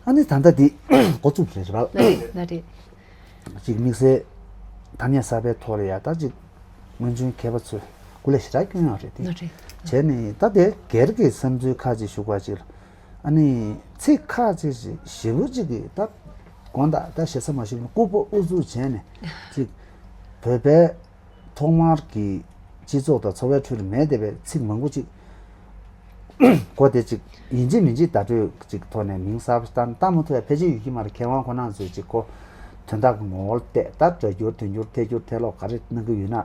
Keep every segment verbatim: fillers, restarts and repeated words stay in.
ཨ་ནི་ད་ལྟ་འདི་འགོ་བཙུགས་རེད་ར། ལ་རེད་ལ་རེད། ཅིག་དམིགས་བསལ་ཐ་སྙད་གསར་པའི་ཐོག་ལ་ཡ་ད་ཅིག་སྔོན་བྱོན་མཁས་པ་ཚོས་སྐུ་ལས་ཞེ་དྲག་བསྐྱོན་ཡོད་རེད་དེ། ལ་རེད། བྱས་ནས་ད་དེ་སྒེར་གྱི་བསམ་ཚུལ་ཁག་ཅིག་ཞུ་དགོས་ཅིག་ལ། ཨ་ནི་ཚིག་ཁག་ཅིག་ཞིབ་པོ་ཅིག་གིས་ད་དགོངས་དག་ད་ཞེ་ས་མ་ཞུ་ན་ལྐུགས་པ་ཨུ་ཚུགས་བྱས་ནས་ཅིག་བོད་པའི་ཐོག་མར་གྱི་སྤྱི་ཚོགས་དང་འཚོ་བའི་ཁྲོད་ལ་མེད་བསྡད་པའི་ཚིག་མང་པོ་ཅིག་གོ་དེ་ཅིག་ཡིན་གཅིག་མིན་གཅིག་བརྡ་སྤྲོད་ཅིག་ཐོག་ནས་མིང་གསར་པ་བཏང་བཏང་མ་ཐུབ་པ་ཕལ་ཆེར་ཡོད་ཀྱི་མ་རེད། མཁས་དབང་ཁོ་རང་ཚོས་ཅིག་གོ་དོན་དག་གི་ངོ་བོར་བལྟས་ད་སྒྲ་སྒྱུར་དོན་སྒྱུར་ཐད་སྒྱུར་ཐད་ཀློག་ག་རེ་གནང་གི་ཡོད་ན་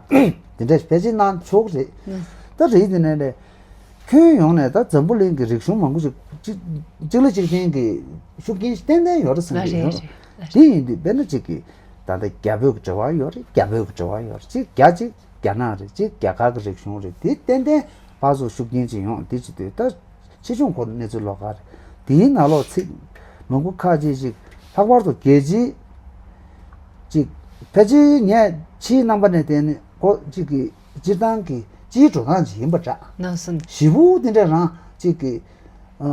དེ་འདྲ་ཕལ་ཆེར་གནང་ཆོག་གི་རེད། ད་རེད་དེ་ནས་ལས། ཁྱོན་ཡོངས་ནས་ད་འཛམ་བུ་གླིང་གི་རིག་གཞུང་མང་པོ་ཞིག་གཅིག་གཅིག་ལ་གཅིག་བརྟེན་གྱི་ཤུགས་རྐྱེན་ཏན་ཏན་ཡོད་རེད་བསམ་གྱི་ཡོད། དེ་ཡིན་དུས་དཔེར་ན་གཅིག་གིས་ད་ལྟ་རྒྱ་བོད་ཀྱི་འབྲེལ་བ་ཡོད་རེད། རྒྱ་བོད་ཀྱི་འབྲེལ་བ་ཡོད་རེད། གཅིག་རྒྱ་གཅིག་རྒྱ་ནག་རེད། གཅིག་རྒྱ་གར་གྱི་རིག་གཞུང་རེད། དེ་ཏན་ཏན་ཕར་ཚུར་ཤུགས་རྐྱེན་ཅིག་ཡོང་དེ་བྱེད་དུས་ད་ཆེ་ཆུང་སྐོར་གནས་ཚུལ་ལོགས་ཀ་རེད། དེའི་ནང་ལོགས་ཚིག་མང་པོ་ཁག་ཅིག་ཅིག་ལྷག་པར་དུ་རྒྱལ་སྤྱིའི་ཅིག་ཕལ་ཆེར་ངས་ཕྱིའི་རྣམ་པ་ནས་བལྟས་ནས་ཁོ་གཅིག་གི་སྤྱིར་བཏང་གི་སྤྱིའི་འགྲོ་སྟངས་ཅིག་ཡིན་པ་འདྲ། ནང་སེམས། ཞེ་པོ་དེ་འདྲ་རང་གཅིག་གི་ཨ་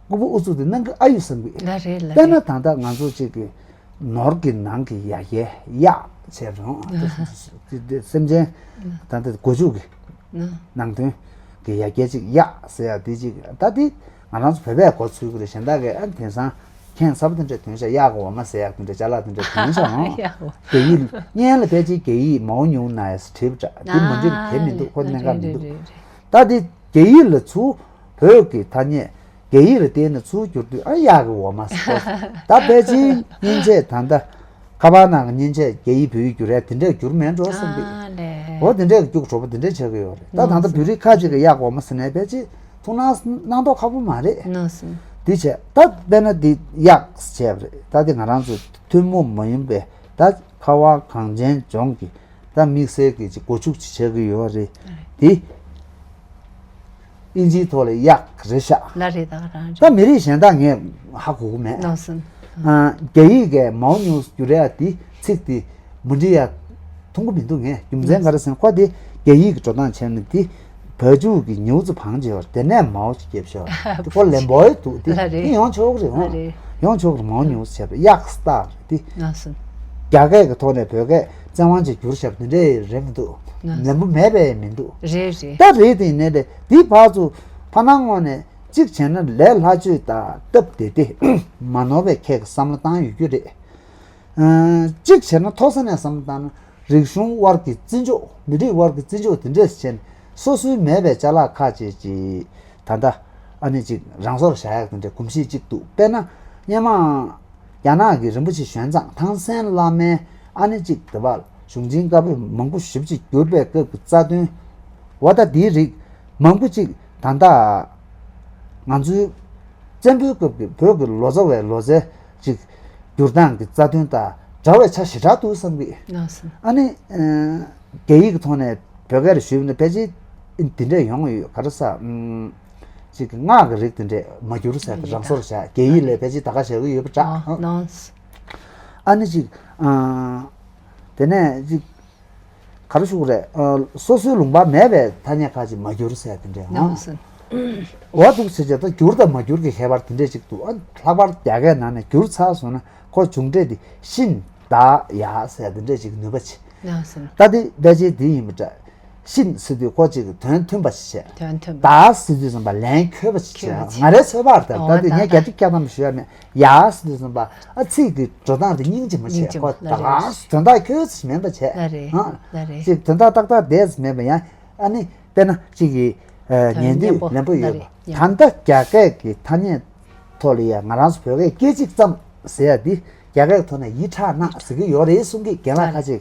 ལྐུགས་པ་ཨུ་ཚུགས་དེ་གནང་གི་ཨ་ཡོད་བསམ་གི། ལ་རེད་ལ་དཔེར་ན་རེད། ད་ལྟ་ང་ཚོ་གཅིག་གི་ནོར་གྱི་ནང་གི་ཡ་གྱལ་གཡག་བྱས་རུང་ཨ་དེ་སེམས་ཅན་ད་ལྟ་སྒོ་ཕྱུགས་ཀྱི་ནང་དོན་གྱི་ཡ་གྱལ་གཅིག་གཡག་ཟེར་ཡ་དེ་གཅིག་ད་དེ་ང་རང་ཚོ་བོད་པས་གོ་ཚུལ་གི་རེད། གཞན་དག་གིས་ཨ་དེང་སང་ཁྱད་མཚར་པོ་དེ་འདྲ་ཐོན་ཤག་གཡག་གི་འོ་མ་ཟེར་ཡག་དེ་འདྲ་ཅ་ལག་དེ་འདྲ་ཐོན་ཤག་ཨང་། གཡག་གི་འོ་མ། རྒྱ་ཡིག་སྔོན་ལ་ཕལ་ཆེར་རྒྱ་ཡིག་མའོ་ཉུང་ན་ཡས་བྲིས་པ་འདྲ། དེ་མ་འགྲིག་དེ་མི་འདུག་ཁོ་གནད་འགག་མི་འདུག་ད་དེ་རྒྱ་ཡིག་ལ་ཚུར་བོད་ཀྱི་ཐ་སྙད་རྒྱ་ཡིག་ལ་བལྟས་ནས་ཚུར་བསྒྱུར་དུས་ཨ་གཡག་གི་འོ་མ་ཟེར་ད་ཕལ་ཆེར་མཉེན་ཆས་ད་ལྟ་ཁ་པར་ནང་གི་མཉེན་ཆས་རྒྱ་ཡིག་བོད་ཡིག་བསྒྱུར་ཡ་དེ་འདྲས་བསྒྱུར་མེད་འགྲོ་བསམ་གི། ཨ་ལས། འོ་དེ་འདྲས་ཀྱི་རྒྱུགས་གྲོགས་པོ་དེ་འདྲས་བྱེད་གི་ཡོད་རེད། ད་ད་ལྟ་བོད་རིགས་ཁ་ཅིག་གི་གཡག་འོ་མ་ཟེར་ནས་ཕལ་ཆེར་ཐུགས་སྣང་གནང་མདོག་ཁ་པོ་མ་རེད། ནོ་སོ། དེ་བྱས་ད་དཔེར་ན་དེ་གཡག་བྱས་པ་རེད། ད་དེ་ང་རང་ཚོ་ཐུན་མོང་མ་ཡིན་པའི་ད་ཁ་བ་གངས་ཅན་ལྗོངས་ཀྱི་ད་དམིགས་བསལ་གྱི་ཅིག་སྒོ་ཕྱུགས་ཅིག་བྱེད་ཀྱི་ཡོད་རེད། དེ་ཨིན་ཇིའི་ཐོག་ལ་གཡག་རེད་ཤག་ལ་རེད། ད་རང་ད་མི་རིགས་གཞན་དག་ངས་ཧ་གོ་གི་མེད། ནོ་སོ། ཨ། རྒྱ་ཡིག་གི་མའོ་ཉུང་སུ་བསྒྱུར་ཡ་དེ་ཚིག་དེ་མུ་འབྲི་ཡ་མཐོང་གི་མི་འདུག་ངས་རྒྱུ་མཚན་ག་རེ་ཟེར་ན་ཁོ་དེ་རྒྱ་ཡིག་གི་འགྲོ་སྟངས་བྱས་ན་དེ་བ་ཅུ་གི་ཉུ་ཙི་བང་བྱས་པར་དེ་ནས་མའོ་ཅིག་བརྒྱབ་ཤོག་དེ་ཁོ་ལན་པོའི་འདུག་དེ་ལ་རེད། དེ་ཡོང་ཆོག་གི་རེད། ལ་འོང་རེད། ཡོང་ཆོག་གི་རེད། མའོ་ཉུང་སུ་བྱས་པ་གཡག་སྟག་རེད་དེ། ང་སོ། རྒྱ་སྐད་ཀྱི་ཐོག་ནས་བོད་སྐད་བཙན་དབང་ཅིག་བསྒྱུར་བཞག་པ་དེ་འདྲས་རེད་མི་འདུག་ང་སོ། ལན་པོ་མེད་པས་མི་འདུག་རེད་རེད། ད་རེད་དེ་ཡིན་ནའི་རེད། དེ་ཕར་ཚུར་ཕར་ནང་ངོས་ནས་གཅིག་བྱས་ན་ལས་སླ་བཅོས་དང་སྟབས་བདེ་སྟེ་མ་ནོར་བའི་ཁྱེད་ཀྱི་བསམ་བློ་བཏང་ཡོད་རྒྱུ་རེད། ཨ། གཅིག་བྱས་ན་མཐོ་ས་ནས་བསམ་བློ་བཏང་ན་རིག་གཞུང་དབར་གྱི་བརྩི་འཇོག་མི་རིགས་དབར་གྱི་བརྩི་འཇོག་དེ་འདྲས་བྱས་ནས་སོ་སོའི་མེད་པའི་ཅ་ལག་ཁག་ཅིག་ཅིག་ད་ལྟ་ཨ་ནི་ཅིག་རང་སོར་བཞག་ཡག་དེ་འདྲའི་གོམས་གཤིས་ཅིག་འདུག་དཔེར་ན་སྔོན་མ་རྒྱ་ནག་གི་རིན་པོ་ཆེ་ཞོན་ཙང་ཐང་སན་བླ་མའི་ཨ་ནི་ཅིག་དེ་བར་གཞུང་ཆེན་བཀའ་པོད་མང་པོ་ཞེ་པོ་ཅིག་བསྒྱུར་པའི་སྐབས་ཀྱི་རྩ་དོན། འོ་ད་དེའི་རིགས་མང་པོ་ཅིག་ད་ལྟ་ང་ཚོའི་བཙན་པོའི་སྐབས་ཀྱི་བོད་ཀྱི་ལོ་ཙཱ་བའི་ལོ་ཙཱའི་ཅིག་བསྒྱུར་སྟངས་ཀྱི་རྩ་དོན་དང་འདྲ་བའི་ཆ་ཞེ་དྲག་འདུག་བསམ་གི། ལགས་སོ། ཨ་ནི་ཨ་རྒྱ་ཡིག་གི་ཐོག་ནས་བོད་སྐད་ལ་ཞུས་པ་ན་ཕལ་ཆེར་འདི་འདྲས་ཡོང་གི་ཡོད། ག་རེ་ཟེར། ཨམ། ཅིག་གི་སྔགས་ཀྱི་རིགས་དེ་འདྲས་མ་བསྒྱུར་ཟེར་ཏེ་རང་སོར་བཞག་རྒྱ་ཡིག་ལས་ཕལ་ཆེར་ད་ག་བཞག་གི་ཡོད་པ་འདྲ། ཨ་ནི་ཅིག་ཨ། དེ་ནས་ཅིག་ག་རེ་ཞུ་དགོས་རེད། ཨ། སོ་སོའི་ལུང་པ་མེད་པའི་ཐ་སྙད་ཁག་ཅིག་མ་བསྒྱུར་ཟེར་དེ་འདྲས་ཡང་། འོ་འདུག་ཟེར་བྱས་ད་བསྒྱུར་དང་མ་བསྒྱུར་གྱི་ཁྱད་པར་དེ་འདྲས་ཅིག་འདུག་ཨ། ལྷག་པར་རྒྱ་སྐད་ནང་ནས་བསྒྱུར་ཚར་སོང་ན་ཁོ་མཇུག་འབྲས་དེ་ཤིན་ད་ཡ་ཟེར་དེ་འདྲས་ཅིག་ནུས་པ་ཆེ། ད་དེ་ཕལ་ཆེར་དེ་ཡིན་པ་འདྲ། ཤིན་ཟེར་དུས་ཁོ་ཅིག་དོན་མཐུན་པ་ཞིག་བྱས། དོན་མཐུན་པ། ད་ཟེར་དུས་ཙམ་པ་ལན་འཁྱོལ་བ་ཞིག་བྱས། ང་རའི་ཚོད་དཔག་ལྟར་ད་དེ་ངས་བརྒྱ་ཆ་བརྒྱ་ཐམ་པ་ཞུ་ཡ་མེད། ཡ་ཟེར་དུས་ཙམ་པ་ཨ་ཚིག་གི་འགྲོ་སྟངས་དེ་སྙིང་རྗེ་མོ་བྱས། ཁོ་ད་ག་དོན་དག་འཁྱོལ་ཚིག་མིན་པ་བྱས། ལ་རེད། ལ་རེད། ཅིག་དོན་དག་ཏག་ཏག་བསྡད་ཚིག་མེད་པ་ཡང་ཨ་ནི་དཔེར་ན་ཅིག་གི་ཉན་དུས་ལན་པོ་ཡོད་པ། ད་ལྟ་རྒྱ་སྐད་ཀྱི་ཐ་སྙད་ཐོག་ལ་ཡ་ང་རང་ཚོ་བོད་སྐད་སྐད་ཅིག་ཙམ་ཟེར་ཡ་འདི་རྒྱ་སྐད་ཐོག་ནས་ཡིག་ཁྲག་ནག་ཟེར་གི་ཡོད་རེད་གསུང་གི་རྒན་ལགས་ཁ་ཅིག་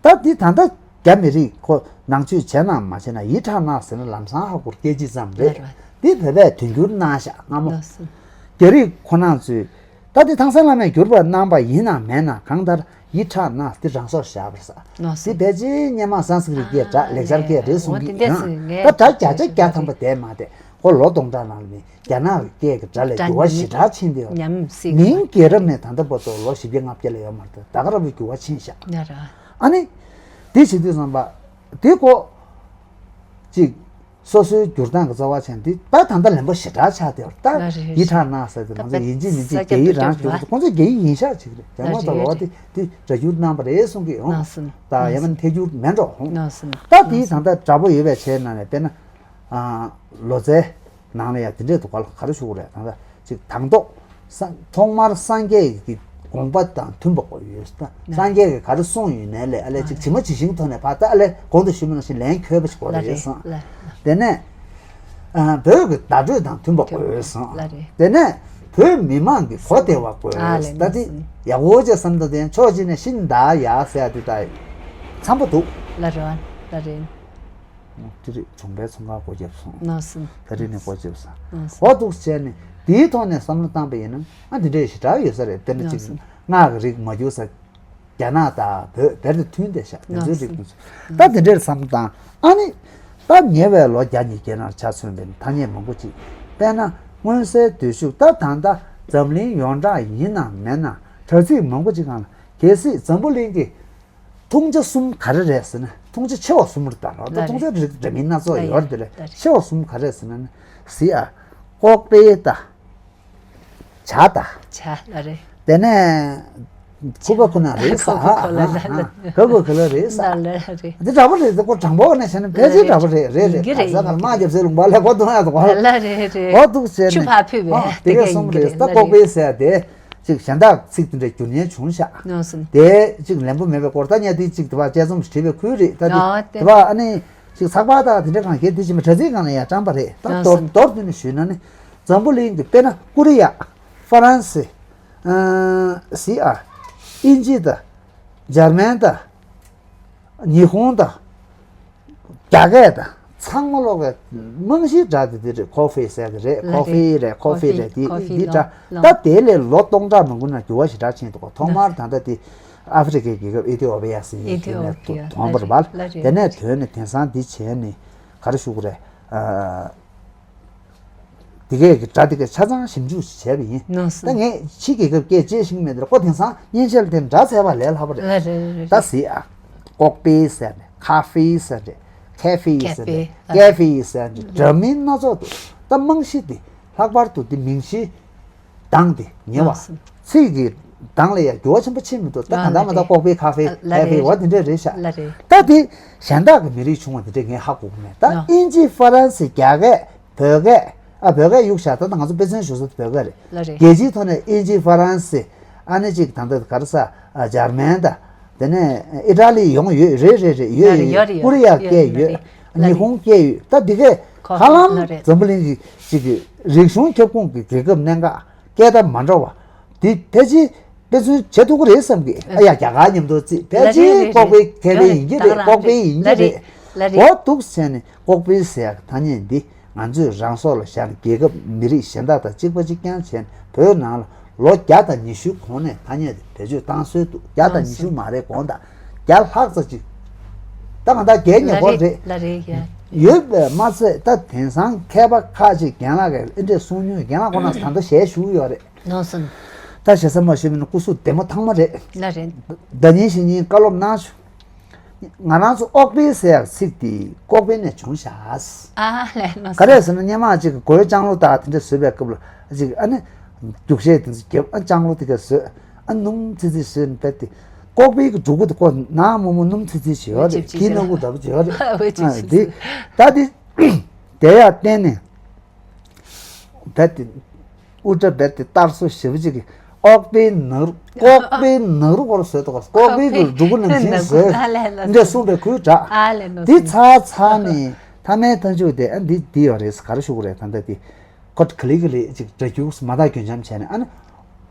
ད་འདི་ད་ལྟ་རྒྱ་མི་རིགས་ཁོ་ནང་ཆོས་བྱས་ན་མ་བྱས་ན་ཡིག་ཁྲག་ནག་ཟེར་ན་ལམ་སང་ཧ་གོ་སྐད་ཅིག་ཙམ་རེད། འདི་བོད་པས་དོན་འགྱུར་གནང་ཤག་སྔ་མོ། རྒྱ་རིགས་ཁོ་ནང་ཚོས་ད་འདི་ཐང་སན་བླ་མས་བསྒྱུར་བ་གནང་པ་ཡིན་ནམ་མེད་ན་གང་ལྟར་ཡིག་ཁྲག་ནག་འདི་རང་སོར་བཞག་པ་རེད་ས། འདི་ཕལ་ཆེར་སྔོན་མ་སཾ་སྐྲྀཏ་སྐད་འདྲ་ལེགས་སྦྱར་སྐད་རེད་གསུང་གི་ཡོད། ད་ད་བརྒྱ་ཆ་བརྒྱ་ཐམ་པ་བསྡད་མ་བསྡད་ཁོ་ལོ་སྟོང་ཕྲག་ནང་ལ་ནི། རྒྱ་ནག་གི་སྐད་ཀྱི་སྒྲ་ལས་འགྱུར་བ་ཞེ་དྲག་ཕྱིན་ཏེ་ཡོད། མིང་རྒྱལ་རབས་ནས་ད་ལྟ་བར་དུ་ལོ་བཞི་བརྒྱ་ལྔ་བརྒྱ་ལས་ཡོད་མ་རེད། ད་ག་རང་བའི་འགྱུར་བ་ཕྱིན་ཤག་ཨ་ནི། དེ་བྱེད་དུས་ཙམ་པ། དེ་ཁོ། ཅིག་སོ་སོའི་བསྒྱུར་སྟངས་ཀྱི་རྩ་བ་ཆགས་ནས་འདི་ད་ད་ལྟ་ལན་པོ་ཞེ་དྲག་ཆགས་བསྡད་པ་རེད། ད་ཡིད་དྲག་གནང་ཟེར་དུས་ང་ཚོ་ཡིན་གཅིག་མིན་གཅིག་རྒྱ་ཡིག་རང་བསྒྱུར་ཁོང་ཚོ་རྒྱ་ཡིག་ཡིན་ཤག་ཅིག་རེད། རྒྱ་དམར་ཚོ་ལ་བ་དེ་དེ་སྒྲ་སྒྱུར་གནང་པ་རེད་གསུང་གི་ཡོང་། ད་ཡང་མིན་ཐད་སྒྱུར་མེད་འགྲོ་ཧོང་། ད་དེའི་ད་ལྟ་འདྲ་པོ་ཡོད་པའི་ཆའི་ནང་ནས་དཔེར་ན། ལོ་ཙཱའི་ནང་ལ་ཡང་དེ་འདྲས་འདུག་ག་ལ་ག་རེ་ཞུ་དགོས་རེད། ད་ལྟ་ཅིག་དང་ཐོག་ས་ཐོག་མར་སངས་རྒྱས་ཀྱི་དགོངས་པ་དང་མཐུན་པ་དགོས་ཡོད་ད། སངས་རྒྱས་ཀྱིས་ག་རེ་གསུངས་ཡོད་ནའི་ལས་ཨ་ལས་ཅིག་ཇི་མ་ཇི་བཞིན་ཐོག་ནས་ཕར་ད་ཨ་ལས་གོང་དུ་ཞུས་པ་ནང་བཞིན་ལན་འཁྱོལ་བ་ཞིག་དགོས་རེད་བསམ། དེ་ནས་བོད་ཀྱི་བརྡ་སྤྲོད་དང་མཐུན་པ་དགོས་བསམ། དེ་ནས་བོད་མི་མང་གི་གོ་བདེ་བ་དགོས་ད། དེ་ཡག་པོ་བྱས་བསམ་ད་དེ་ཕྱོགས་གཅིག་ནས་ཤིན་ད་ཡག་ཟེར་ཡ་དེ་ད་འཚམ་པོ་འདུག་ལ་རེ་བ་ལ་རེ། དེ་རིགས་བྱུང་བའི་ཚོང་ཁང་སྒོ་བརྒྱབ་སོང་། ནོར་སོང་། ད་རིང་ནས་སྒོ་བརྒྱབ་སོང་། ནོར་སོང་། འོ་འདུག་བྱས་ནས་དེའི་ཐོག་ནས་བསམ་བློ་བཏང་པ་ཡིན་ན་ཨ་འདི་འདྲའི་ཞེ་དྲག་ཡོད་ས་རེད། དཔེར་ན་ཅིག་ནོར་སོང་། སྔགས་ཀྱི་རིགས་མ་འགྱུར་ས་རྒྱ་ནག་དང་བོད་བེར་དུ་མཐུན་བསྡད་ཤག་དེ་ཚོའི་རིགས་ནོར་སོང་། ད་དེ་འདྲའི་བསམ་བློ་བཏང་ཨ་ནི་ད་ཉེ་བའི་ལོ་བརྒྱ་ཉིས་བརྒྱའི་ནང་ཆ་མཚོན་པའི་ཐ་སྙད་མང་པོ་ཅིག་དཔེར་ན་མངོན་གསལ་དོད་ཤུགས་ད་ད་ལྟ་འཛམ་གླིང་ཡོངས་གྲགས་ཡིན་ནམ་མིན་ན་དྲ་ཚིགས་མང་པོ་ཅིག་སྒང་ལ་གལ་སྲིད་འཛམ་བུ་གླིང་གི་མཐོང་ཆ་གསུམ་ག་རེ་རེད་ཟེར་ན་མཐོང་ཆ་ཆེ་བ་གསུམ་རེད་ད་རོ། ད་མཐོང་ཆ་རིགས་འདྲ་མིན་སྣ་ཚོགས་ཡོད་རེད་དེ་ལས་ཆེ་བ་གསུམ་ག་རེ་རེད་ཟེར་ན་ནི་གཟིགས་ཨ། ལྐོག་པའི་ད། བྱ་ད། བྱ་ལ་རེད། དེ་ནས་ཁུ་པ་ཁུ་ན་རེད་ས་ཨ། ག་གུ་ག་ལ་རེད་ས། འདི་འདྲ་པོ་རེད་དེ་ཁོ་དྲང་པོ་ནས་བྱས་ན་ཕལ་ཆེར་འདྲ་པོ་རེད་རེད་རེད། ག་ས་ག་ལ་དམག་རྒྱབ་སའི་ལུང་པ་ལས་ཁོ་དུང་ཡ་དུ་གོ་ལ་རེད་རེད། འོ་འདུག་བྱས་ནས་དེ་གས་གསུམ་རེད་ད། ལྐོག་པའི་ཟེར་ཡ་དེ། ཅིག་གཞན་དག་ཚིག་དེ་འདྲ་བསྒྱུར་ཉེན་བྱུང་ཤག་དེ་ཅིག་ལན་པོ་མེད་པའི་སྐོར་ད་ཉལ་དེ་ཅིག་དེ་བ་དཔྱད་རྩོམ་བྲིས་པའི་ཁུལ་རེད་ད། དེ་དེ་བ་ཨ་ནི་ཅིག་ཚགས་པར་དང་དེ་འདྲ་གང་གལ་དེ་ཅིག་མ་དྲ་ཚིགས་སྒང་ལ་ཡང་བཀྲམ་པ་རེད་ད། མདོར་མདོར་བསྡུས་ནས་ཞུས་ན་ནི་འཛམ་བུ་གླིང་གི་དཔེར་ན་ཀོ་རི་ཡ། ཧྥ་རན་སི། སི་ཨ། དབྱིན་ཇི་ད། འཇར་མན་ད། ཉི་ཧོང་དང་། རྒྱ་སྐད་དང་། ཚང་མ་ལོག་གི་རྨང་གཞིའི་སྒྲ་དེ་དེ་རེད། ཁོ་ཧྥེ་ཟེར་གི་རེད། ལ་ཁོ་ཧྥེ་རེད། ཁོ་ཧྥེ་རེད། དེ་དེ་སྒྲ་ད་དེ་ལས་ལོ་སྟོང་ཕྲག་མང་པོ་ནང་འགྱུར་བ་ཞེ་དྲག་ཕྱིན་འདུག་ཐོག་མར་ད་ལྟ་དེ་ཨ་ཧྥེ་རི་ཁའི་རྒྱལ་ཁབ་ཨི་ཐི་ཡོ་པི་ཡ་ཟེར་ཡས་ཨི་ཐི་ཡོ་པི་ཡ་ཐོན་པ་རེད་པ། དེ་ནས་ཐོན་ནས་དེང་སང་འདི་བྱས་ནས་ག་རེ་ཞུ་དགོས་རེད། དེ་གས་ཀྱི་སྒྲ་དེ་གས་ཆ་ཚང་ཞིབ་འཇུག་བྱས་པ་ཡིན། ད་ངས་ཕྱི་རྒྱལ་ཁབ་སྐད་ཅེས་ཤེས་ཀྱི་མེད་དེ་ཁོ་དེང་སང་མཉེན་ཆས་ལ་དེ་འདྲ་བྱས་པ་ལས་སླ་པོ་རེད། ད་གཟིགས་ཨ། ལྐོག་པའི་ཟེར་ནས་ཁ་ཧྥེ་ཟེར་ནས་ཁེ་ཧྥེ་ཟེར་ནས་ཀེ་ཧྥེ་ཟེར་ནས་འདྲ་མིན་སྣ་ཚོགས་འདུག་ད་རྨང་གཞི་དེ་ལྷག་པར་དུ་དེ་མིང་གཞི་གདངས་དེ་ཉེ་བ། ཚིག་གི་གདངས་ལ་ཡང་འགྱུར་བ་ཆེན་པོ་ཕྱིན་མི་འདུག་ད་གང་ལྟར་མ་ད་ལྐོག་པའི་ཁ་ཧྥེ་ཁེ་ཧྥེ་བ་དེ་འདྲས་རེད་ཤག་ད་དེ་གཞན་དག་གི་མི་རིགས་བྱུང་བ་དེ་འདྲས་ངས་ཧ་གོ་གི་མེད། ད་དབྱིན་ཇི་ཧྥ་རན་སི་རྒྱ་སྐད། བོད་སྐད། ཨ་བོད་སྐད་གཡུག་བཞག་ད་ལྟ་ང་ཚོ་དཔེ་མཚོན་ཞུ་ས་དེ་བོད་སྐད་རེད། ལ་རེད། རྒྱལ་སྤྱིའི་ཐོག་ནས་དབྱིན་ཇི་ཧྥ་རན་སི། ཨ་ནི་ཅིག་ད་ལྟ་ག་རེ་ས་ཨ་འཇར་མན་དང་། དེ་ནས་ཨི་ཊ་ལི་ཡོང་ཡོད་རེད་རེད་རེད་ཡོད་ལ་རེད་ཡོད་ཡོད་ཡོད་ཀོ་རི་ཡ་ཡོད་སྐད་ཡོད་ཡོད། ལ་ཉི་རེད། ཧོང་སྐད་ཡོད་ད་འདི་གས་ཧ་ལམ་ལ་རེད། འཛམ་བུ་གླིང་གི་ཅིག་གི་རིག་གཞུང་ཁྱབ་ཁོངས་ཀྱི་རྒྱལ་ཁབ་གནད་འགག་སྐད་བརྡ་མ་འདྲ་བ་འདི་ཕལ་ཆེར་དཔེ་མཚོན་བྱེད་ཐུབ་ཀྱི་རེད་བསམ་གི་ཨ་ཡ་རྒྱ་གར་མཉམ་དུ་བརྩིས་ཕལ་ཆེར་ལ་རེད་ལྐོག་པའི་ཁེ་ཕན་ཡིན་གྱི་རེད། ལྐོག་པའི་ཡིན་གྱི་རེད། ལ་རེད། འོ་འདུག་བྱས་ནས་ལྐོག་པའི་ཟེར་ཡག་ཐ་སྙད་འདི། ང་ཚོས་རང་སྲོག་ལ་བཞག་ནས་རྒྱལ་ཁབ་མི་རིགས་གཞན་དག་དང་གཅིག་པ་གཅིག་རྐྱང་བྱས་ནས་བོད་ནང་ལ་ལོ་བརྒྱ་དང་ཉི་ཤུ་གོང་ནས་ཐ་སྙད་དེ་བེད་སྤྱོད་བཏང་སྲོལ་འདུག་བརྒྱ་དང་ཉི་ཤུ་མ་རེད་གོང་དང་བརྒྱ་ལྷག་ཙམ་ཅིག་ད་གང་ལྟར་བརྒྱད་ཉེ་སྐོར་རེད། ལ་རེད་ཡ། ཡོད་པས་མ་ཚད་ད་དེང་སང་མཁས་པ་ཁག་ཅིག་རྒན་ལགས་ཀྱིས་ཨེ་འདྲས་གསུང་མྱོང་། རྒན་ལགས་ཁོ་ན་ད་ལྟ་ཞལ་བཞུགས་ཡོད་རེད། ནོར་སོང་། ད་ཞེ་ས་མ་ཞུས་མིན་སྐུ་གཟུགས་བདེ་མོ་ཐང་མོ་རེད། ལ་རེད། ཟླ་ཉིན་ཞེ་ཉིན་བཀའ་སློབ་གནང་བྱུང་། ང་རང་ཚོ་ཨོག་པེ་ཟེར་ཡག་ཚིག་དེ་ལྐོག་པའི་ནས་བྱུང་ཤག་ཨ་ལས་ནོ། ག་རེ་ཟེར་ན་སྔོན་མ་ཅིག་གོས་ལྕང་ལོ་དག་དེ་འདྲ་བཟོས་པའི་སྐབས་ལ་ཅིག་ཨ་ནི། རྒྱུག་ཤད་དེ་ཚོ་རྒྱབ་ཨ་ལྕང་ལོ་དེ་ག་བཟོས་ཨ་སྣུམ་ཚིལ་ཚིལ་བཟོས་ནས་བེད་དེ་ལྐོག་པའི་གི་འབྲུ་གུ་དེ་ཀོ་ནག་མོག་མོག་སྣུམ་ཚིལ་ཚིལ་བྱེད་ཡོད་རེད། ཁྱི་ནག་པོ་འདྲ་པོ་བྱེད་ཡོད་རེད། ཨ་དེ་ད་དེ་དེ་ཡར་བསྟན་ནས། རྦད་དེ། དབུ་སྐྲ་རྦད་དེ་གཏར་སོ་ཞེ་པོ་ཅིག་གིས་ཨོག་པའི་ནག་རུ་ཀོག་པའི་ནག་རུ་སྐོར་བཟོས་འདུག་ཀོག་པའི་གི་འབྲུ་གུ་ནང་བཞིན་བཟོས། འདྲ་གསུངས་པའི་ཁུལ་དྲག་འདི་ཚར་ཚར་ནས་མཐའ་མའི་མཐའ་མཇུག་དེ་ཨ་འདི་འདི་ཡོད་རེད། ག་རེ་ཞུ་དགོས་རེད། ད་ལྟ་དེ་ཁོ་ག་ལེ་ག་ལེ་ཅིག་སྒྲ་རྒྱུགས་མ་དག་རྒྱུན་འབྱམས་བྱས་ནས་ཨ་ནི།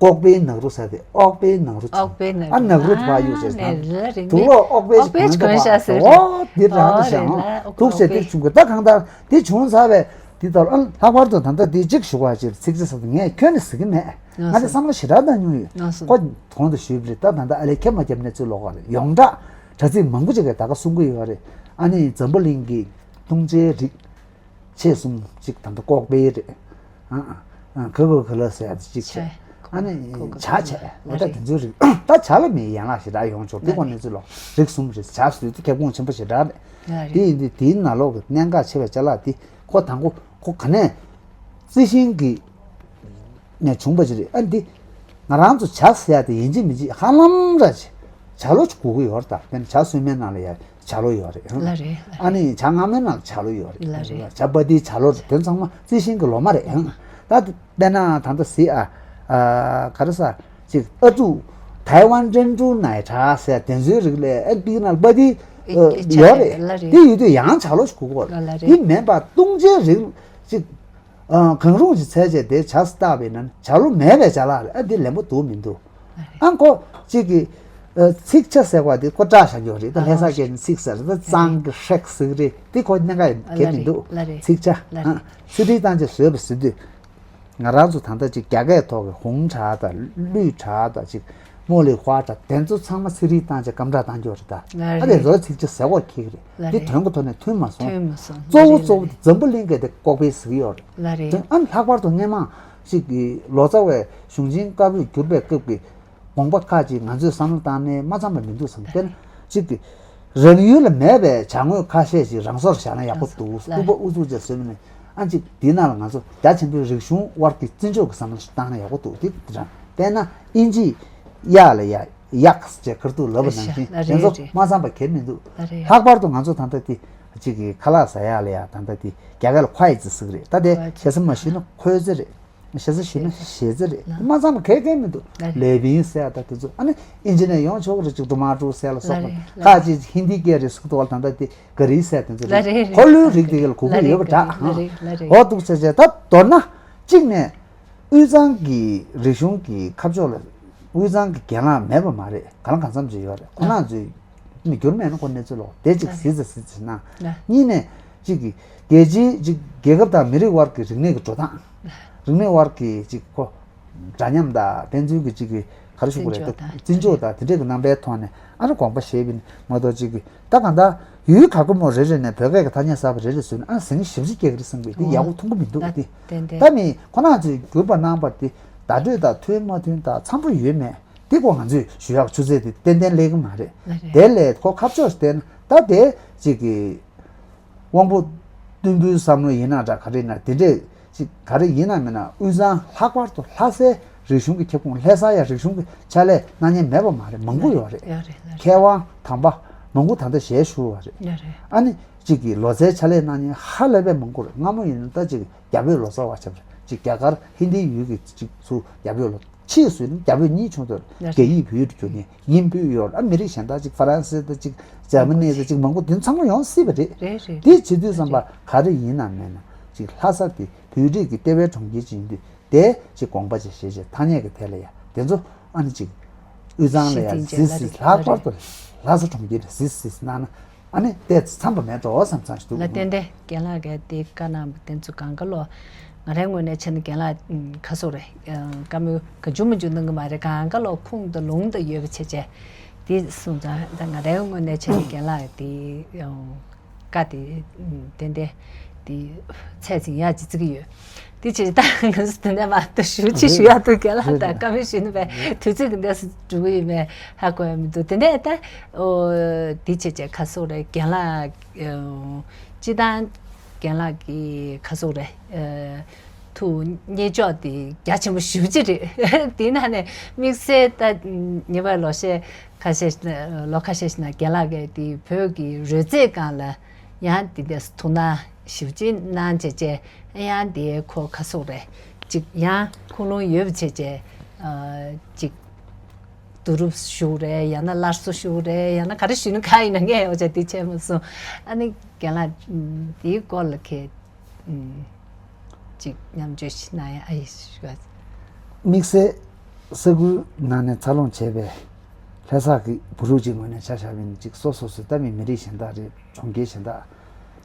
ཀོག་པའི་ནག་རུ་ཟེར་ཏེ་ཨོག་པའི་ནག་རུ་བྱུང་། ཨོག་པའི་ནག་རུ། ཨ་ནག་རུ་དེ་བ་གཡུག་བྱས་ཨ་ནས་ལ་རིང་དུག་ལོག་ཨོག་པའི་ཅིག་གོན་ཤག་ཟེར། འོ་འདི་རང་ཨོ་ཞང་རེད་ལ་ཨོག་དུག་ཟེར་ཏེ་ཨོག་པའི་བྱུང་གི་ད་གང་ལྟར་འདི་བྱུང་ཚར་བས་འདི་ལྟར་ཨ་ལྷག་པར་དུ་ད་ལྟ་འདི་གཅིག་ཞུ་བ་ཅིག་ཚིག་རེ་ཟེར་ཏེ་ངས་ཁྱོན་ནས་ཟེར་གི་མེད། ང་ཚོས་བསམ་བློ་ཞེ་དྲག་བཏང་མྱོང་ཡོད། ཁོ་གོང་དུ་ཞུས་པ་རེད། ད་ད་ལྟ་ཨ་ལས་ཁྱབ་མ་ཁྱབ་གནས་ཚུལ་ལོག་ག་རེད། ཡོངས་གྲགས་དྲ་ཚིགས་མང་པོ་ཅིག་གིས་ད་ག་གསུང་གི་ཡོད་རེད། ཨ་ནི་འཛམ་བུ་གླིང་གི་འཐུང་ཆའི་རིགས། ཆེ་གསུམ་གཅིག་ད་ལྟ་ཀོག་པའི་རེད། ཨ་ཨ་ཁ་ཁ་ཁ་ལ་ཟེར་ཡ་དེ་གཅིག་བྱས། ཨ་ནི་ཁོ་གི་ཇ་བྱས་ལ་འོ་ད་རེད། དེ་ཚོའི་རིགས་ད་ཇ་ལ་མི་ཡན་ལག་ཞེ་དྲག་ཡོང་ཆོག་དེ་ལ་ཁོ་རེད། གནས་ཚུལ་ལོ་རིགས་གསུམ་རེད། ཇ་ཟོས་དུས་ཁྱབ་ཁོངས་ཆེན་པོ་ཞེ་དྲག་རེད། ལ་དེ་རེད། ཡིན་དུས་དེའི་ནང་ལོགས་ཀྱི་གནད་འགག་ཆེ་བའི་ཅ་ལག་དེ་ཁོ་དང་པོ་ཁོ་ག་ནས་རྩི་ཤིང་གི་ནས་བྱུང་བ་ཅིག་རེད། ཨ་འདི་ང་རང་ཚོ་ཇ་ཟེར་ཡ་དེ་ཡིན་གཅིག་མིན་གཅིག་ཧ་ལམ་ར་ཇ་ཇ་ལོ་ཅིག་དགོས་ཀྱི་ཡོད་རེད། ད་དཔེར་ན་ཇ་སྲུབས་མའི་ནང་ལ་ཡ་ཇ་ལོ་ཡོད་རེད། ལ་རེད། ལ་ཨ་རེད། ནི་ཇ་མངར་མོའི་ནང་ལ་ཇ་ལོ་ཡོད་རེད། ལ་རེད། ཇ་པ་ཏི་ཇ་ལོ་རེད། དེ་ཚང་མ་རྩི་ཤིང་གི་ལོ་མ་རེད། ད་དཔེར་ན་ད་ལྟ་གཟིགས་ཨ། ཨ་ག་རེ་ཟ་ཅིག་ཨ་ཀྲུག་台湾珍珠奶茶ཟེར་དེ་ཚོའི་རིགས་ལས་ཨ་ཏིའི་ནང་ལ་པ་ཏི་ཨེ་ཨེ་ཡོད་རེད། ལ་རེད། དེ་ཡོད་དུས་ཡང་ཇ་ལོ་ཞིག་དགོས་ཀྱི་ཡོད་རེད། ལ་རེད། དེ་མིན་པ་བཏུང་བྱའི་རིགས་ཅིག་ཨ་གང་རུང་ཞིག་འཚོལ་བྱས་དེ་ཇ་བཏགས་པས་ན་ཇ་ལོ་མེད་པའི་ཅ་ལག་རེད། ཨ་འདི་ལེན་པོ་འདུག་མི་འདུག་ཨ་ཁོ་གཅིག་གིས་ཨ་ཚིག་ཇ་ཟེར་བ་འདི་ཁོ་སྐྲག་བཞག་ཡོད་རེད། ད་ལྷ་ས་སྐད་ནས་ཚིག་ཟེར་ད་གཙང་གི་ཧྲེག་ཟིག་རེད། འདི་ཁོ་གནད་འགག་གལ་མི་འདུག་ལ་རེད། ཚིག་ཇ་ལ་ཨ་རེད། སི་ཁྲིའི་ཏང་ཅེ་བཟོས་པ་ཟེར་དུས་ང་རང་ཚོ་ད་ལྟ་ཅིག་རྒྱ་སྐད་ཐོག་གི་ཧུང་ཁྲ་དང་ལུས་ཁྲ་དང་ཅིག་མོ་ལི་ཧྭ་ཁྲ་དེ་ཚོ་ཚང་མ་སི་ཁྲིའི་ཏང་ཅེ་སྐམ་དྲག་བཏང་རྒྱུ་རེད། ད་ལ་ཨ་དེ་རེད། ཚོ་ཚིག་ཇ་ཟེར་བ་ཁེག་རེད། ལ་འདི་རེད། དོན་གྱི་ཐོག་ནས་མཐུན་མ་སོང་། མཐུན་མ་སོང་། གཙོ་བོ་ལ་རེད། གཙོ་བོ་ལ་རེད། དེ་འཛམ་བུ་གླིང་གི་དེ་ལྐོག་པའི་ཟིག་ཡོད་རེད། ལ་རེད། དེ་ཨ་ལྷག་པར་དུ་སྔས་མ་ཅིག་གི་ལོ་ཙཱ་བའི་གཞུང་ཆེན་བཀའ་པོད་བསྒྱུར་བའི་སྐབས་ཀྱི་དགོངས་པ་ཁག་ཅིག་ང་ཚོས་བསམ་བློ་བཏང་ནས་མ་ཚང་བ་མི་འདུག་བསམ། དཔེར་ན་གཅིག་གི་རང་ཡུལ་ལ་མེད་པའི་བྱ་དངོས་ཁ་ཤས་ཤིག་རང་སོར་བཞག་ན་ཡག་པོ་འདུག་ལགས་སོ། ལྐུགས་པ་ཨུ་ཚུགས་བྱས་བཟོས་མིན་ཨ་ཅིག་འདི་ནང་ལ་ང་ཚོ་རྒྱ་ཆེན་པོའི་རིག་གཞུང་དབར་གྱི་བརྩི་འཇོག་གི་བསམ་བློ་ཞིག་བཏང་ན་ཡག་པོ་འདུག་དེ་དྲན་དཔེར་ན་ཨིན་ཇི་གཡག་ལ་ཡ་ཡགས་ཅེས་ཁར་ཐུག་ལབ་པ་ནང་བཞིན་ལ་དེ་ཚོ་རེད། མ་བསམ་པ་གལ་མི་འདུག་ལ་རེད། ལྷག་པར་དུ་ང་ཚོ་ད་ལྟ་དེ་གཅིག་གི་ཁ་ལག་ཟ་ཡག་ལ་ཡ་ད་ལྟ་དེ་རྒྱ་སྐད་ལ་ཁོ་ཡི་ཙི་ཟིག་རེད། ད་དེ་ཁོ་ཡི་ཙི་ཞེ་ས་མ་ཞུས་ན་ཁོའི་ཙི་རེད། ཞེ་ས་ཞུས་ན་ཞེ་ཙི་རེད། ལ་མ་ཚང་མ་གལ་གལ་མི་འདུག་ལ་རེད། ལེ་བིན་ཟེར་ཡ་ད་དེ་ཚོ་ཨ་ནི་ཨིན་ཇི་ནས་ཡོང་ཆོག་གི་རེད། ཅིག་ཀྲུ་མ་ཀྲུ་ཟེར་ལ་སོགས་པ་ལ་རེད། ཁ་ཅིག་ཧིན་དི་སྐད་རེད་ཟེར་གི་འདུག་བ། ད་ལྟ་དེ་ག་རི་ཟེར་དེ་ཚོ་ལ་རེད། རེད། ཁོར་ལོའི་རིགས་དེ་ག་ལ་གོ་གི་ཡོད་པ་འདྲ། ལ་རེད། ལ་རེད། འོ་འདུག་ཟེར་བྱས་ད་མདོར་ན་གཅིག་ནས་དབུས་གཙང་གི་རིག་གཞུང་གི་ཁ་ཕྱོགས་ལ་དབུས་གཙང་གི་རྒན་ལགས་མེད་པ་མ་རེད། གང་ལ་གང་འཚམ་ཅིག་ཡོད་རེད། ཁོ་རང་ཚོའི་མི་འགྱུར་མེད་ན་ཁོ་གནས་ཚུལ་ལོག་དེ་གཅིག་གཟིགས་ཙམ་གཟིགས་ཙམ་ན། གཉིས་ནས་གཅིག་གི་རྒྱལ་སྤྱིའི་གཅིག་རྒྱལ་ཁབ་དང་མི་རིགས་དབར་གྱི་རིག་གནས་ཀྱི་འགྲོ་སྟངས། རིག་གནས་དབར་གྱི་གཅིག་ཁོ་འདྲ་མཉམ་དང་ཕན་ཚུན་གྱི་གཅིག་གི་ག་རེ་ཞུ་དགོས་རེད། ད་བརྩི་འཇོག་དང་། བརྩི་འཇོག་དང་དེ་འདྲས་ཀྱི་རྣམ་པའི་ཐོག་ནས་ཨ་ནི་དགོངས་པ་བཞེས་པ་ཡིན་མ་གཏོགས་གཅིག་གི་ད་གང་ལྟར་ཡུལ་ག་གེ་མོ་རེ་རེ་ནས་བོད་སྐད་ཀྱི་ཐ་སྙད་གསར་པ་རེ་རེ་བཟོས་ནས་ཨ་ཟིང་ཞིབ་ཅིག་སྐྱེ་གི་རེད་བསམ་གི་དེ་ཡག་པོ་མཐོང་གི་མི་འདུག་དེ། ད་མི་ཁོ་རང་ཚོས་བསྒྱུར་པ་གནང་བ་དེ་བརྡ་སྤྲོད་དང་མཐུན་མ་མཐུན་དང་འཚམ་པོ་ཡོད་མེད་དེ་ཁོ་ང་ཚོས་ཞུ་ཡག་ཆུ་ཚད་དེ་ཏན་ཏན་སླེབས་ཀྱི་མ་རེད། ལ་རེད། དེ་ལས་ཁོ་ཁ་ཕྱོགས་བལྟས་ན་ད་དེ་གཅིག་གི་དབང་པོ་བསྟུན་པའི་བསམ་བློ་ཡིན་ན་འདྲ་ག་རེ་ཡིན་ན་དེ་འདྲས་ཅིག་ག་རེ་ཡིན་ན་མིན་ན་དབུས་གཙང་ལྷག་པར་དུ་ལྷ་སའི་རིག་གཞུང་གི་ཁྱབ་ཁོངས་ལྷ་ས་ཡ་རིག་གཞུང་གི་ཕྱག་ལས་གནང་མཁན་མེད་པ་མ་རེད། མང་པོ་ཡོད་རེད། ཡོད་རེད། ལ་རེད། མཁས་དབང་དམ་པ་མང་པོ་ད་ལྟ་ཞལ་བཞུགས་པ་རེད། ཡོད་རེད། ཨ་ནི་གཅིག་གི་ལོ་ཙཱའི་ཕྱག་ལས་གནང་མཁན་ཧ་ལས་པའི་མང་པོ་རེད། སྔ་མོ་ཡིན་ན་ད་གཅིག་རྒྱ་བོད་ལོ་ཙཱ་བ་ཆགས་པ་རེད། གཅིག་རྒྱ་གར་ཧིན་དིའི་ཡུལ་གྱི་གཅིག་ཚུར་རྒྱ་བོད་ལོ་ཕྱིས་སུ་ནི་རྒྱ་བོད་གཉིས་བྱུང་དུས་རྒྱ་ཡིག་བོད་དུ་གྱུར་ནས་དབྱིན་བོད་ཡོད། ཨ་མི་རིགས་གཞན་དག་ཅིག་ཧྥ་རན་སི་དང་ཅིག་འཇར་མ་ནི་དང་ཅིག་མང་པོ་དེ་ཚང་མ་ཡོང་སྲིད་པ་རེད། རེད་རེད། དེ་བྱེད་དུས་ཙམ་པ་ག་རེ་ཡིན་ན་མེད་ན་ཅིག་ལྷ་ས་དེ་བོད་རིགས་ཀྱི་ལྟེ་བའི་གྲོང་ཁྱེར་ཅིག་ཡིན་དུས་དེ་ཅིག་དགོངས་པ་ཅིག་བཞེས་བྱས་ཐ་སྙད་ཀྱི་ཐད་ལ་ཡ་དེ་ཚོ་ཨ་ནི་ཅིག་དབུས་གཙང་ལ་ཡ་གཞི་འཛིན་གཟིགས་བྱས་གཟིགས་ལ་ལྷག་པར་དུ་ལྷ་ས་གྲོང་ཁྱེར་ལ་གཟིགས་གཟིགས་གནང་ན། ཨ་ནི་ཏོག་ཙམ་འཚམ་པོ་མེད་འགྲོ་བསམ་བསམ་ཞིག་འདུག་ལ་ཏན་ཏན་རྒན་ལགས་ཀྱིས་དེ་བཀའ་གནང་བ་དེ་ཚོ་གང་ག་ལོ། ང་རའི་ངོས་ནས་བྱས་ན་རྒན་ལགས་ཁ་སོ་རེད། བཀའ་མོལ་ག་འཇུ་མི་འཇུ་གནང་གི་མ་རེད། གང་ག་ལོ་ཁུངས་དང་ལུང་དང་ཡོད་པ་བྱས་བྱས་དེ་གསུངས་ཙང་ད་ང་རའི་ངོས་ནས་བྱས་ན་རྒན་ལགས་དེ་བཀའ་དེ་ཏན་ཏན་དེ་ཚད་འཛིན་ཡག་ཅིག་བརྩི་གི་ཡོད། དེ་བྱས་ད་ང་ཚོ་དེ་འདྲ་མ་གཏོགས་ཞུ་ཅི་ཞུ་ཡག་འདུག་རྒན་ལགས་ད་བཀའ་མོལ་ཞུས་ནས་བས་དུས་ཚོད་ཀྱི་འདས་སུ་འགྲོ་གི་ཡོད་མེད་ཧ་གོ་ཡ་མི་འདུག་དེ་འདྲ་ད་ཨོ་དེ་བྱས་བྱས་ཁ་སོ་རེད། རྒན་ལགས་སྤྱི་བཏང་རྒན་ལགས་ཀྱི་ཁ་སོ་རེད། ཐུགས་མཉེས་ཕྱོགས་དེ་རྒྱ་ཆེན་པོ་ཞེ་པོ་ཅིག་རེད། དེའི་ནང་ནས་དམིགས་བསལ་ད་ཉེ་བའི་ལོ་ཤས་ཁ་ཤས་ལོ་ཁ་ཤས་ཤིག་ནང་རྒན་ལགས་ཀྱིས་དེ་བོད་ཀྱི་རོལ་རྩེད་སྒང་ལ་ཡང་དེ་འདྲས་ཐུགས་སྣང་ཞེ་པོ་ཅིག་གནང་བྱས་བྱས་ཡང་དེ་ཁོ་ཁ་སོ་རེད། ཅིག་ཡང་ཁུངས་ལུང་ཡོད་པ་བྱས་བྱས་ཅིག་བསྡུ་རུབ་ཞུ་རེད། ཡང་ན་སླར་གསོ་ཞུ་རེད། ཡང་ན་ག་རེ་ཞུས་ན་གང་ཡིན་ན་ངས་འོ་ཅག་དེ་བྱས་མ་སོང་། ཨ་ནི་རྒན་ལགས་དེའི་སྐོར་ལ་ཁྱེད་ཅིག་མཉམ་སྤྱོད་ཞིག་གནང་ཡ་ཨ་ཡེ་ཞུ་བ། དམིགས་བསལ་ས་ཁུལ་ནང་ནས་འཚར་ལོངས་བྱས་པའི་ལྷ་ས་གི་བུ་ཕྲུག་ཅིག་ངོས་ནས་ཆ་བཞག་པ་ཡིན་ན་ཅིག་སོ་སོ་སོའི་ལྟ་མི་མི་རིགས་གཞན་དག་རེད། གྲོང་ཁྱེར་གཞན་དག་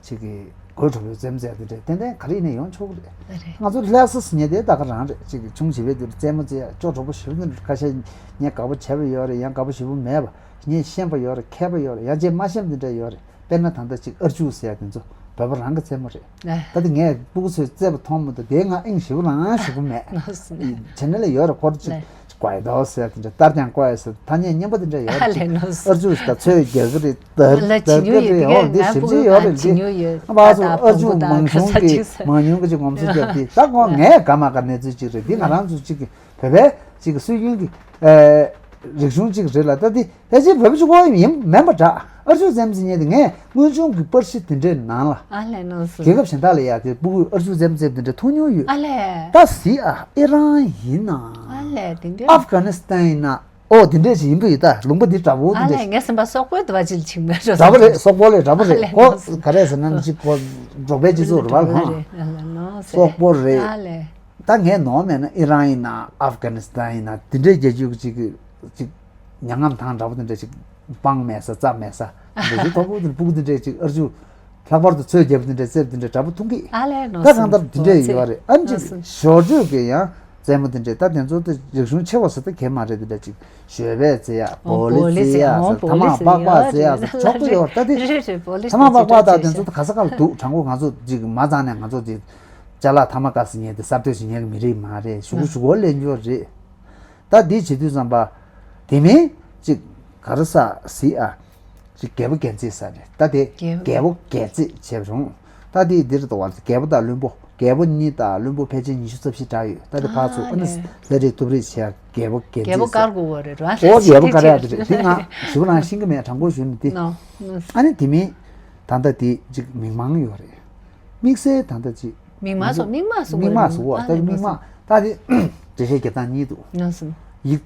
ཅིག་གི་དགོད་བྲོ་བོའི་རྩེད་མོ་རྩེ་དེ་འདྲས་ཏན་ཏན་ག་རེ་ཡིན་ན་ཡོང་ཆོག་གི་རེད། ང་ཚོ་ལྷ་ས་ཟེར་མཁན་དེ་ད་ག་རང་རེད། ཅིག་གི་ཆུང་བྱིས་པའི་དུས་རྩེད་མོ་རྩེ་ཡ་སྐྱོ་བྲོ་པོ་ཞེ་པོ་འདུག་ཁ་ཤས་ངས་དགའ་པོ་བྱས་པ་ཡོད་རེད། ཡང་དགའ་པོ་ཞེ་པོ་མེད་པ། ངས་ཤེས་པ་ཡོད་རེད། མཁས་པ་ཡོད་རེད། ཡང་ཅིག་མ་ཤེས་པ་འདི་འདྲ་ཡོད་རེད། དཔེར་ན་ད་ལྟ་ཅིག་ཨར་ཅུ་ཟེར་ཡ་དེ་ཚོ་ བོད་པ་རང་གི་རྩེད་མོ་རེད། ད་དེ་ངས་སྤུ་གུ་ཚོས་རྩེད་པ་མཐོང་མི་འདུག་དེ་ང་ཨིན་ཞེ་པོ་རང་ཞེ་པོ་མེད། བྱེད་ནི་ལ་ཡོད་རེད། སྐོར་གཅིག་ཀུའེ་རྡོ་ཟེར་དེ་འདྲ་ཏར་ཀྱང་ཀུའེ་ཟེར་ཐ་སྙད་སྙན་པོ་དེ་འདྲ་ཡོད་རེད། ཨ་ཅིག་ཨ་ཅུ་ད་ཚོས་རྒྱག་གི་རེད། ད་ད་གི་རེད། འོ་དེ་ཞིབ་ཅིག་ཡོད་རེད། དེ་ང་ཕ་ཚོ་ཨ་ཅུ་མང་ཆུང་གི་མང་ཉུང་གི་ཅིག་ངོམ་སོ་རྒྱབ་དེ་ད་ཁོ་ངས་ག་མ་ག་གནས་ཚུལ་ཅིག་རེད། དེ་ང་རང་ཚོ་ཅིག་གི་བོད་པའི་ཅིག་གི་སྲོལ་རྒྱུན་གྱི་རིག་གཞུང་ཅིག་རེད་ལ། ད་དེ་ཕལ་ཆེར་བོད་པ་ཅིག་གོ་ཡིན་མིན་པ་འདྲ། ཨ་ཅུ་ཙེ་མོ་ཟེར་མཁན་དེ་ངས་དངོས་བྱུང་གི་པར་ཤི་དེ་འདྲའི་ནང་ལ། ཨ་ལས་ནོ་སུ། རྒྱལ་ཁབ་གཞན་དག་ལ་ཡ་དེ་སྤུ་གུ་ཨ་ཅུ་ཙེ་མོ་ཙེ་དེ་འདྲ་མཐོང་མྱོང་ཡོད། ཨ་ལས། ད་གཟིགས་ཨ། ཨི་རན་ཡིན་ན། ཨ་ལས་དེ་འདྲ། ཨབ་གྷ་ནི་སི་ཐན་ཡིན་ན། ཨོ་དེ་འདྲས་ཅིག་ཡིན་པ་ཡིན། ད་ལུང་པ་འདི་འདྲ་བོ་ཨ་དེ་ལས་འདྲས། ངས་སེམས་པ་སོག་པོའི་དུ་བ་ཅིག་ཕྱིན་པའི་རོ། འདྲ་པོ་རེད། སོག་པོ་ལས་འདྲ་པོ་རེད། ཨ་ལས་ཁོ་ནོ་སུ། ག་རེ་ཟེར་ན་ཅིག་ཁོ་འབྲོག་པའི་སྤྱི་ཚོགས་རེད་བ། ལྷོ་སོག་པོ་རེད། ཨ་ལས། ད་ངས་ནོར་མེད་ན་ཨི་རན་ཡིན་ན་ཨབ་གྷ་ནི་སི་ཐན་ཡིན་ན་དེ་འདྲའི་རྒྱལ་ཁབ་ཅིག་གི་ཅིག་མྱ་ངམ་ཐང་འདྲ་པོ་དེ་འདྲ་ཅིག་སྤང་མེད་ས་རྩྭ་མེད་ས་འདི་ཚོ་མཐོ་པོ་དེ་སྤུ་གུ་དེ་འདྲས་ཅིག་ཨ་ཅུ། ལྷག་པར་དུ་ཚོས་རྒྱབ་དེ་འདྲས་རྩེབ་དེ་འདྲས་འདྲ་པོ་མཐོང་གི། ཨ་ལས་ནོ་ད་སོ་གང་ལྟར་དེ་འདྲས་ཡོད་རེད། ཨ་ནི་ཅིག་ཞོར་བརྗོད་ཀྱི་ཡང་རྩེད་མོ་དེ་འདྲས་ད་དེ་ཚོ་དེ་རིག་གཞུང་ཆེ་བ་ཟེར་ད་གས་མ་རེད། དེ་འདྲས་ཅིག་ཞོལ་པའི་རྩེ་ཡ་བོ་ལི་རྩེ་ཡ་ཟེར་ཐ་མག་པགས་པ་རྩེ་ཡ་ཟེར་ཆོག་གི་ཡོད་རེད། ད་དེ་ཐ་མག་པགས་པ་ད་དེ་ཚོ་ད་ག་ས་ག་ལ་འདུག་དྲང་པོ་ང་ཚོ་ཅིག་མ་རྩ་ནས་ང་ཚོ་ཅིག་ཅ་ལག་ཐ་མག་ག་ཟེར་མཁན་དེ་གསར་གཏོད་བྱེད་མཁན་གྱི་མི་རིགས་མ་རེད། ཞུ་གུ་ཞུ་གོ་ལེན་རྒྱུ་རེད། ད་འདི་བྱེད་དུས་ཙམ་པ། དེ་མིན་ཅིག་ག་རེ་ས་སི་ཨ། ཅིག་རྒྱལ་པོ་རྒྱལ་མཚན་ས་རེད། ད་དེ་རྒྱལ་པོ་རྒྱལ་མཚན་བྱས་རུང་། ད་དེ་འདིར་དུ་བ་རྒྱལ་པོ་དང་བློན་པོ། རྒྱལ་པོ་གཉིས་དང་བློན་པོ་ཕལ་ཆེར་ཉི་ཤུ་རྩ་བཞི་འདྲ་ཡོད། ད་དེ་ཕར་ཚུར་ཨ་ཨ་ནི་ལས་ལྷ་རིས་ཐུབ་རིས་བྱས་རྒྱལ་པོ་རྒྱལ་རྒྱལ་པོ་མཚན་ས། བཀར་དགོས་པ་རེད་ར། ཨོ་རྒྱལ་པོ་བཀར་ཡག་དེ་རེད། དེ་ང་ཞིབ་པོ་རང་ཤེས་ཀྱི་མེད། དྲང་པོ་ཞུས་ན་དེ། ནོ་ནོ། ཨ་ནི་དེ་མིན་ད་ལྟ་དེ་ཅིག་མིག་མང་ཡོད་རེད། དམིགས་བསལ་ད་ལྟ་ཅིག་མིག་མ་སོ་མིག་མ་སོ་མིག་མ་སོ་ཨ་ད་ལས་མིག་མ་ནོ་སོ། ད་དེ་འགྲེལ་བཤད་རྒྱག་སྟངས་གཉིས་འདུག་ནོ་སོ། ཡིག་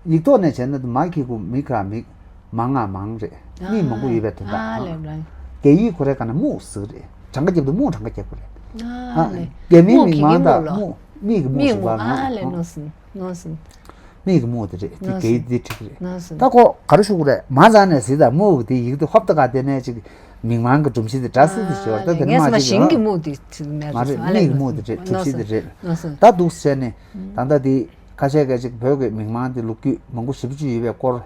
ཡིག་ཐོག་ནས་བྱས་ན་མ་གི་གུ་མི་ག་མིག་མ་ང་མང་རེད། མིག་མང་པོ་ཡོད་པའི་དོན་དག་ཨ་ལས་རང་། རྒྱ་ཡིག་ཁོ་རའི་ག་ན་མུག་ཟེར་རེད། གྲངས་ཀ་རྒྱབ་དུས་མུག་གྲངས་ཀ་རྒྱབ་དགོས་རེད། ཨ་ཨ་ལས། རྒྱ་མིའི་མུག་མིག་གི་མང་གི་དང་མུག་ལོ། མུག་མིག་གི་མུག་མིག་ཟེར་མུག་བ་ཨ་ལས་ནོ་ནོ་སོ་ནོ་སོ། མིག་གི་མུ་དེ་རེད། དེ་ནོ་གའི་སི་དེ་ཁྲིག་རེད། ནོ་སོ་ནོ། ད་ཁོ་ག་རེ་ཞུ་གི་རེད། མ་ཙང་ནས་གཟིགས་དང་མུ་གི་དེ་ཡིག་དེ་ཧོབ་ཏེ་ག་དེ་ནས་ཅིག་མིག་མང་གི་སྒྲོམ་གཞི་དེ་འདྲ་སེ་དེ་ཞོར་ད་དེ་ནས་མ་ཅིག་ཞིང་གི་མུ་དེ་ཅིག་མེད་མ་རེད། མིག་གི་མུ་དེ་རེད། གྲུ་བཞི་དེ་རེད། ནོ་སོ་ནོ། ད་འདུག་ཟེར་ནས་ད་ལྟ་དེ་ཁ་ཤས་ཀ་ཅིག་བོད་ཀྱི་མིག་མང་དེ་ལོ་རྒྱུས་མང་པོ་ཞེ་པོ་ཅིག་ཡོད་པའི་སྐོར།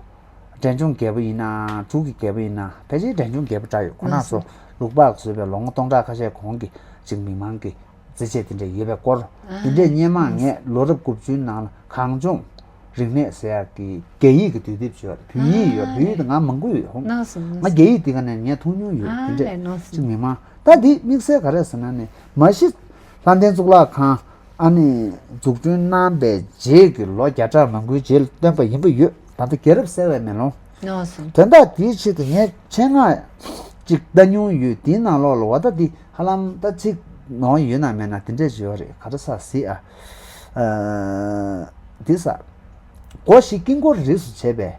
འབྲས་ལྗོངས་རྒྱལ་པོ་ཡིན་ན་འབྲུག་གི་རྒྱལ་པོ་ཡིན་ན་ཕལ་ཆེར་འབྲས་ལྗོངས་རྒྱལ་པོ་འདྲ་ཡོད། ཁོ་རང་ཚོ་ལུག་ལྤགས་བཟོས་པའི་ལོ་ངོ་སྟོང་ཕྲག་ཁ་ཤས་གོང་གི་ཅིག་མིག་མང་གི་རྩེད་ཆས་དེ་འདྲ་ཡོད་པའི་སྐོར། ཨ། དེ་འདྲས་སྔོན་མ་ངས་ལོ་རབས་དགུ་བཅུའི་ནང་ལ་གངས་ལྗོངས་རིག་གནས་ཟེར་ཡག་གི་རྒྱ་ཡིག་གི་དུས་དེབ་ཅིག་ཡོད་རེད། བོད་ཡིག་ཡོད། བོད་ཡིག་དེ་ང་མང་པོ་ཡོད་ཧོ། ང་རྒྱ་ཡིག་དེ་ག་ནས་ངས་མཐོང་མྱོང་ཡོད། དེ་འདྲས་ཅིག་མིག་མང་། ད་དེ་དམིགས་བསལ་ག་རེ་ཟེར་ན་ནི་མ་གཞི་ལྷ་ལྡན་གཙུག་ལག་ཁང་ཨ་ནི་འཛུགས་སྐྲུན་གནང་པའི་རྗེས་ཀྱི་ལོ་བརྒྱ་ཕྲག་མང་པོའི་རྗེས་ལ་བཏོན་པ་ཡིན་པ་ཡོད། ད་ལྟ་རྒྱལ་རབས་གསལ་བའི་མེ་ལོང་། ནོ་སོ། དོན་དག་དེའི་ཆེད་དུ་ངས་ཆེད་མངགས་ཅིག་བལྟ་མྱོང་ཡོད། དེའི་ནང་ལོགས་ལ་བ་ད་འདི་ཧ་ལམ་ད་ཚིག་ནོར་ཡོད་ན་མེད་ན་དེ་འདྲས་ཅིག་ཡོད་རེད། ག་རེ་ས་གཟིགས་ཨ། ཨ། འདི་ས། སྒོ་བཞི་དཀྱིལ་འཁོར་རིས་སུ་བྱས་པའི་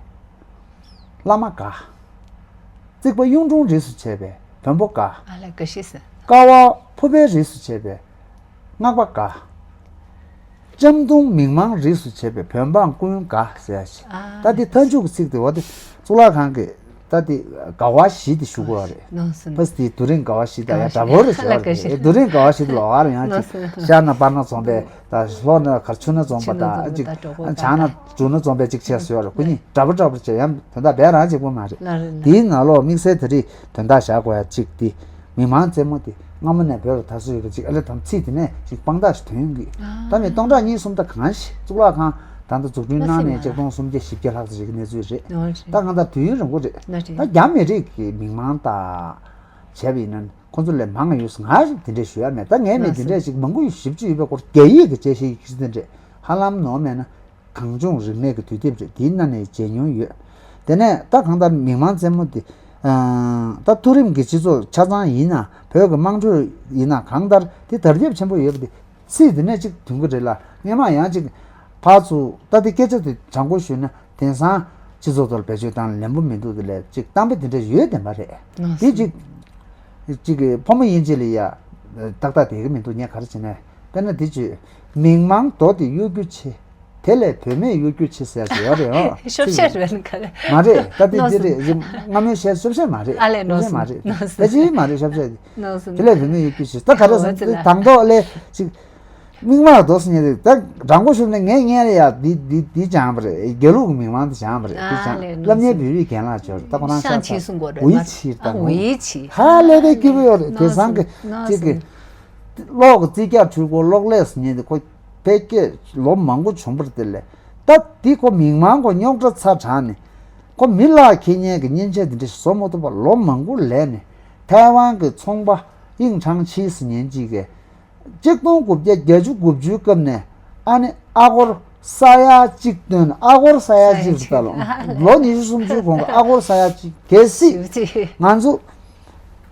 བླ་མ་དགའ། རྩིག་པ་གཡུང་དྲུང་རིས་སུ་བྱས་པའི་བོན་པོ་དགའ། ཨ་ལ་དགའ་ཤེས་ཟེར། ཀ་བ་ཕུར་པའི་རིས་སུ་བྱས་པའི་སྔགས་པ་དགའ། ལྕམ་དུང་མིག་མང་རིས་སུ་བྱས་པའི་བོད་འབངས་ཀུན་དགའ་ཟེར་ཡ་ཞིག་ཨ། ད་འདི་མཐའ་མཇུག་གི་ཚིག་དེ་བ་དེ་གཙུག་ལག་ཁང་གི་ད་འདི་དགའ་བ་བཞི་དེ་ཞུ་དགོས་པ་རེད། ནོ་སོ་ནོ། ཕ་སི་དེ་དུས་རིང་དགའ་བ་བཞི་དང་ཡ་འདྲ་པོ་རེད་ཟེར་བ་རེད། དུས་རིང་དགའ་བ་བཞི་དེ་ལོགས་ཀ་རེད། ཡང་ཅིག་ཤར་ན་སྤར་ན་འཛོམས་པའི་ད་ལྷོ་ན་གར་ཆུ་ན་འཛོམས་པ་དང་ཅིག་བྱང་ན་འབྲུག་ན་འཛོམས་པའི་ཅིག་བྱས་ཟེར་བ་རེད། ཁོ་གཉིས་འདྲ་པོ་འདྲ་པོ་བྱས་ཡང་དོན་དག་བས་རང་གཅིག་པོ་མ་རེད། དེའི་ནང་ལོགས་དམིགས་བསལ་ད་རེས་དོན་དག་བཞག་དགོས་ཡ་གཅིག་དེ། མི་མང་རྩེད་མོ་དེ་སྔ་མོ་ནས་བོད་ལ་དར་སྲོལ་ཡོད་པ་ཅིག་ཨ་ལས་དམ་ཚིག་དེ་ནས་ཅིག་དཔང་རྟགས་ཤིག་ཐོན་གི། ད་མི་སྟོང་ཕྲག་གཉིས་གསུམ་ད་གང་ཞིག་གཙུག་ལག་ཁང་ད་ལྟ་འཛུགས་སྐྲུན་གནང་ནས་ཆིག་སྟོང་སུམ་བརྒྱ་བཞི་བརྒྱ་ལྷག་ཙམ་ཞིག་གི་གནས་ཚུལ་རེད། ད་གང་ལྟར་དུས་ཡུན་རིང་པོ་རེད། ད་རྒྱ་མི་རིགས་ཀྱི་མི་མང་དང་བྱས་པ་ཡིན་ན་ཁོང་ཚོ་ལས་མང་ང་ཡོད། ང་ཞིག་དེ་འདྲས་ཞུ་ཡ་མེད། ད་ངས་མི་དེ་འདྲས་ཞིག་མང་པོ་ཞིབ་ཅིག་ཡོད་པའི་སྐོར་རྒྱ་ཡིག་གི་དཔྱད་གཞི་ཡིག་ཆ་དེ་འདྲས་ཧ་ལམ་ནོར་མེད་ན། གངས་ལྗོངས་རིག་གནས་ཀྱི་དུས་དེབ་རེད། དེའི་ནང་ནས་མཇལ་མྱོང་ཡོད། དེ་ནས་ད་གང་ལྟར་མི་མང་རྩེད་མོ་དེ། ད་མཐོ་རིམ་གྱི་སྤྱི་ཚོགས་ཆ་ཚང་ཡིན་ན་བོད་ཀྱི་དམངས་ཁྲོད་ཡིན་ན་གང་ལྟར་དེ་དར་ཁྱབ་ཆེན་པོ་ཡོད་པ་དེ་ཚིག་དེ་ནས་གཅིག་ཐོན་གྱི་རེད་ལ། སྔས་མ་ཡང་གཅིག་ཕར་ཚུར་ད་དེ་སྐད་ཆ་དེ་དྲང་པོ་ཞུས་ན་དེང་སང་སྤྱི་ཚོགས་ཐོག་བེད་སྤྱོད་བཏང་ལན་པོ་མི་འདུག་དེ་ལས་གཅིག་གཏམ་དཔེ་དེ་འདྲ་ཡོད་བདེན་པ་རེད། དེ་གཅིག་གཅིག་གི་ཕོ་མོ་དབྱེ་འབྱེད་ལ་ཡ་ཏག་ཏག་བསྡད་ཀྱི་མི་འདུག་ངས་ག་རེ་བྱས་ནས་དཔེར་ན་དེ་བྱོས། མིག་མང་རྡོ་དེ་གཡོ་སྒྱུ་ཆེ། དེ་ལས་བུད་མེད་གཡོ་སྒྱུ་ཆེ་ཟེར་ཞིག་ཡོད་རེད་ཨང་། ཤོབ་ཤེས་རེད་ག་རེ། མ་རེད། ད་དེ་འདི་རེད། སྔ་མོའི་བཤད་ཤོབ་ཤེས་མ་རེད། ཨ་ལས་ཤོབ་ཤེས་མ་རེད། ད་ཅི་མ་རེད་ཤོབ་ཤེས། དེ་ལས་བུད་མེད་གཡོ་སྒྱུ་ཆེ། ད་ག་རེ་ཟེར་ན་དང་ཐོག་ལས་ཅིག་མིག་མངས་འདུག་ཟེར་མཁན་དེ་ད་དྲང་པོ་ཞུས་ན་ངས་སྔོན་ལ་ཡ་འདི་འདི་འདི་སྦྱངས་པ་རེད། དགེ་ལུགས་ཀྱི་མིག་མངས་དེ་སྦྱངས་པ་རེད། དེ་ཨ་སྦྱངས་ལས་སློབ་གཉེར་བོད་རིགས་རྒན་ལགས་ཅིག་ཡོད་རེད། ད་ཁོ་རང་ཤག་ཤག་ཆེ་གསུང་གོ་རེད། ཝུའི་ཆི་ད་ཨ་ཝུའི་ཝུའི་ཆི་ཧ་ལས་པའི་སྐྱིད་པོ་ཡོད་རེད། དེང་སང་གི་ཅིག་གི་གློག་གི་རྩིས་རྒྱག་འཕྲུལ་འཁོར་གློག་ཀླད་ཟེར་མཁན་དེ་ཁོ་ཕལ་སྐད་ལོ་མང་པོ་བྱུང་པ་རེད། དེ་ལས་ད་འདི་ཁོ་མིག་མངས་ཁོ་རྙོག་དྲ་ཚ་དྲགས་ནས་ཁོ་མི་ལག་འཁྱེར་མཁན་གྱི་མཉེན་ཆས་དེ་འདྲ་ཞིག་བཟོ་མ་ཐུབ་པར་ལོ་མང་པོ་ལས་ནས་ཐའེ་ཝན་གྱི་ཚོང་པ་དབྱིང་ཁྲང་ཆི་ཟེར་མཁན་ཅིག་གིས། གཅིག་སྟོང་དགུ་བརྒྱ་བརྒྱད་ཅུ་དགུ་བཅུའི་སྐབས་ནས་ཨ་ནི་ཨ་སྒོར་ས་ཡ་གཅིག་བཏོན། ཨ་སྒོར་ས་ཡ་གཅིག་རེད་ད། ལོ་ལོ་ཉི་ཤུ་སུམ་ཅུའི་གོང་གི་ཨ་སྒོར་ས་ཡ་གཅིག་གལ་སྲིད་ང་ཚོ་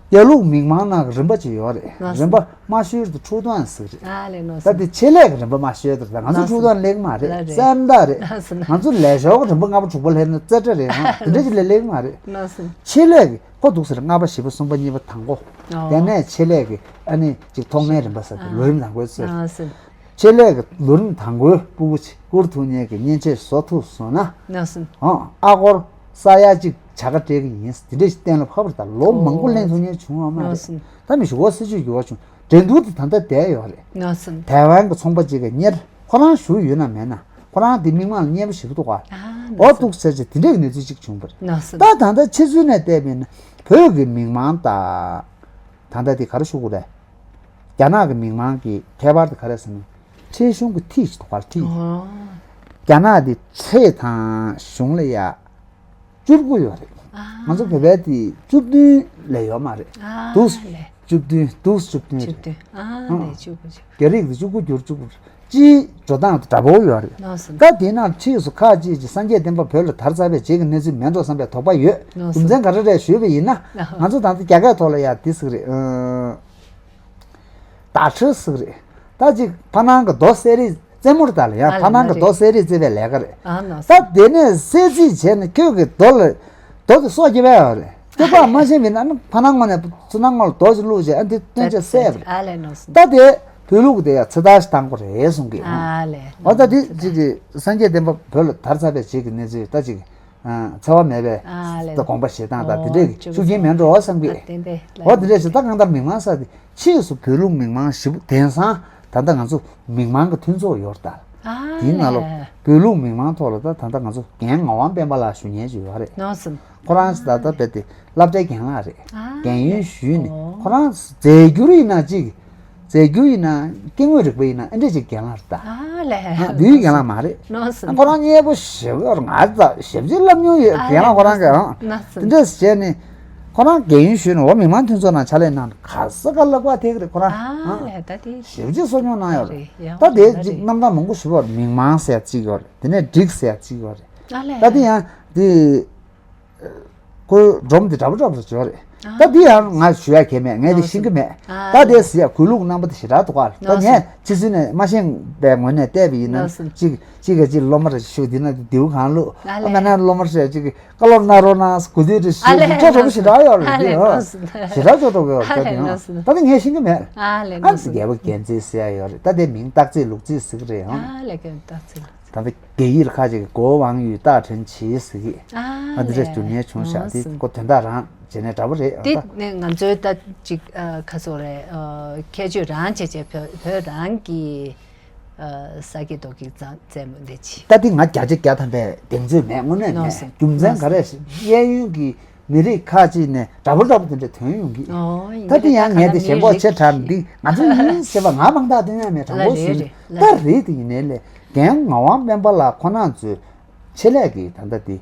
དགེ་ལུགས་མིག་མངས་ནང་གི་རིམ་པ་ཅིག་ཡོད་རེད། ལགས་སོ། རིམ་པ་མ་ཤོར་དུ་འཁྲུག་སྟོན་ཟེར་གི་རེད། ཨ་ལས་ནོར་ད་སོང་། དེ་ཆེད་ལས་ཀྱི་རིམ་པ་མ་ཤོར་དུ་རེད། ང་ཚོ་ལགས་འཁྲུག་སོ། སྟོན་ལེགས་མ་རེད། ལགས་རེད། སེམས་ཐག་རེད། ལགས་སོ་ན། ང་ཚོ་ལས་ཞོར་གྱི་རིམ་པ་ལྔ་པ་དྲུག་པ་སླེབས་ན་རྩེ་གྲ་རེད་ཧང་དེ་འདྲ་ཅིག་ལས་ལེགས་མ་རེད། ལགས་སོ། ཆེད་ལས་ཀྱི་ཁོ་འདུག་ཟེར། ལྔ་པ་བཞི་པ་གསུམ་པ་གཉིས་པ་དང་པོ། ཨོ། དེ་ནས་ཆེད་ལས་ཀྱི་ཨ་ནི་ཅིག་ཐོག་མའི་རིམ་པ་ཟེར་ཏེ་ཨ། ལོ་རིམ་དང་པོའི་ཚོད་ཨ་སོ། ཆེད་ལས་ཀྱི་ལོ་རིམ་དང་པོའི་སྤུ་གུ་ཅིག་བསྐུར་ཐུབ་མཁན་གྱི་མཉེན་ཆས་བཟོ་ཐུབ་སོང་ན། ཨ་སོ། ཨོ། ཨ་སྒོར་ས་ཡ་གཅིག་བྱ་དགའ་སྤྲད་ཀྱི་ཡིན། དེ་འདྲ་ཞིག་གཏན་ལ་ཕབ་པ་རེད། ད་ལོ་མང་པོ་ཨོ། ལེན་ཐུབ་མཁན་བྱུང་བ་མ་ཨ་རེད། སོ། ད་མི་ཞུ་གོ་སྲིད་ཇུས་འགྱུར་བ་བྱུང་། འགྲན་བསྡུར་དེ་ད་ལྟ་བསྡད་ཡོད་རེད། ཨ་སོ། ཐའེ་ཝན་གྱི་ཚོང་པ་ཅིག་གིས་གཉེར། ཁོ་རང་ཞུགས་ཡོད་ན་མེད་ན་ཁོ་རང་དེ་མིག་མངས་ལ་མཉེས་པོ་ཞེ་པོ་འདུག་ག་ཨ་འོ་འདུག་ཟེར་བྱས་དེ་འདྲའི་གི་གནས་ཚུལ་ཅིག་བྱུང་བ་རེད། ད་ད་ལྟ་ཕྱི་ཚུལ་ནས་བལྟས་པ་ཡིན་ན་བོད་ཀྱི་མིག་མངས་དང་། ད་ལྟ་དེ་ག་རེ་ཞུ་དགོས་རེད། རྒྱ་ནག་གི་མིག་མངས་ཀྱི་ཁྱད་པར་དེ་ག་རེ་ཟེར་ན། ཁྲེ་གཞུང་གི་ཁྲི་ཞིག་འདུག་ག་ཁྲི། ཨོ། རྒྱ་ནག་དེ་ཁྲེ་དང་གཞུང་ལ་ཡ་བཅུ་དགུ་ཡོད་རེད། ཨ། ང་ཚོ་བོད་པའི་དེ་བཅུ་བདུན་ལས་ཡོད་མ་རེད། ཨ་འདུག་ལས། བཅུ་བདུན་འདུག་བཅུ་བདུན་བཅུ་རེད། བདུན་ཨ་ཨ། ལས་བཅུ་དགུ་བཅུ། རྒྱ་རིགས་དེ་བཅུ་དགུ་བསྒྱུར་བཅུ་དགུ་རེད། སྤྱིའི་འགྲོ་སྟངས་དེ་འདྲ་པོ་ཡོད་རེད། ལགས་སོ། ད་དེའི་ནང་ཁྲིད་སུ་ཁག་ཅིག་ཅིག་སངས་རྒྱས་བསྟན་པ་བོད་ལ་དར་ཚར་བའི་རྗེས་ཀྱི་གནས་ཚུལ་མེད་འགྲོ་བསམ་པའི་དོགས་པ་ཡོད། ལགས་སོ། རྒྱུ་མཚན་ག་རེ་རེད་ཞུས་པ་ཡིན་ན། ལགས། ང་ཚོ་ད་ལྟ་རྒྱ་སྐད་ཐོག་ལ་ཡ་འདི་ཟེར་གི་རེད། ཨ། བརྡ་འཕྲིན་ཟེར་གི་རེད། ད་ཅིག་ཕ་ནང་གི་རྡོ་གསེར་རི་རྩེ་མོར་བལྟ་ལ་ཡང་ཨ་ཕ་ནང་གི་རྡོ་གསེར་རི་རྩེ་བའི་ལས་ཀ་རེད། ཨ་ན་ད་དེ་ནས་གསེར་རྩིས་བྱས་ནས་ཁྱོད་ཀྱི་རྡོ་ལ་རྡོ་དེ་སྲོག་སྐྱེ་བས་ཡོད་རེད། སྐྱེ་པ་མ་ཤེས་མིན་ན་ནི་ཕ་ནང་ངོས་ནས་ཚུར་ནང་ངོས་ལ་རྡོ་ཞིག་བླུགས་བྱས་ཨ་འདི་སྟོན་ཆ་སྲེད་པ་རེད། ཨ་ལས་ནོ་སོང་། ད་དེ་བོད་ལུགས་དེ་ཡང་ཚེ་ཐར་ཞིག་བཏང་དགོས་རེད་གསུང་གི་ཨ་ལས་ཨོ་ད་དེ་ཅིག་གི་སངས་རྒྱས་བསྟན་པ་བོད་ལ་དར་ཚར་བའི་རྗེས་ཀྱི་གནས་ཚུལ་ད་ཅིག་འཚེ་བ་མེད་པའི་ཨ་ལས་ད་དགོངས་པ་བཞེས་སྟངས་དང་དེ་འདྲས་ཀྱི་ཤུགས་རྐྱེན་མེད་འགྲོ་བསམ་གི་ཨ་དེ་འདྲས་ལ་ཨོ་དེ་འདྲས་ཞིག་ད་གང་ལྟར་མི་མང་ས་དེ་ཕྱིས་སུ་བོད་ལུགས་མི་མང་ཞིག་དེང་སང་ད་ལྟ་ང་ཚོ་མི་མང་གི་མཐུན་ཚོགས་ཡོད་རེད་ད། ཨ་དེའི་ནང་ལོགས་ལས་བོད་ལུགས་མི་མང་ཐོག་ལ་ད་ད་ལྟ་ང་ཚོ་རྒན་ངག་དབང་སྤེན་པ་ལགས་ཞུ་མཁན་ཞིག་ཡོད་རེད། ནོ་སམ། ཁོ་རང་ད་ལྟ་རྦད་དེ་སློབ་གྲྭའི་རྒན་ལགས་རེད། ཨ་རྒན་ཡོལ་ཞུས་ནས་ཨོ་ཁོ་རང་རྫས་འགྱུར་ཡིན་ན་གཅིག་རྫས་འགྱུར་ཡིན་ན་སྐྱེ་དངོས་རིག་པ་ཡིན་ན་ཨེ་འདྲས་ཅིག་རྒན་ལགས་རེད་ད། ཨ་ལས། ཨ་འདུལ་རྒན་ལགས་མ་རེད། ནོ་སམ། ཁོ་རང་མཉེས་པོ་ཞེ་པོ་ཡོད་རེད། ང་ད་ཞེ་པོ་ཅིག་སློབ་མྱོང་ཡོད་ཨ་རྒན་ལགས་ལས་ཁོ་རང་གི་ཨང་ནོ་སམ། དེ་འདྲས་བྱས་ནས་ཁོ་རང་རྒན་ཡོལ་ཞུས་ནས་འོ་མི་མང་མཐུན་ཚོགས་ནང་ཕྱག་ལས་གནང་ག་ས་ག་ལ་བཀའ་ཐེག་རེད་ཁོ་རང་ཨ་ཨང་ལས་ད་དེ་ཞེ་པོ་ཅིག་གསོ་སྐྱོང་གནང་ཡོད་རེད། ད་དེ་ཅིག་རྣམ་གྲངས་མང་པོ་ཞིག་ཡོད་རེད། མི་མང་ཟེར་ཡ་གཅིག་ཡོད་རེད། དེ་ནས་སྒྲིག་ཟེར་ཡ་གཅིག་ཡོད་རེད། ཨ་ལས། ད་དེ་ཡང་དེ་ཁོའི་སྒྲོམ་དེ་འདྲ་པོ་འདྲ་པོ་ཅིག་ཡོད་རེད། ཨ་ད་དེ་ཡང་ང་ཞུ་ཡ་གལ་མེད། ངས་དེ་ཤེས་ཀྱི་མེད། ཨ་ད་དེ་ཟེར་ཡ་གུས་ལུགས་རྣམ་པ་དེ་ཞེ་དྲག་འདུག་ག་ད་ངས་ཕྱི་ཚུལ་ནས་མ་ཤེས་པའི་ངོས་ནས་བལྟས་པ་ཡིན་ན་གཅིག་གཅིག་ག་གཅིག་སློབ་མ་རེ་ཞུ་འདི་ན་དེ་དེའུ་གང་བླུག་ཨ་མེད་ན་སློབ་མ་རེ་གཅིག་བཀའ་སློབ་གནང་རོགས་གནང་གུས་འདུད་རེ་ཞུ་ཨ་ལས་ཅོ་འདྲ་པོ་ཞེ་དྲག་ཡོད་རེད། ཨ་དེ་ལས་ཨ་ནོ་སམ། ཞེ་དྲག་ཅོ་འདྲ་པོ་ཡོད་རེད། ད་དེ་ཡང་ད་དེ་ངས་ཤེས་ཀྱི་མེད། ཨ་ལས་ཨ་ནོ་སམ། རྒྱལ་པོ་རྒྱལ་མཚན་ཟེར་ཡ་ཡོད་རེད། ད་དེ་མིང་སྟག་རྩེ་ལུག་རྩེ་ཟེར་གི་རེད་ཨང་། ཨ་ལས་ཀྱང་སྟག་རྩེ་ལུག་རྩེ། ད་ལྟ་རྒྱ་ཡིག་ལ་ཁ་ཅིག་གིས་གོ་ཝང་ཡུས་སྟག་ཕྲན་ཆི་ཟེར་གི་ཨ་ཨ་འདི་འདྲ་ལས་འགྱུར་ཉེན་བྱུང་ཤག་ཨང་དེ་སོང་ཁོ་དོན་དག་རང་བྱས་ནས་འདྲ་པོ་རེད་ཨ། དེ་ད་ནས་ང་ཚོའི་ད་ཅིག་ཨ་ཁ་སོ་རེད་ཨ་ཁྱད་ཆོས་རང་བྱས་བྱས་བོད་བོད་རང་གི་ཨ་ས་སྐྱེས་རྡོ་སྐྱེས་རྩ་རྩེད་མོ་འདི་ཅི། ད་དེ་ང་བརྒྱ་ཆ་བརྒྱ་ཐམ་པའི་གདེང་ཚོད་མེད་དངོས་གནས་ནོ་མེད། སེ་རྒྱུ་མཚན་ནོ་ག་སེ་རེད་གཡས་གཡོན་གྱི་མི་རིགས་ཁག་ཅིག་ནས་འདྲ་པོ་འདྲ་པོ་དེ་འདྲ་ཐོན་ཡོང་གི་ཨོ་ཡིན་ད་དེ་ཡང་ངས་དེ་ཞེན་ཁོག་ཆེ་དྲགས་ནས་འདི་ང་ཚོ་ཡིན་ཞེས་པ་ང་མང་དག་སྟོན་ཡ་མེད། དྲང་པོ་ཞུས་ན་ད་རེད་དེ་ཡིན་ནའི་ལས་རྒན་ངག་དབང་སྤེན་པ་ལགས་ཁོ་ན་ཚོས་ཆེད་ལས་ཀྱི་ད་ལྟ་དེ་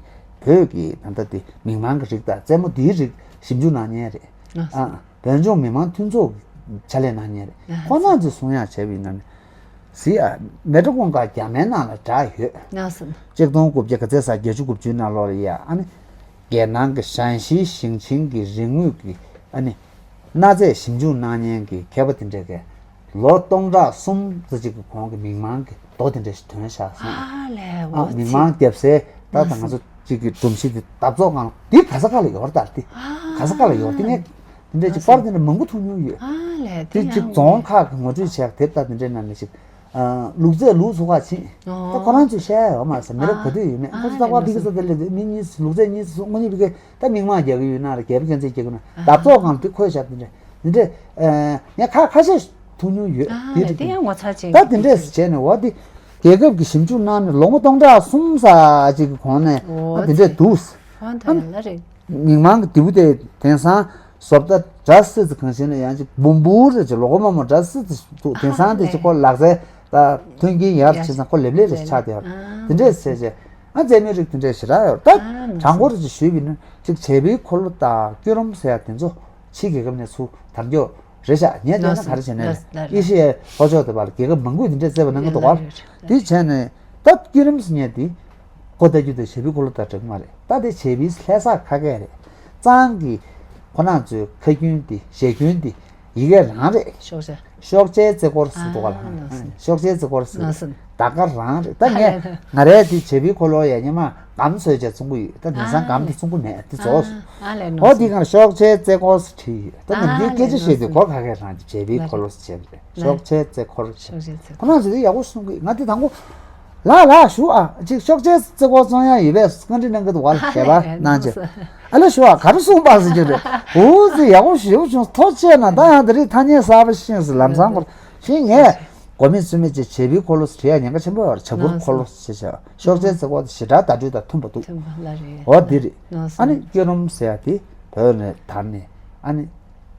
བོད་ཀྱི་ད་ལྟ་དེ་མིག་མང་གི་རིགས་དང་རྩེད་མོ་འདིའི་རིགས་ཞིབ་འཇུག་གནང་མཁན་རེད། ཨ་བོད་ལྗོངས་མི་མང་མཐུན་ཚོགས་ཀྱི་ཕྱག་ལས་གནང་མཁན་རེད། ཁོ་ན་ཚོས་གསུང་ཡ་བྱས་པ་ཡིན་ན་ནི། གཟིགས་ཨ། མེ་ཏྲ་ཀུན་དགའ་རྒྱ་མའི་ནང་ལ་གྲགས་ཡོད། ང་སོང་། གཅིག་སྟོང་དགུ་བརྒྱ་ག་ཚོད་ཟེར་བརྒྱད་ཅུ་དགུ་བཅུའི་ནང་ལོགས་ལ་ཡ་ཨ་ནི། རྒྱལ་ནང་གི་ཞན་ཤིས་ཞིང་ཆེན་གྱི་རིག་དངོས་ཀྱི་ཨ་ནི། གནའ་རྫས་ཞིབ་འཇུག་གནང་མཁན་གྱི་མཁས་པ་དེ་འདྲས་ཀྱིས་ལོ་སྟོང་ཕྲག་གསུམ་ཙམ་ཅིག་གི་གོང་གི་མིག་མང་གི་རྡོ་དེ་འདྲས་ཞིག་ཐོན་བཞག་སོང་། ཨ་ལས་ཨ་འོ་མིག་ཙི། མང་རྒྱབ་སའི་ད་ད་ང་ཚོ་གཅིག་གི་སྒྲོམ་གཞི་དེ་བརྡབ་ཚོགས་ཁང་འདི་ག་ས་ག་ལ་ཡོད་རེད་ད་དེ། ག་ས་ག་ལ་ཡོད་དེ་ངས་དེ་འདྲས་ཅིག་པར་དེ་འདྲ་མང་པོ་མཐོང་མྱོང་ཡོད། ཨ་ལས་དེ་དེ་ཡང་ཅིག་རྫོང་ཁག་གི་ངོ་སྤྲོད་བྱས་དེབ་ད་དེ་འདྲས་ནང་ནས་ཅིག་ལུག་རྫས་ལུག་འཚོ་བ་ཕྱིན། ད་ཁོ་རང་ཚོས་བཤད་ཡ་ཡོད་མ་རེད་ཟེར། མི་རབས་ག་དུས་ཡོད་མེད་ཁོ་ཚོ་རྩག་པ་ཕི་གི་ས་དེ་ལས་མི་གཉིས་ལུག་རྫས་གཉིས་སུ་དངོས་གཉིས་ཕི་གི་ད་མིག་མང་རྒྱག་གི་ཡོད་ན་རེད། རྒྱལ་པོ་རྒྱལ་མཚན་རྒྱག་གི་ན་བརྡབ་ཚོགས་ཁང་དེ་ཁོས་བཞག་དེ་འདྲས་དེ་འདྲས་ངས་ཁ་ཁ་ཤས་ ཐུག་མྱོང་ཡོད། ཨ་དེ་རེད། དེ་ཡང་ངོ་མཚར་ཅན་ད་གྱི་དེ་འདྲས་བྱས་ནས་འོ་དེ་རྒྱལ་ཁབ་ཀྱི་ཞིབ་འཇུག་གནང་ནས་ལོ་ངོ་སྟོང་ཕྲག་གསུམ་ཙམ་ཅིག་གི་གོང་ནས་ཨ་འོ་དེ་འདྲས་འདུག་ཨ་ད་ལ་རེད། མི་མང་གི་དེའུ་དེ་དེང་སང་བཟོ་ལྟ་འདྲ་སི་ཙི་གང་ཞིག་ན་ཡང་ཅིག་འབུམ་འབུམ་རེ་ཅིག་ལོ་གོ་མ་མོ་འདྲ་སི་ཙི་འདུག་དེང་སང་དེ་ཅིག་ཁོ་ལག་རྩལ་ད་མཐུན་རྐྱེན་ཡར་ཕྱིན་ཙང་ཁོ་ལེབ་ལེབ་རེ་ཆགས་བསྡད་ཡོད་དེ་འདྲས་བྱས་བྱས། ཨ་རྩེད་མོའི་རིགས་དེ་འདྲས་ཞེ་དྲག་ཡོད་ད། ཨ་དྲང་པོར་ཅིག་ཞུས་པ་ཡིན་ན་ཅིག་བྱེད་པོའི་འཁོར་ལོ་དང་སྐྱོ་རོམ་ཟེར་ཡ་དེ་ཚོ་ཕྱིའི་རྒྱལ་ཁབ་ནས་ཚུར་དར་མགྱོགས་རེད་ཤག་ངས་བལྟས་ན་ག་རེ་བྱས་ན་ཨེ་ཤི་ཡའི་ལྷོ་ཕྱོགས་དེ་བར་རྒྱལ་ཁབ་མང་པོས་དེ་འདྲས་རྩེད་པ་གནང་གི་འདུག་ག་དེ་བྱས་ནས་ད་སྐྱོ་རོམ་ཟེར་མཁན་དེ་ཁོ་ལྟ་རྒྱུ་དེ་བྱེད་པོའི་འཁོར་ལོ་དང་འདྲ་གི་མ་རེད། ད་དེ་བྱེད་པོའི་ལྷ་ས་ཁ་སྐད་རེད། གཙང་གི་ཁོ་རང་ཚོའི་ཁ་རྒྱུན་དེ་ཞལ་རྒྱུན་དེ་ཡི་གེ་རང་རེད། ཤོག་བྱ། ཤོག་བྱའི་རྩེ་སྐོར་ཟེར་འདུག་ག་ལ། ཨ་ནི་ཤོག་བྱའི་རྩེ་སྐོར་ཟེར། ནོར་སོང་། ད་ག་རང་རེད། ད་ངས་ང་རས་དེ་བྱེད་པོའི་འཁོར་ལོ་ཡ་ཉི་མ་སྒམ་བཟོས་བྱས་བཙོང་གི་ཡོད། ད་དེང་སང་སྒམ་དེ་བཙོང་གི་མེད་དེ་རྫོགས་སོང་། ཨ་ལས་ནོར་ཨོ་དེ་སོང་། གང་ཤོག་བྱའི་རྩེ་སྐོར་ཟེར་བྲིས་ཡོད། ད་ཨ་ནམ་རྒྱུན་ལས་སྐད་ཆ་ནོར་བཤད་དུས་སོང་། གོ་ག་གས་རང་གི་བྱེད་པོའི་འཁོར་ལོ་ཟེར་བྱས་པ་རེད། ལ་ཤོག་བྱའི་རྩེ་སྐོར་ཟེར། ཤོག་བྱའི་རྩེ་ཁོ་རང་ཚོ་དེ་ཡག་པོ་གསུང་གི། ང་དེ་དང་པོ་ལ་ལ་ཞུ་ཨ་ཅིག་ཤོག་བྱའི་རྩེ་སྐོར་བཙོང་ཡ་ཡོད་པས་བཀའ་འདྲི་གནང་གི་འདུག་བ་ལ་ཨ་ཞེས་པ་ལས་གནང་ནོར་བྱས། སོང་། ཨ་ལ་ཞུ་བ་ག་རེ་གསུངས་པ་ཟེར་གྱི་རེད། འུ་ཚོ་ཡག་པོ་ཞེ་པོ་བྱུང་། ཐུགས་རྗེ་ཆེ་གནང་། ད་ཡང་དེ་རིང་ཐ་སྙད་གསར་པ་ཤེས་སོང་། ལམ་སང་སྐོར་ཤེས། ངས་གོ་མེད་ཚོད་མེད་ཅིག་བྱེད་པོའི་འཁོར་ལོ་ཟེར་བྲིས་ཡ་ཉེན་ཁ་ཆེན་པོ་ཡོད་རེད། བྱ་འཕུར་འཁོར་ལོ་ཟེར་བྱས་ཤོག་བྱའི་རྩེ་སྐོར་དེ་ཞེ་དྲག་བརྡ་སྤྲོད་དང་མཐུན་པ་འདུག་མཐུན་པ་ལ་རེད། འོ་འདི་རེད། ཨ་ནི་སྐྱོ་རོམ་ཟེར་ཡ་དེ་བོད་ནས་དར་ནས་ཨ་ནི་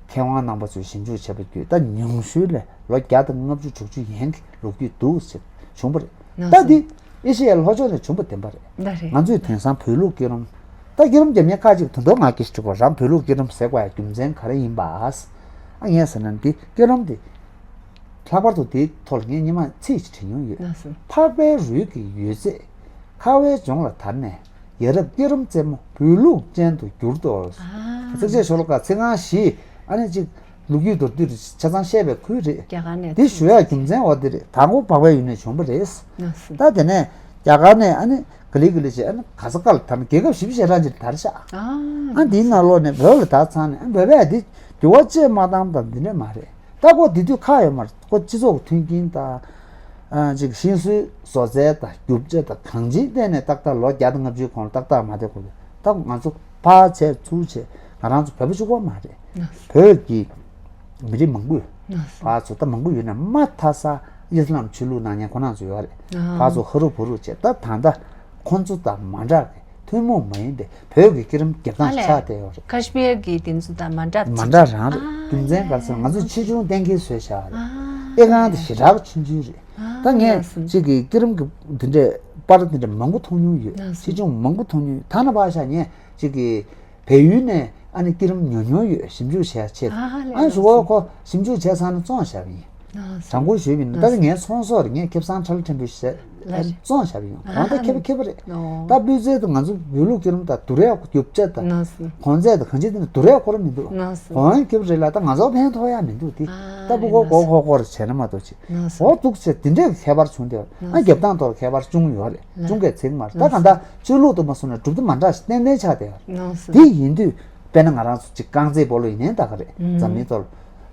མཁས་དབང་རྣམ་པ་ཚོས་ཞིབ་འཇུག་བྱས་པ་བརྒྱུད་ད་ཉུང་ཤོས་ལ་ལོ་བརྒྱ་དང་ལྔ་བཅུ་དྲུག་ཅུ་ཡན་གྱི་ལོ་རྒྱུས་འདུག་ཟེར་བྱུང་བ་རེད། ད་འདི་ཨེ་ཤེ་ཡའི་ལྷོ་ཕྱོགས་ནས་བྱུང་བ་བདེན་པ་རེད། ལ་རེད། ང་ཚོས་དེང་སང་བོད་ལུགས་སྐྱོ་རོམ། ད་སྐྱོ་རོམ་རྒྱབ་མཁན་ཁག་ཅིག་ད་དུང་ང་སྐད་ཆ་དྲི་དགོས། རང་བོད་ལུགས་སྐྱོ་རོམ་ཟེར་དགོས་ཡ་རྒྱུ་མཚན་ག་རེ་ཡིན་པ། ཨ་ངས་ཟེར་ན་འདི་སྐྱོ་རོམ་འདི་ལྷག་པར་དུ་དེའི་ཐོག་ལ་ངས་སྔོན་མ་ཚིག་ཅིག་བྲིས་མྱོང་ཡོད། ལགས་སོ། འཕགས་པའི་རོལ་གྱི་ཡོད་ཚད་ཁ་བའི་ལྗོངས་ལ་དར་ནས་ཡ་རབས་སྐྱོ་རོམ་རྩེད་མོ་བོད་ལུགས་ཅན་དུ་གྱུར་ཏོ། ཨ་ཚིགས་བཅད་ཤོ་ལོ་ཀ་ཚིག་རྐང་བཞི། ཨ་ནི་གཅིག་ལོ་རྒྱུས་མདོར་བསྡུས་ཆ་ཚང་བཤད་པའི་ཁུལ་རེད། རྒྱ་གར་ནས་འདི་ཞུ་ཡ་རྒྱུ་མཚན་འོ་འདི་རེད། དང་པོ་འཕགས་པའི་ཡུལ་ནས་བྱུང་བ་རེད། ལགས་སོ། ད་དེ་ནས་རྒྱ་གར་ནས་ཨ་ནི་ག་ལེ་ག་ལེ་བྱས་ཨ་ནི་ག་ས་ག་ལ་དར་ནས་རྒྱལ་ཁབ་བཞི་བཅུ་ཞེ་གྲངས་ཅིག་དར་ཤག་ཨ་ཨ་འདིའི་ནང་ལོགས་ནས་བོད་ལ་དར་ཚར་ནས་ཨ་བོད་པས་འདི་འགྱུར་བ་ཅིག་མ་བཏང་དང་འདི་འདྲ་མ་རེད། ད་ཁོ་དེ་དུས་ཁག་ཡོད་མ་རེད། ཁོ་སྤྱི་ཚོགས་ཀྱི་མཐུན་རྐྱེན་དང་། ཨ་ཅིག་ཤིང་བཟོའི་བཟོ་རྩལ་དང་རྒྱུ་ཆ་དང་གང་ཅིའི་སྟེང་ནས་ཏག་ཏག་ལོ་བརྒྱ་དང་ལྔ་བཅུའི་གོང་ལ་ཏག་ཏག་མ་བསྡད་གོ་གི། ད་ང་ཚོ་ཕར་བྱས་ཚུར་བྱས་ང་རང་ཚོ་བོད་པ་གཅིག་པོ་མ་རེད། བོད་ཀྱི་མི་རིགས་མང་པོས་ཕར་ཚུར་ད་མང་པོ་ཡོད་ན་མ་མཐའ་ས་ཨི་སི་ལམ་ཆོས་ལུགས་གནང་མཁན་ཁོ་རང་ཚོ་ཡོད་རེད། ཕར་ཚུར་ཧ་རུ་བུ་རུ་བྱས་ད་ད་ལྟ་ཁོང་ཚོ་དང་མ་འདྲ་གི་ཐུན་མོང་མ་ཡིན་པའི་བོད་ཀྱི་སྐྱོ་རོམ་རྒྱབ་སྟངས་ཨ་ལས། ཆགས་བསྡད་ཡོད་རེད། ཀ་ཤི་མིར་གྱི་དེ་ཚོ་དང་མ་འདྲ་མ་འདྲ་རང་རེད། ཨ་རྒྱུ་མཚན་ག་རེ་ཟེར་ན་ང་ཚོ་ཆེ་ཆུང་གཏན་འཁེལ་བཟོས་བཞག་རེད། ཨ་ཨེ་ཁང་དེ་ཞེ་དྲག་ཆུང་ཆུང་རེད། ཨ་ད་ངས་ལགས་སོ། གཅིག་གི་སྐྱོ་རོམ་གྱི་འདི་འདྲའི་པར་འདི་འདྲ་མང་པོ་མཐོང་མྱོང་ཡོད། ལགས་སོ། ཆེ་ཆུང་མང་པོ་མཐོང་མྱོང་ཡོད། ཐ་ན་བ་ཤ་ངས་གཅིག་གི་བལ་ཡུལ་ནས་ཨ་ནི་སྐྱོ་རོམ་ཉོ་མྱོང་ཡོད། ཞིབ་འཇུག་བྱས་ཆེད་ཨ་ལས་ཨ་ནི་ལགས་ཞུ་བ་སོ། ཁོ་ཞིབ་འཇུག་བྱས་ཚར་ནས་བཙོང་བཞག་པ་ཡིན། ལགས་སོ། དྲང་པོ་ཞུས་པ་ཡིན་ན་ད་ལགས་སོ། ངའི་ཚོང་ཟོག་རེད། ངས་ཁེ་བཟང་ཁྲལ་ཕྲན་བུ་བྱས། ལ་རེད། བཙོང་བཞག་པ་ཡིན། ཨ་གང་ལྟར་མཁས་པ་མཁས་པ་རེད། ཨོ། ད་སྤུས་ཚད་དུ་ང་ཚོ་བོད་ལུགས་སྐྱོ་རོམ་དང་སྡུག་རུས་རྒྱུ་ཆ་དང་ལགས་སོ། གོང་ཚད་དང་གང་ཅི་དེ་ནི་སྡུག་རུས་ཁོ་རང་མི་འདུག་ལགས་སོ། གོང་མཁས་པ་རེད་ལ་ད་ང་ཚོ་ཕན་ཐོགས་ཡ་མི་འདུག་དེ་ཨ་ད་བུ་གོ་ལགས་སོ། གོ་གོ་གོ་རེ་བྱས་ན་མ་གཏོགས་ཅི། ལགས་སོ། འོ་འདུག་ཅེས་དེ་འདྲའི་ཁྱད་པར་བྱུང་དེ་ཨ་ལགས་སོ། རྒྱབ་སྟངས་ཐོག་ཁྱད་པར་བྱུང་ཡོད་རེད། ལགས་སོ། བྱུང་གས་ཚིག་མ་རེད། ད་ལགས་གང་ལྟར་སོ། ཆོས་ལུགས་དུ་མ་སོང་ན་གྲུབ་དུ་མ་འདྲ་ཞིག་ཏན་ཏན་ཆགས་དེ་ལགས་སོ། དེ་ཡིན་དུས་དཔེར་ན་ང་རང་ཚོ་ཅིག་རྐང་རྩེད་སྤོ་ལོ་ཡིན་ནའི་ད་ག་རེད། ཨུམ། འཛམ་གླིང་ཐོག་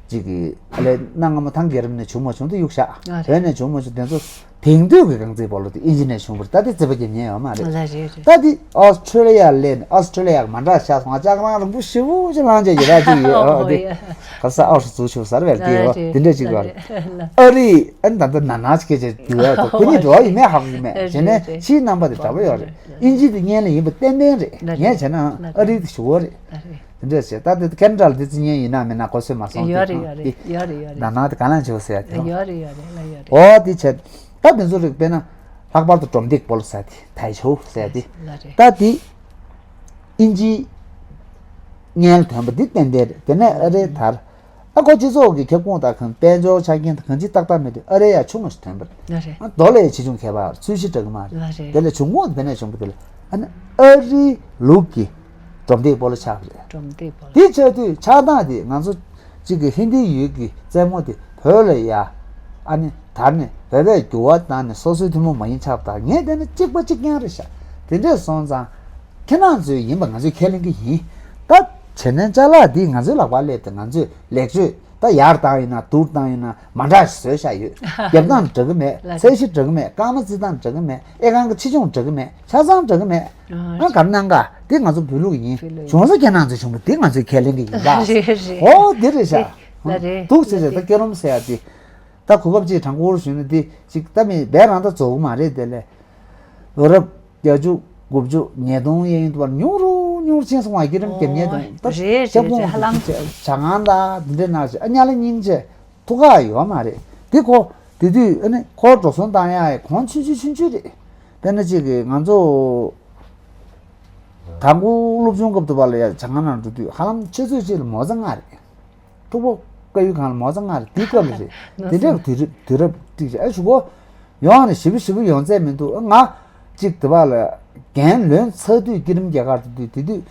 ཅིག་གི་ཨ་ལས་གནའ་སྔ་མོ་ཐང་རྒྱལ་རབས་ནས་བྱུང་མ་བྱུང་དེ་གཡུག་བཞག་ཨ་བོད་ནས་བྱུང་མ་བྱུང་དེ་ཚོ་དེང་དུས་ཀྱི་རྐང་རྩེད་སྤོ་ལོ་དེ་ཨིན་ཇི་ནས་བྱུང་བ་རེད། ད་དེ་རྩེད་པ་རྒྱབ་མཁན་ཡོད་མ་རེད། ལགས་རེད་རེད། ད་དེ་ཨོ་སི་ཁྲུ་ལི་ཡ་སླེབས་ནས་ཨོ་སི་ཁྲུ་ལི་ཡ་གི་མ་འདྲ་ཤག་སོང་ང་ལྕགས་རང་རིང་པོ་ཞེ་པོ་ཅིག་ལངས་བྱས་ཡོད་ར་ཅིག་ཡོད་ཨོ་ཨོ་དེ་ཡ། ག་ས་ཨོ་སི་ཚུགས་ཆུ་ཟར་བས་དེ་ཡོད་ལགས་རེད། དེ་འདྲ་ཅིག་ཡོད་རེད། ལགས་རེད། ཨ་རི་ཨ་ནི་ད་ལྟ་ན་ན་ཅིག་སྐད་ཆ་དུས་ཡོད་དོ་ཁོ་གཉིས་འགྲོ་བ་ཡིན་མེད་ཧ་གོ་གི་མེད་བྱས་ནས་ཕྱིའི་རྣམ་པ་དེ་འདྲ་པོ་ཡོད་རེད། ཨིན་ཇི་དེ་སྔོན་ལ་ཡིན་པ་ཏན་ཏན་རེད། ངས་བྱས་ན་ཨ་རི་དེ་ཞུ་བོ་རེད། ལགས་རེད། དེ་འདྲས་བྱས་ད་དེ་ཁེ་ན་ཌ་ལ་དེ་ཚོ་ཉན་ཡིན་ན་མིན་ན་གོ་སོན་མ་སོང་ཡོད་རེད་ཡོད་རེད་ཡོད་རེད་ཡོད་རེད། ན་ན་དེ་ག་ལན་བྱེད་ཟེར་ཡ་དེ་ཡོད་རེད་ཡོད་རེད་ལ་ཡོད་རེད། འོ་དེ་བྱས་ད་དེ་ཚོ་རིགས་དཔེར་ན་ལྷག་པར་དུ་སྒྲོམ་སྟེགས་སྤོ་ལོ་ཟེར་དེ་ཐའི་ཆོ་ཟེར་དེ་ལ་རེད། ད་དེ་ཨིན་ཇི་སྔོན་ལ་ཐོན་པ་འདི་ཏན་ཏན་རེད། དེ་ནས་ཨ་རིའི་དར་ཨ་ཁོ་སྤྱི་ཚོགས་ཀྱི་ཁྱབ་ཁོངས་དང་གང་དཔལ་འབྱོར་ཆ་རྐྱེན་དང་གང་ཅི་ཏག་ཏག་མེད་དུས་ཨ་རིའི་ཡ་ཆུང་ངུ་ཞིག་ཐོན་པ་རེད། ལ་རེད། ཨ་རྡོ་ལ་ཡ་ཆེ་ཆུང་ཁྱད་པར་ཡོད་རེད། ཚོས་གཞི་འདྲ་གི་མ་རེད། ལ་རེད། དེ་ལས་བྱུང་ཁུངས་དེ་ནས་བྱུང་བ་དེ་ལ་ཨ་ནི་ཨ་རིའི་ལུགས་ཀྱི་སྒྲོམ་སྟེགས་སྤོ་ལོ་ཆགས་པ་རེད། སྒྲོམ་སྟེགས་སྤོ་ལོ། དེ་ཆགས་དུས་ཆགས་སྟངས་དེ་ང་ཚོ་གཅིག་གི་ཧིན་དིའི་ཡུལ་གྱི་རྩེད་མོ་དེ་བོད་ལ་ཡ་ཨ་ནི་དར་ནས་བོད་པས་འགྱུར་བ་བཏང་ནས་སོ་སོའི་ཐུན་མོང་མ་ཡིན་ཆགས་པ་དང་ངས་བལྟས་ན་གཅིག་པ་གཅིག་རྐྱང་རེད་ཤག་དེ་འདྲས་སོང་ཙང་ཁྱེད་རང་ཚོའི་ཡིན་པ་ང་ཚོས་ཁས་ལེན་གྱི་ཡིན། ད་བྱས་ན་ཅ་ལག་འདི་ང་ཚོའི་ལག་པར་སླེབས་ཏེ་ང་ཚོས་ལེགས་བཅོས་ད་ཡར་བཏང་ཡིན་ན་སྡུག་བཏང་ཡིན་ན་མ་འདྲ་ཞིག་བཟོས་བཞག་ཡོད། རྒྱབ་སྟངས་འདྲ་གི་མེད། ལགས། ཚད་གཞི་འདྲ་གི་མེད། རྐང་མ་རྩེད་སྟངས་འདྲ་གི་མེད། ཨེ་ཁང་གི་ཆེ་ཆུང་འདྲ་གི་མེད། ཆ་ཚང་འདྲ་གི་མེད། ཨ་ཨ་ག་རེ་གནང་ག་དེ་ང་ཚོ་བོད་ལུགས་ཡིན། བོད་ལུགས་ཡིན། བྱུང་ས་ཁྱེད་རང་ཚོ་བྱུང་བ་དེ་ང་ཚོའི་ཁས་ལེན་གྱི་ཡིན་ད། རེད་རེད། ཨོ་དེ་རེད་ཤག་ལ་རེད། འདུག་ཟེར་ཟེར། ད་སྐྱེ་རུམ་ཟེར་ཡ་དེ། ད་གོ་སྐབས་ཅིག་དྲང་པོར་ཞུས་ན་དེ་ཅིག་ད་མི་སྦས་རང་ད་རྫོགས་གི་མ་རེད། དེ་ལས་ལོ་རབས་བརྒྱད་ཅུ་དགུ་བཅུ་ཉིས་སྟོང་གཡས་གཡོན་དུ་བར་ཉུང་རུ་ཉུང་རུ་ཕྱིན་སོང་བ། སྐྱེ་རིམ་བརྒྱད་ཉིས་སྟོང་། ད་རེད་ཞབས་རེད་ཁོང་རེད། ཧ་ལམ་ཇ་ཁང་ད་འདི་འདྲའི་ནང་ཞིག་ཨ་ཉ་ལ་སྙིང་རྗེ་ཐུགས་ཁག་ཡོད་མ་རེད། དེ་ཁོ་དེ་དུས་ཨ་ནི་ཁོ་འགྲོ་སོང་བཏང་ཡ་གོང་ཆུང་ཆུང་ཆུང་ཆུང་རེད། དཔེར་ན་ཅིག་གི་ང་ཚོ་དང་པོ་སློབ་ཆུང་སྐབས་དུ་བ་ལ་ཡ་ཇ་ཁང་ནང་འགྲོ་དུས་ཧ་ལམ་ཆུ་ཚོད་གཅིག་ལ་མོ་ཙ་ལྔ་རེད། ཐུག་པོ་ཀ་ཡུ་གང་ལ་མོ་ཙ་ལྔ་རེད། དེའི་སྐབས་ལ་རེད། དེ་འདྲའི་དུས་རབས་དུས་རབས་ཀྲིག་ཅིག་ཨ་ཞུ་གོ། ཡོང་ནས་ཞིབ་པོ་ཞིབ་པོ་ཡོང་ཚད་མི་འདུག་ང་གཅིག་དེ་བ་ལ་རྒན་ལོན་ཚར་དུས་སྐྱེ་རིམ་རྒྱ་གར་དུ་དུས་དེ་དུས་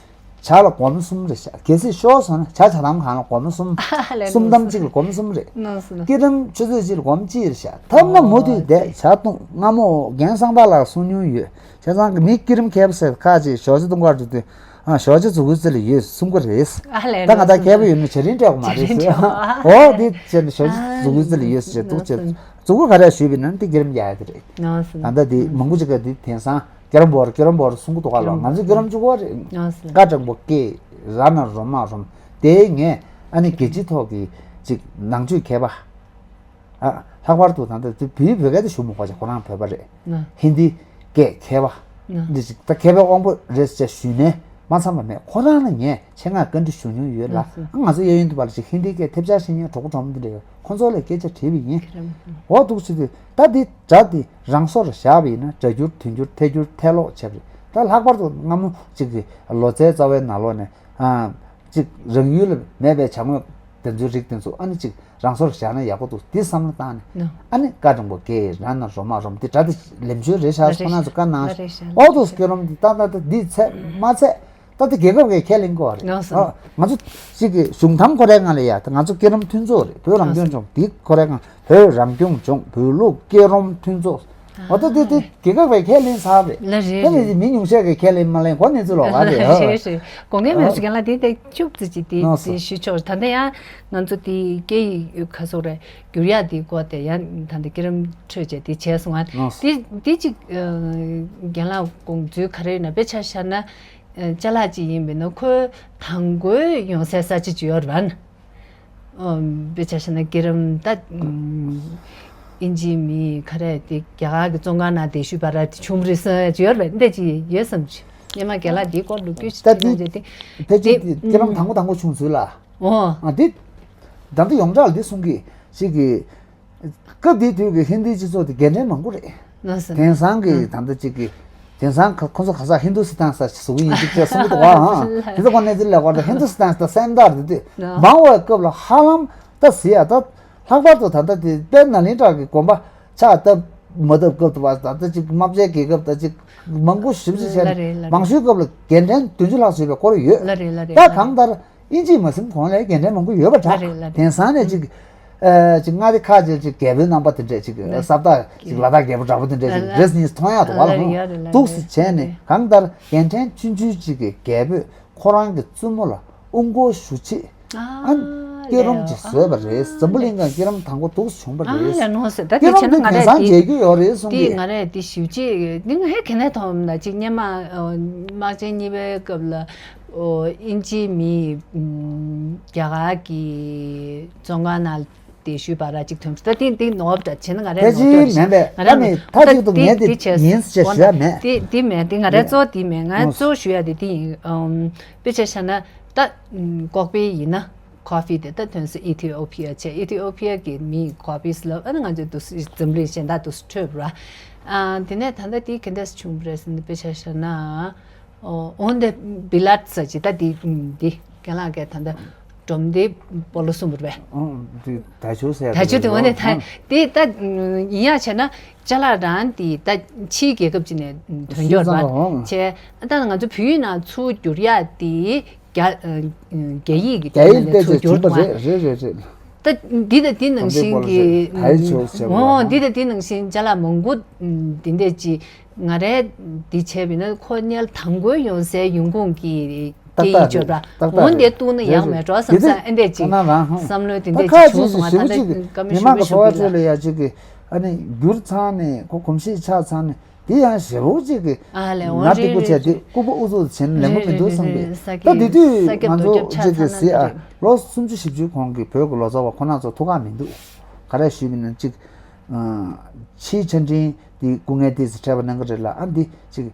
ཇ་ལ་སྒོར་མོ་གསུམ་རེད་ཤག་གལ་སྲིད་ཤོར་སོང་ན་ཇ་ཇ་དམ་གང་ལ་སྒོར་མོ་གསུམ། ལས་གསུམ་ནོར་དམ་སོང་གཅིག་ལ་སྒོར་མོ་གསུམ་རེད། ནོར་སོང་། སྐྱེ་རིམ་ཆུ་ཚོད་གཅིག་ལ་སྒོར་མོ་གཅིག་རེད་ཤག་ཐབས་ན་མུ་མཐུད་བསྡད་ཇ་བཏུང་། སྔ་མོ་རྒན་གསང་བདག་ལགས་གསུང་མྱོང་ཡོད། བྱས་ཙང་མི་སྐྱེ་རིམ་མཁས་པ་ཟེར་ཁག་ཅིག་ཞོགས་ཇ་བཏུང་གར་འགྲོ་དུས། ཨ་ཞོགས་ཇ་མཛུབ་གུའི་རྩེ་ལ་ཡོད་གསུང་གི་རེད། ཨ་ལས། ད་ང་ད་མཁས་པོ་ཡོད་ན་བྱ་རིན་སྤྲད་དགོས་མ་རེད་ཟེར། འོ་དེ་བྱས་ནས་ཞོགས་ཇ་མཛུབ་གུའི་རྩེ་ལ་ཡོད་ཟེར་འདུག་ཅེས། མཛུབ་གུ་ག་རེ་ཞུས་པ་ཡིན་ན་དེ་སྐྱེ་རིམ་རྒྱག་ཡ་དེ་རེད། ད་ལྟ་དེ་མང་པོ་ཅིག་ག་དེ་དེང་སང་སྐྱེ་རིམ་བོར་སྐྱེ་རིམ་བོར་གསུང་གི་འདུག་ག་ལ། ང་ཚོ་སྐྱེ་རིམ་བཅུ་དགུ་རེད། ཀ་དྲང་པོ་ཀེ། ར་ན་རོ་མ་རོམ། དེ་ངས་ཨ་ནི་རྒྱལ་སྤྱིའི་ཐོག་གི་ཅིག་ནང་ཆོས་མཁས་པ། ཨ་ལྷག་པར་དུ་ད་ལྟ་དེ་བོད་བོད་སྐད་དེ་ཞུ་མི་དགོས་ཅིག་ཁོ་རང་བོད་པ་རེད། ཧིན་དི་སྐད་མཁས་པ། འདི་ཅིག་ད་མཁས་པའི་དབང་པོ་རེད་ཅེས་ཞུས་ནས་མ་འཚམས་པ་མེད། ཁོ་རང་ལ་ངས་ཆེད་མངགས་བཀའ་འདྲི་ཞུ་མྱོང་ཡོད་ལ། ང་ཚོ་གཡས་གཡོན་དུ་བར་ཅིག་ཧིན་དི་སྐད་ཐེབས་ཆག་ཤེས་མཁན་གྲོགས་པོ་གྲོགས་མོ་འདི་འདྲ་ཡོད། ཁོ་ཚོ་ལ་སྐད་ཆ་དྲིས་པ་ཡིན། འོ་འདུག་ཟེར་དུས་ད་འདི་སྒྲ་འདི་རང་སོར་བཞག་པ་ཡིན་ན་སྒྲ་སྒྱུར་དོན་སྒྱུར་ཐད་སྒྱུར་ཐད་ཀློག་བྱས་པ་རེད། ད་ལྷག་པར་དུ་སྔ་མོ་ཅིག་གི་ལོ་ཙཱའི་རྩ་བའི་ནང་ལོགས་ནས། ཨ། གཅིག་རང་ཡུལ་ལ་མེད་པའི་བྱ་དངོས་དེ་ཚོའི་རིགས་དེ་ཚོ་ཨ་ནི་གཅིག་རང་སོར་བཞག་ན་ཡག་པོ་འདུག་འདི་བསམ་བློ་བཏང་ནས། ཨ་ནི་ཀ་དྲང་པོ་ཀེ། ར་ན་རོ་མ་རོམ། འདི་སྒྲ་དེ་ལེབ་མཆོད་རེད་ཤག་ཁོ་རང་ཚོ་བཀའ་གནང་། འོ་འདུག་སྐྱེ་རིམ་འདི་ཏག་ཏག་ཏག་འདི་ཚད་མ་ཚད་ད་ལྟ་རྒྱལ་ཁབ་ཀྱི་ཁས་ལེན་དགོས་རེད། ང་ཚོ་གཅིག་གི་གཞུང་ཐམ་ཁོ་རའི་ངང་ལ་ཡ། ད་ང་ཚོ་སྐྱེ་རིམ་མཐུན་ཚོགས་རེད། བོད་རང་སྐྱོང་ལྗོངས་འདི་ཁོ་རའི་ངང་། བོད་རང་སྐྱོང་ལྗོངས་བོད་ལུགས་སྐྱེ་རིམ་མཐུན་ཚོགས། འོ་ད་དེ་དེ་རྒྱལ་ཁབ་ཀྱིས་ཁས་ལེན་ཚར་རེད། ལ་རེད། ད་ནི་མི་ཉུང་ཤས་ཀྱིས་ཁས་ལེན་མ་ལེན་གོ་གནས་ཚུལ་ལོགས་ཀ་རེད། ལ་རེད་རེད། དགོངས་འགལ་མེད་པ་ཞིག་ལ་དེ་དེ་བཅུག་ཙི་ཅི་དེ་དེ་ཞུ་ཆོག་ད་ལྟ་ཡང་ང་ཚོ་དེ་སྐད་ཡིག་ཁ་སོགས་རེད་བསྒྱུར་ཡག་དེ་སྐོར་དེ་ཡང་ད་ལྟ་སྐྱེ་རིམ་འཕྲོད་བཅད་དེ་བྱས་སོང་ང་། དེ་དེ་ཅིག་རྒན་ལགས་དགོངས་ཚུལ་ག་རེ་ཡོད་ན། དཔེ་ཆ་བཞག་ན་ཅ་ལག་ཅིག་ཡིན་པས་ན་ཁོའི་དང་པོའི་ཡོང་སའི་ས་ཆ་ཅིག་ཡོད་རེད་བ། དཔེ་ཆ་བཞག་ན་སྐྱེ་རིམ་ད་ཨིན་ཇིའི་མི་ག་རེ་དེ་རྒྱ་གར་གྱི་བཙོན་ཁང་ནང་བསྡད་ཤུལ་བར་དེ་བྱུང་རེད་ཟེར་ཡོད་རེད། འདི་ཅི་ཡོད་བསམ་གྱི། སྔོན་མ་རྒན་ལགས་འདིའི་སྐོར་ལོ་རྒྱུས་ཅིག་ད་དྲིས་སོང་རྗེས་དེ་ཕལ་ཆེར་དེ་སྐྱེ་རིམ་དང་པོ་དང་པོ་བྱུང་ཚུལ་ལ། ཨོ། ཨ་འདི་ད་ལྟ་ཡོངས་གྲགས་ལ་འདི་གསུང་གི་ཞིག་གི། སྐབས་དེའི་དུས་ཀྱི་ཧིན་དིའི་སྤྱི་ཚོགས་དེ་རྒན་གྲས་མང་པོ་རེད། དེང་སང་གི་ད་ལྟ་གཅིག་གི་དེང་སང་ཁོ་ཚོ་ག་ས་ཧིན་དུ་སི་ཐན་ས་ཞིག་བཟོ་གི་ཡིན་གཅིག་བྱས་གསུང་གི་འདུག་ཨང་། དེ་ཚོ་ཁོ་གནས་ཚུལ་ལས་ཀ་ད་ཧིན་དུ་སི་ཐན་ད་སེམས་ཐག་རེད་དུས་མང་བའི་སྐབས་ལ་ཧ་ལམ་ད་ཟི་ཡ་ད་ལྷག་པར་དུ་ད་ལྟ་དེ་དཔལ་ནཱ་ལེནྡྲ་གི་དགོན་པ་ཕྱག་བཏབ་མ་བཏབ་སྐབས་དུ་བ་ད་ལྟ་གཅིག་རྨ་བྱའི་རྒྱལ་ཁབ་ད་གཅིག་མང་པོ་ཞིབ་ཅིག་བྱས་ནས་མང་ཤོས་སྐབས་ལ་རྒན་གྲས་བདུན་ཅུ་ལྷག་ཙམ་ཡོད་པའི་སྐོར་ཡོད། ད་གང་ལྟར། དབྱིན་ཇིས་མ་ཟིན་གོང་ལས་རྒན་གྲས་མང་པོ་ཡོད་པ་འདྲ། ལ་རེད་ལ་རེད། དེང་སང་ནས་ཅིག་ཨ་ཅིག་མངའ་སྡེ་ཁག་ཅིག་ཅིག་རྒྱལ་པོའི་རྣམ་པ་དེ་འདྲས་ཅིག་ལ་ས་བདག་ཅིག་ལ་དྭགས་རྒྱལ་པོ་འདྲ་པོ་འདྲས་ཅིག་ལ་རེས་ནས་མཐོང་ཡག་འདུག་བ་ལ་ལ་ཧོང་ཡོད་རེད་ལ་འདུག་རེད་སེ་བྱས་ནས་རེད། གང་ལྟར་རྒན་གྲས་ཆུང་ཆུང་ཅིག་གིས་རྒྱལ་པོས་ཁོ་རང་གི་བཙུན་མོ་ལ་དབུ་མགོ་ཞུ་ཆེད་ཨ་ཨ་སྐྱེ་རུམ་ཅིག་བཟོས་པ་རེད། འཛམ་བུ་གླིང་ག་སྐྱེ་རུམ་དང་པོ་འདུག་སེ་བྱུང་བ་ཨ་རེད། ལ་ནོ་སེ་ད་སྐྱེ་དེ་བྱས་རུམ་ན་དེ་ང་དེང་རེད་སང་དེ་མཇལ་རྒྱུ་ཡོད་རེད་གསུང་དེ་གི། ང་རེད་དེ་ཞིབ་ཅིག་ནི་ང་ཧེ་ག་ནས་མཐོང་ན་ཅིག་སྔོན་མ་ཨ་དམག་ཆེན་གཉིས་པའི་སྐབས་ལ། ཨོ། དབྱིན་ཇིའི་མི་ཨུམ་རྒྱ་གར་གྱི་བཙོན་ཁང་ནང་བསྡད་ཤུལ་བར་ཅིག་ཐོན་ད་དེ་དེ་ནོར་བ་འདྲ་བྱས་ན་ང་རང་ཕལ་ཆེར་མེད་པས། ང་རང་ད་ནི་མཐའ་གཅིག་ཏུ་ངས་དེ་ཡིན་ཟེར་ཞུ་ཡ་མེད། དེ་དེ་མེད་དེ་ང་རང་གཙོ་བོ་དེ་མེད། ང་གཙོ་བོ་ཞུ་ཡ་དེ་དེ་ཡིན། ཨུམ་དཔེ་ཆ་བཞག་ན་ད་ཀོག་པའི་ཡིན་ན་ཀོ་ཧྥི་དེ་ད་ཐོན་ས་ཨི་ཐི་ཨོ་པི་ཡ་བྱས། ཨི་ཐི་ཨོ་པི་ཡ་གི་མི་ཀོ་ཧྥི་ལབ་ཨ་ནི་ང་ཚོ་འདུག་འཛམ་གླིང་གཞན་དག་འདུག་འཕྲོད་པ་ར། ཨ་དེ་ནས་ད་ལྟ་དེ་ག་འདྲས་བྱུང་བ་རེད་ཟེར་ན་དཔེ་ཆ་བཞག་ན། ཨོ། འོན་ཏེ་བི་ལཱད་ཟེར་ཅིག་ད་འདི་འདི་རྒན་ལགས་ཀྱིས་ད་ལྟ་སྒྲོམ་འདི་སྦོ་ལོ་གསུངས་པ་རེད་པས། ཨོ། འདི་ད་ཆུ་ཟེར་ད་ཆུ་དེ་འོ་ནས་ད་འདི་ད་ཡིན་ཡང་བྱས་ན་ཅ་ལག་རང་འདི་ད་ཕྱིའི་རྒྱལ་ཁབ་ཅིག་ནས་ཐོན་ཡོད་རེད་པ། བྱས་ད་ང་ཚོ་བོད་ཡིག་ནང་ཚུར་བསྒྱུར་ཡག་འདི་རྒྱ་རྒྱ་ཡིག་གི་རྒྱ་ཡིག་ནས་ཚུར་བསྒྱུར་འདུག་པ། རེད་རེད་རེད། ད་འདི་དང་འདི་ནང་བཞིན་གྱི་ད་ཡིག་ཆོག་ཟེར་བ། འོ་འདི་དང་འདི་ནང་བཞིན་ཅ་ལག་མང་པོ་འདི་འདྲས་ཅིག་ང་རས་འདི་བྱས་པ་ཡིན་ན་ཁོ་གཉེར་དང་པོའི་ཡོང་སའི་ཡོང་ཁུངས་ཀྱི་སྐད་ཡིག་ཅོ་འདྲ་འོན་ཏེ་གཏུགས་ན་ཡག་མེད་འགྲོ་བསམ་ས་ཨེ་འདྲས་ཅིག་བསམ་བློ་དེ་འདྲས་ཅིག་བྱུང་སོང་། ང་ད་ལྟ་བཀའ་མོལ་ཞུ་གི་ལ་ཡ་ཅིག་གི་མི་མང་གི་འཚོ་བ་ཁྲོད་ལ་ཡ་ཅིག་གི་ཨ་ནི་བསྒྱུར་ཚར་ནས་ཁོ་གོམས་གཤིས་ཆགས་ཚར་ནས། དེ་ཡང་ཞེ་པོ་ཅིག་གི་ཨ་ལས་འོ་ང་རེ་སྡུག་པོ་རེ་བྱས་ཏེ་རེ། ལྐུགས་པ་ཨུ་ཚུགས་བྱས་ན་ལེགས་པོ་མི་འདུག་བསམ་གི། རེ་རེ་རེ། ད་དེ་དུས་ས་ང་ཚོ་ས་ཆ་ཅིག་གི་ས་ཆ་ཟེར་ཨ་ལོ་སུམ་ཅུ་བཞི་བཅུ་གོང་གི་བོད་ཀྱི་ལོ་ཙཱ་བ་ཁོ་ན་ཚོ་ཐུགས་ཁག་མི་འདུག་ག་རེ་ཞུས་པ་ཡིན་ན་ཅིག་ཕྱིའི་ཆ་འཕྲིན་དེ་སྐུ་ངལ་ཏོག་ཙམ་འཕྲད་པ་གནང་གི་རེད་ལ། ཨ་འདི་ཅིག་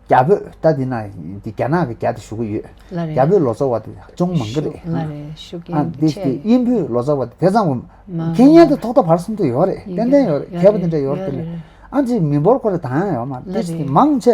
རྒྱ་བོད་ད་འདི་ན་འདི་རྒྱ་ནག་གི་རྒྱ་དེ་ཞུ་གི་ཡོད། ལ་རེད། རྒྱ་བོད་ལོ་ཙཱ་བ་དེ་ཅུང་མང་གི་རེད། ལ་རེད། ཤུགས་ཨ་རྐྱེན་འདི་ཆེ། དེ་དབྱིན་བོད་ལོ་ཙཱ་བ་དེ་དེ་ཙམ་མ་མཁྱེན་མཁན་དེ་ཐོག་མཐའ་བར་གསུམ་དུ་ཡོད་རེད། ཡོད་ཏན་ཏན་ཡོད་རེད། ཡོད་མཁས་པ་རེད། དེ་འདྲ་ཡོད་ཡོད་རེད། དེ་ལས་རེད། ཨ་ཅེ་མི་འབོར་ཁོ་རེ་དང་ཡང་ཡོད་མ་རེད། ལ་དེ་རེད། མང་ཆེ་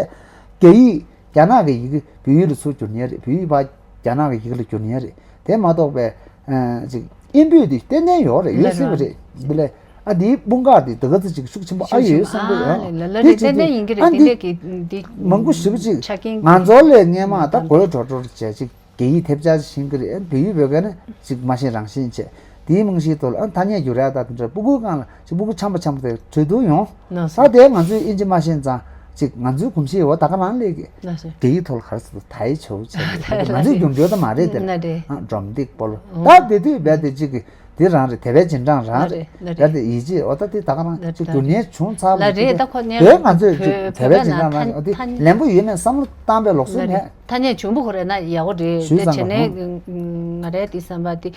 རྒྱ་ཡིག་རྒྱ་ནག་གི་ཡི་གེ་བོད་ཡིག་ལ་ཚུར་བསྒྱུར་ཉེན་རེད། བོད་ཡིག་ཕར་རྒྱ་ནག་གི་ཡི་གེ་ལ་བསྒྱུར་ཉེན་རེད། དེ་མ་གཏོགས་པའི་ཨ་ཅིག་དབྱིན་བོད་དེ་ཏན་ཏན་ཡོད་རེད། ཡོད་སྲིད་པ་རེད། དེ་ལས་ཨ་དེའི་དཔུང་ཁག་དེ་དེ་ག་ཚོད་ཅིག་ཤུགས་ཆེན་པོ་ཨ་ཡོད་བསམ་གི་ཡོད། ལ་དེ་རེད། ཅིག་ཏན་ཏན་ཡིན་གྱི་རེད། ཨ་དེ་འདྲ་གི་འདི་མང་པོ་ཞེ་པོ་ཅིག་ཆ་རྐྱེན་ང་ཚོ་ལས་སྔས་མ་ད་གོ་ཡོད་འགྲོ་འགྲོ་རེད་བྱས་ཅིག་རྒྱ་ཡིག་ཐེབས་ཆག་ཤེས་ཀྱི་རེད། བོད་ཡིག་བོད་སྐད་ནི་ཅིག་མ་ཤེས་རང་ཤེས་བྱས། དེའི་རྨང་གཞིའི་ཐོག་ལ་ཨ་ཐ་སྙད་བསྒྱུར་ཡག་དང་དེ་འདྲ་སྤུ་གུའི་སྒང་ལ་ཅིག་སྤུ་གུ་ཆམ་པ་ཆམ་པ་དེ་གྲོས་བསྡུར་ཡོང་། ན་ས། ད་དེ་ང་ཚོས་དབྱིན་ཇི་མ་ཤེས་ཙང་ཅིག་ང་ཚོའི་གོམས་གཤིས་འོ་ད་ག་རང་ལས་ཀྱི་ན་ས། རྒྱ་ཡིག་ཐོག་ལ་ག་རེ་ཟེར་དུ་ད་ཡི་ཆོ་བྱས་ད་ཡི་ང་ཚོས་རྒྱུ་འབྲས་ད་མ་རེད་དེ་ན་རེད། ཨ་སྒྲོམ་སྟེགས་སྤོ་ལོ། ད་དེ་དུས་རྦད་དེ་ཅིག་གི་དེ་རང་རེད། དེ་བས་རྗེས་འབྲང་རང་རེད། ན་རེད། རྦད་དེ་ཡིད་ཆེས་འོ་ད་དེ་ད་ག་རང་ཅིག་རྒྱུ་ནས་བྱུང་ཚར་ལ་ལ་རེད། ད་ཁོ་ནས་བོད་ང་ཚོས་ཅིག་བོད་དེ་བས་རྗེས་འབྲང་རང་རེད། འོ་དེ་ལན་པོ་ཡོད་མེད་བསམ་བློ་བཏང་པའི་ལོག་སྲོལ་མེད། ཐ་སྙད་བྱུང་བ་ཁོ་རེ་ན་ཡག་པོ་རེད། ཞུས་དེ་ཙང་བྱས་ནས་ང་རའི་དེ་བསམ་པ་དེ་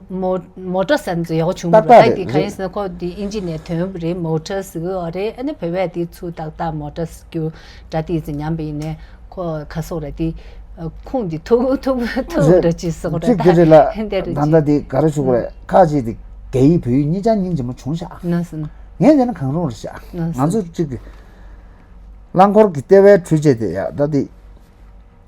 མོ་མོ་ཊ་ཟེར་ཚོ་ཡག་པོ་བྱུང་བ་རེད། ད་དེ་ག་ཡིན་ཟེར་ན་ཁོ་དེ་ཨིན་ཇི་ནས་ཐོན་པ་རེད། མོ་ཊ་ཟེར་གི་ཡོད་རེད། ཨ་ནི་བོད་པས་དེ་ཚུར་ཏག་ཏག་མོ་ཊ་ཟེར་རྒྱུ་སྒྲ་དེ་ཚོ་ཉམས་པ་ཡིན་ནས་ཁོ་ག་སོག་རེད། དེ་ཁུངས་དེ་ཐུག་ཐུག་ཐུག་འདྲ་ཅིག་ཟེར་གི་རེད། ཅིག་དེ་རེད་ལ། ད་ལྟ་དེ་ག་རེ་ཞུ་དགོས་རེད། ཁ་ཅིག་དེ་རྒྱ་ཡིག་བོད་ཡིག་གཉིས་ཆ་སྙིང་རྗེ་མོ་བྱུང་ཤག་ངས་བྱས་ན་གང་རུང་རེད་ཤག་ང་ཚོ་ཅིག་གི་རླངས་འཁོར་གྱི་ལྟེ་བའི་འཕྲུལ་ཆས་དེ་ཡག་ད་དེ།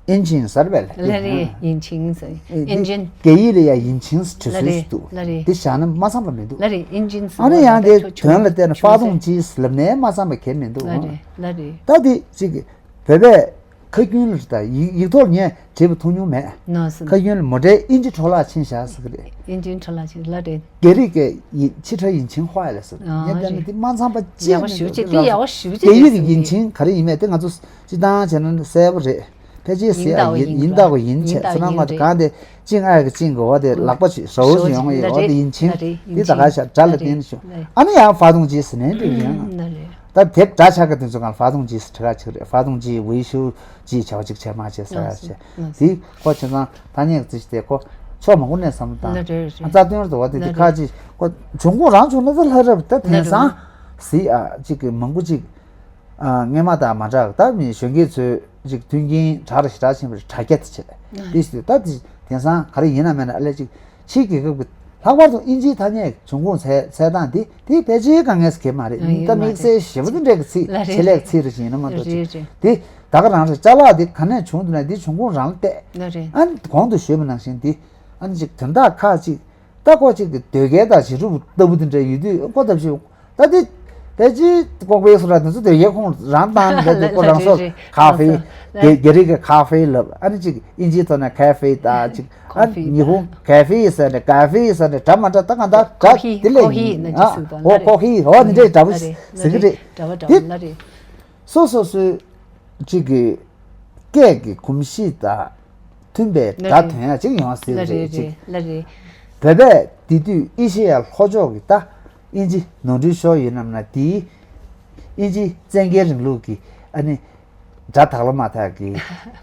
ཨིན་ཇིན་ཟེར་བས་ལ། ལ་རེད། ཨིན་ཇིན་ཟེར། ཨིན་ཇིན། རྒྱ་ཡིག་ལ་ཡ་ཨིན་ཇིན་ཟེར་བྲིས་སྲོལ་ཞིག་འདུག་ལ་རེད། འདི་བཞག་ན་མ་བསམ་པ་མི་འདུག་ལ་རེད། ཨིན་ཇིན་ཟེར་ཨ་ནི་ཡང་དེ་དོན་ལ་བལྟས་ན་ཧྥ་ཏུང་ཅི་ཟེར་ལབ་ནའི་མ་བསམ་པ་གལ་མི་འདུག་ལ་རེད། ལ་རེད། ད་འདི་གཅིག་གི་བོད་པས་ཁ་རྒྱུན་ལ་ད་ཡིག་ཡིག་ཐོག་ངས་བྲིས་པ་མཐོང་མྱོང་མེད། ནོ་ཟེར། ཁ་རྒྱུན་ལ་མོ་ཊའི་ཨིན་ཇི་འཕྲོ་བརླག་ཕྱིན་བཞག་ཟེར་གི་རེད། ཨིན་ཇིན་འཕྲོ་བརླག་ཕྱིན་ལ་རེད། རྒྱ་རིགས་ཀྱི་ཕྱི་ཁྲ་ཡིན་ཆིང་ཧྭ་ལ་ཟེར། ཨ་ངས་བལྟས་ན་རེད། འདི་མ་འཚམས་པ་ཅི་ཡག་པོ་ཞེ་པོ་ཅིག་འདི་ཡག་པོ་ཞེ་པོ་ཅིག་རྒྱ་ཡིག་གི་ཡིན་ཆིང་ག་རེ་ཡིན་མེད་དེ་ང་ཚོ། སྤྱི་བཏང་བྱས་ན་གསལ་པོ་རེད། ཕལ་ཆེར་ཟེར་ཡ་ཡིན་ཡིན་དག་གོ་ཡིན་བྱས་ཚོ་ནང་མ་དེ་གང་དེ་ཅིང་ཨ་ཡ་གི་ཅིང་གི་འོ་དེ་ལག་པ་ཅིག་ཧྲའོ་ཅིག་ཡོང་གི་ཡོད་འོ་དེ་ཡིན་ཆིང་འདི་ད་ག་ཤ་དགྲ་ལ་བརྟེན་ཤོག་ཨ་ནི་ཡང་ཧྥ་ཏུང་ཅི་ཟེར་ནས་འགྲིག་ཡིན། ད་དེབ་འདྲ་ཆགས་ཀྱི་དེ་ཚོ་གང་ཧྥ་ཏུང་ཅི་ཟེར་ཁྲི་ཁ་ཅིག་རེད། ཧྥ་ཏུང་ཅི་ཝེ་ཤུ་ཅི་བྱ་བ་ཅིག་བྱས་མ་བྱས་ཟེར་ཡ་བྱས་དེ་ཁོ་བྱས་ཙང་ཐ་སྙད་ཀྱི་ཅི་དེ་ཁོ་ཕྱོགས་མང་པོ་ནས་བསམ་བློ་བཏང་། རྩ་དོན་རེད་འོ་དེ་དེ་ཁ་ཅིག་ཁོ་འབྱུང་ཁུངས་རང་བྱུང་ན་ད་ལྷ་རབས་ད་དེང་སང་ཟིག་ཨ་ཅིག་གི་མང་པོ་ཅིག་ཨ་སྔས་མ་དང་མ་འདྲ། ད་མི་གཞོན་སྐྱེས་ཚོས་ཅིག་མཐུན་རྐྱེན་དྲག་རེ་ཞེ་དྲག་ཕྱིན་པ་རེད། དྲ་རྒྱ་དེ་བྱས་དེ་ཞིག་ད་དེ་དེང་སང་ག་རེ་ཡིན་ན་མེད་ན་ཨ་ལས་ཅིག་ཕྱིའི་རྒྱལ་ཁབ་ཀྱི་ལྷག་པར་དུ་དབྱིན་ཇིའི་ཐ་སྙད་འབྱུང་ཁུངས་འཚོལ་འཚོལ་སྟངས་དེ་དེ་ཕལ་ཆེར་དཀའ་ངལ་ཟེར་གྱི་མ་རེད། ད་དམིགས་བསལ་ཞེ་པོ་དེ་འདྲ་གི་ཚིག་ཆེད་ལས་ཀྱི་ཚིག་རེ་ཞིག་ཡིན་ན་མ་གཏོགས་ཅིག་དེ་ད་ག་རང་རེད། ཅ་ལག་དེ་ག་ནས་བྱུང་འདུག་ན་དེ་འབྱུང་ཁུངས་རང་ལ་བལྟས། ཨ་ནི་གོང་དུ་ཞུས་པ་ནང་བཞིན་དེ་ཨ་ནི་ཅིག་དོན་དག་ཁག་ཅིག་ད་ཁོ་གཅིག་གི་དོལ་རྒྱལ་དང་གཞིས་སྒྲུབ་ལྟ་བུ་དེ་འདྲ་ཡོད་དུས་ཁོ་ཐབས་ཤེས་ད་དེ་ཕལ་ཆེར་ཀོག་པའི་སོ་ར་དེ་ཚོ་དོལ་རྒྱལ་ཁོང་རང་བཏང་ནས་ད་དེ་ཁོ་རང་སོར་ཁ་ཧྥེ་རྒྱ་རྒྱ་རིགས་ཀྱི་ཁ་ཧྥེ་ལབ། ཨ་ནི་གཅིག་ཨིན་ཇིའི་ཐོག་ནས་ཁ་ཧྥེ་དང་གཅིག་ཨ་ཉི་ཧོང་ཁ་ཧྥེ་ཟེར་ནས་ཀ་ཧྥེ་ཟེར་ནས་འདྲ་མ་འདྲ་ད་གང་ལྟར་འདྲ་དེ་ལས་ཡིན་ཨ་ཨོ་ཁོ་ཧི་ཨོ་འདི་འདྲའི་འདྲ་བོ་ཟེར་གི་རེད། དེ་སོ་སོ་སོའི་གཅིག་གི་སྐད་ཀྱི་གོམས་གཤིས་དང་མཐུན་པའི་སྒྲ་ཐོན་ཡ་ཅིག་ཡོང་སྲིད་རེད་ཅིག་བོད་པས་དེ་དུས་ཨེ་ཤེ་ཡ་ལྷོ་ཕྱོགས་ཀྱི་ད་དབྱིན་ཇི་ནོར་འཁྲུལ་ཤོར་ཡོད་ནམ་ན་དེའི་དབྱིན་ཇི་བཙན་རྒྱལ་རིང་ལུགས་ཀྱི་ཨ་ནི་སྒྲ་དག་ལ་མ་དག་གི་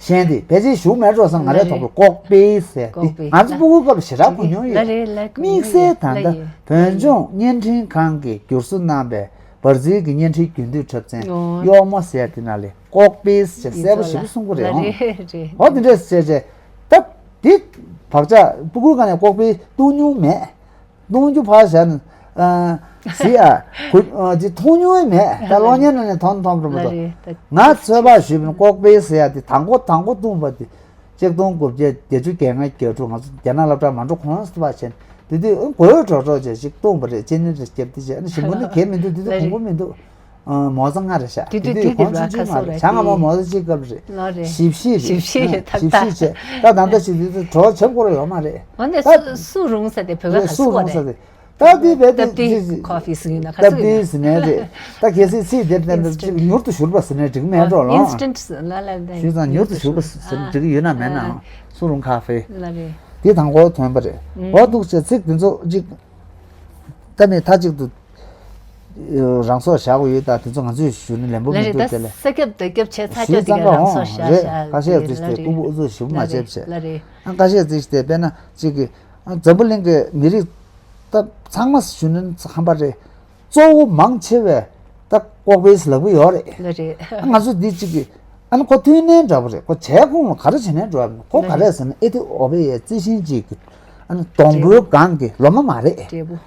ཤན་དེ་ཕལ་ཆེར་ཞུགས་མེད་འགྲོ་བསམ། ང་རའི་ཐོག་ཏུ་ཀོག་པེ་ཟེར་ཏེ་ང་ཚོ་སྤུ་གུའི་སྐབས་ལ་ཞེ་དྲག་གོ་མྱོང་ཡོད། དམིགས་བསལ་ད་ལྟ་བོད་ལྗོངས་བརྙན་འཕྲིན་ཁང་གིས་བསྒྱུར་བཟོ་གནང་པའི་འབར་རྫུན་གྱི་བརྙན་འཕྲིན་རྒྱུན་མཐུད་འཁྲབ་ཚན་གཡོག་མོ་ཟེར་དེ་ན་ལས་ཀོག་པེ་ཟེར་གསལ་པོ་ཞེ་པོ་གསུང་གི་རེད་ཨང་། འོ་དེ་འདྲས་ཟེར་བྱས་ད་དེ་བག་ཆགས་སྤུ་གུའི་སྒང་ནས་ཀོག་པེ་བཏུང་མྱོང་མེད། བཏུང་རྒྱུ་ཕར་བཞག་ན་ཟི་ཨ་གུ་ཨ་དེ་མཐོང་མྱོང་མེད། ད་གློག་བརྙན་ནང་ནས་མཐོང་མཐོང་རུ་མ་གཏོགས་ང་ཚོད་དཔག་ཞུས་པ་ན་ཀོག་པེ་ཟེར་ཡ་དེ་དང་པོ་དང་པོ་བཏུང་བ་དེ། ཆིག་སྟོང་དགུ་བརྒྱ་བརྒྱད་ཅུ་གྱ་ལྔ་གྱ་དྲུག་ང་ཚོ་རྒྱ་ནག་སློབ་གྲྭ་མ་འགྲོ་གོང་ཙམ་བྱས་ནས་དེ་དུས་གོས་གྲོགས་གྲོགས་བྱས་ཅིག་བཏུངས་པ་རེད། ཅི་ནས་རེད་སྐྱབས་དེ་བྱས་ཨ་ནི་ཞིམ་པོ་ནི་གས་མི་འདུག་དེ་དུས་ལ་གོང་པོ་མི་འདུག་མོ་ཙ་ང་རེད་ཤག་དེ་དུས་དེ་དུས་དེ་གོང་ཆུང་ཆུང་མ་རེད། ཆ་ང་མ་མོ་ཙ་གཅིག་སྐབས་རེད། ལོ་རེད། ཞིབ་ཤེས་རེད། ཞིབ་ཤེས་རེད། ཞིབ་ཤེས་བྱས་ད་ད་ལྟ་ཞིག་དེ་དུས་གྲོགས་བྱེད་དགོས་རེད་ཡོད་མ་རེད། འོ་ནས་སུ་སུ་རུང་ཟེར་ཏེ་བོད་པ་ག་སུ་སུ་རུང་རེད། ཟེར་ཏེ། ད་དེ་བས་ཏེ་ཏབ་ཏི་ཁོ་ཧྥི་ཟེར་ན་ཁ་ཏབ་ཏི་ཟེར་ནས་རེད། ད་གལ་སྲིད་ཚིག་དེར་བསྟན་ན་ཅིག་མྱུར་དུ་ཞུར་བ་ཟེར་ནས་འགྲིག་མེད་འགྲོ་ལོ། ཨིན་སི་ཊན་ཊི་ལ་ལ་ཞུས་ཙང་མྱུར་དུ་ཞུར་བ་ཟེར་ནས་འགྲིག་ཡོད་ན་མེད་ན་སུ་རུང་ཁ་ཧྥེ། ལ་རེད། དེ་དང་པོ་ཐོན་པ་རེད། འོ་འདུག་ཅེས་ཚིག་དེ་ཚོ་ཅིག་ད་མི་མཐའ་གཅིག་ཏུ་ རང་སྲོག་བཞག་དགོས་ཡོད། ད་དེ་ཚོ་ང་ཚོས་ཞུ་ན་ལན་པོ་ལ་མི་རེད། འདུག་ད་དེ་ལས་ས་ཁྱབ་རྡོ་ཁྱབ་བྱས་ཚར་ཞུས་ཆོག་དེ་ཙང་ག་ག་རང་ཧོ་སྲོག་བཞག་རེད། བཞག་ཁ་ཤས་དེ་ཙིག་ལ་དེ་རེད། ཕྲུ་གུ་འུ་ཚོ་ཞུ་མ་ལ་བྱེད་རེད་བྱེད། ལ་རེད། ཨ་ཁ་ཤས་དེ་ཙིག་དེ་དཔེར་ན་གཅིག་གི་ཨ་འཛམ་བུ་གླིང་གི་མི་རིགས་ད་ཚང་མ་ཞུ་ན་ཧམ་པ་རེད། གཙོ་བོ་མང་ཆེ་བས་ད་ལྐོག་པའི་ལབ་གི་ཡོད་རེད། ལ་རེད། ང་ཚོ་འདི་གཅིག་གི་ཨ་ནི་ཁོ་མཐུན་གནས་འདྲ་པོ་རེད། ཁོ་བྱས་ཁོང་ལ་ག་རེ་བྱས་ནས་འགྲོ་བ་མིན། ཁོ་ག་རེ་ཟེར་ན་ཨེ་ཏི་ཨོ་པི་ཡའི་རྩི་ཤིང་གཅིག་གི་ཨ་ནི་སྡོང་པོའི་སྒང་གི་ལོ་མ་མ་རེད། འབྲས་བུ།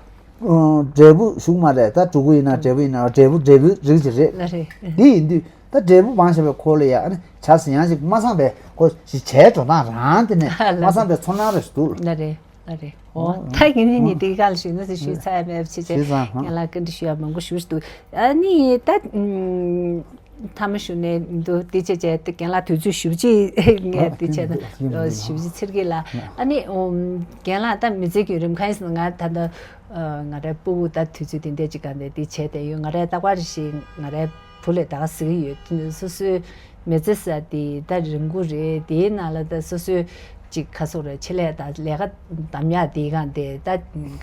འབྲས་བུ་ཞུགས་མ་རེད། ད་ཕྲུ་གུ་ཡིན་ན་འབྲས་བུ་ཡིན་ན་འབྲས་བུ་འབྲས་བུའི་རིགས་ཅིག་རེད། ལ་རེད། འདི་ཡིན་དུས་ད་འབྲས་བུ་མང་ཆེ་བའི་ཁོ་ལ་ཡ་ཨ་ནི་བྱ་ཟེར་ཡང་ཞིག་མ་བསམ་པའི་ཁོ་ཞིག་བྱས་འགྲོ་སྟངས་རང་དེ་ནས་ལ་མ་བསམ་པའི་ཚོར་སྣང་རེ་ཞིག་འདུག་ལ་རེད། ལ་རེད། འོ་ད་ཡིན་ནི་ནི་དེ་ག་ལ་ཞུས་ན་ཞུས་ཚར་ཡ་མེད་པ་བྱས་བྱས་ཞུས་ཚར་ཧང་། ཡང་ལ་བཀའ་འདྲི་ཞུ་ཡ་མང་པོ་ཞུ་ཞུ་འདུག་ཨ་ནི་ད་མཐའ་མ་ཞུ་ནས་འདུག་དེ་བྱས་བྱས་ད་རྒན་ལགས་དུས་ཚོད་ཞེ་པོ་ཅིག་ངས་དེ་བྱས་ན་ཞེ་པོ་ཅིག་འཚེར་གི་ལ། ཨ་ནི་རྒན་ལགས་ད་མི་ཚེ་གི་རིམ་ཁ་ཡིན་ཟེར་ན་ང་ད་ལྟ་ང་རའི་སྤུ་གུ་ད་དུས་ཚོད་དེ་འདྲས་ཅིག་ག་འདས་དེ་བྱས་བསྡད་ཡོད། ང་རའི་རྟག་པར་ཞིག་ང་རའི་བུ་ལས་ད་ག་ཟེར་གི་ཡོད། སོ་སོའི་མི་ཚེ་ཟེར་དེ་ད་རིང་པོ་རེད། དེའི་ནང་ལ་ད་སོ་སོའི་ཅིག་ཁ་སོག་རེད། ཆེད་ལས་ད་ལས་ཀ་འདམ་ཡག་དེའི་སྒང་དེ་ད་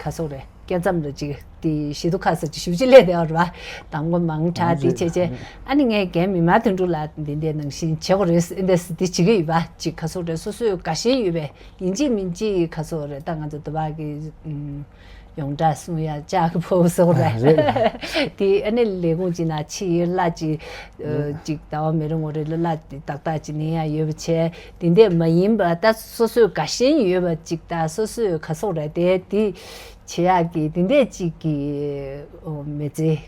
ཁ་སོག་རེད། སྐྱེ་མཚམས་རེ་ཅིག་དེ་ཞི་དུ་ཁ་སོག་ཅིག་ཞུ་ཅིག་ལས་དེ་བར་བ་དང་པོ་མང་དྲག་དེ་བྱས་བྱས། ཨ་ནི་ངས་རྒན་མི་མང་དོན་གྲུབ་ལགས་འདི་འདྲའི་ནང་བཞིན་བྱེད་དགོས་རེད། འདི་འདི་བྱེད་ཀྱི་ཡོད་པ་ཅིག་ཁ་སོག་རེད། སོ་སོའི་དགའ་ཞེན་ཡོད་པའི་ཡིན་གཅིག་མིན་གཅིག་ཁ་སོག་རེད། ད་ང་ཚོ་དུ་བ་གི་ཡོངས་གྲགས་གསུང་ཡ་ལྕགས་ཀྱི་ཕོ་བོ་སོགས་རེད། དེ་ཨ་ནི་ལས་ཁུངས་ཅིག་ན་ཕྱི་ཡི་གླ་ཅིག་ཨ་ཅིག་ཟླ་བ་མི་རུང་བ་རེ་ལ་གླ་ཏག་ཏག་ཅིག་ལེན་ཡ་ཡོད་པ་བྱས། དེ་འདྲས་མ་ཡིན་པ་ད་སོ་སོའི་དགའ་ཞེན་ཡོད་པ་ཅིག་ད་སོ་སོའི་ག་སོག་རེད་དེ་དེ་བྱེད་ཡག་གི་དེ་འདྲས་ཅིག་གི་མི་ཚེ་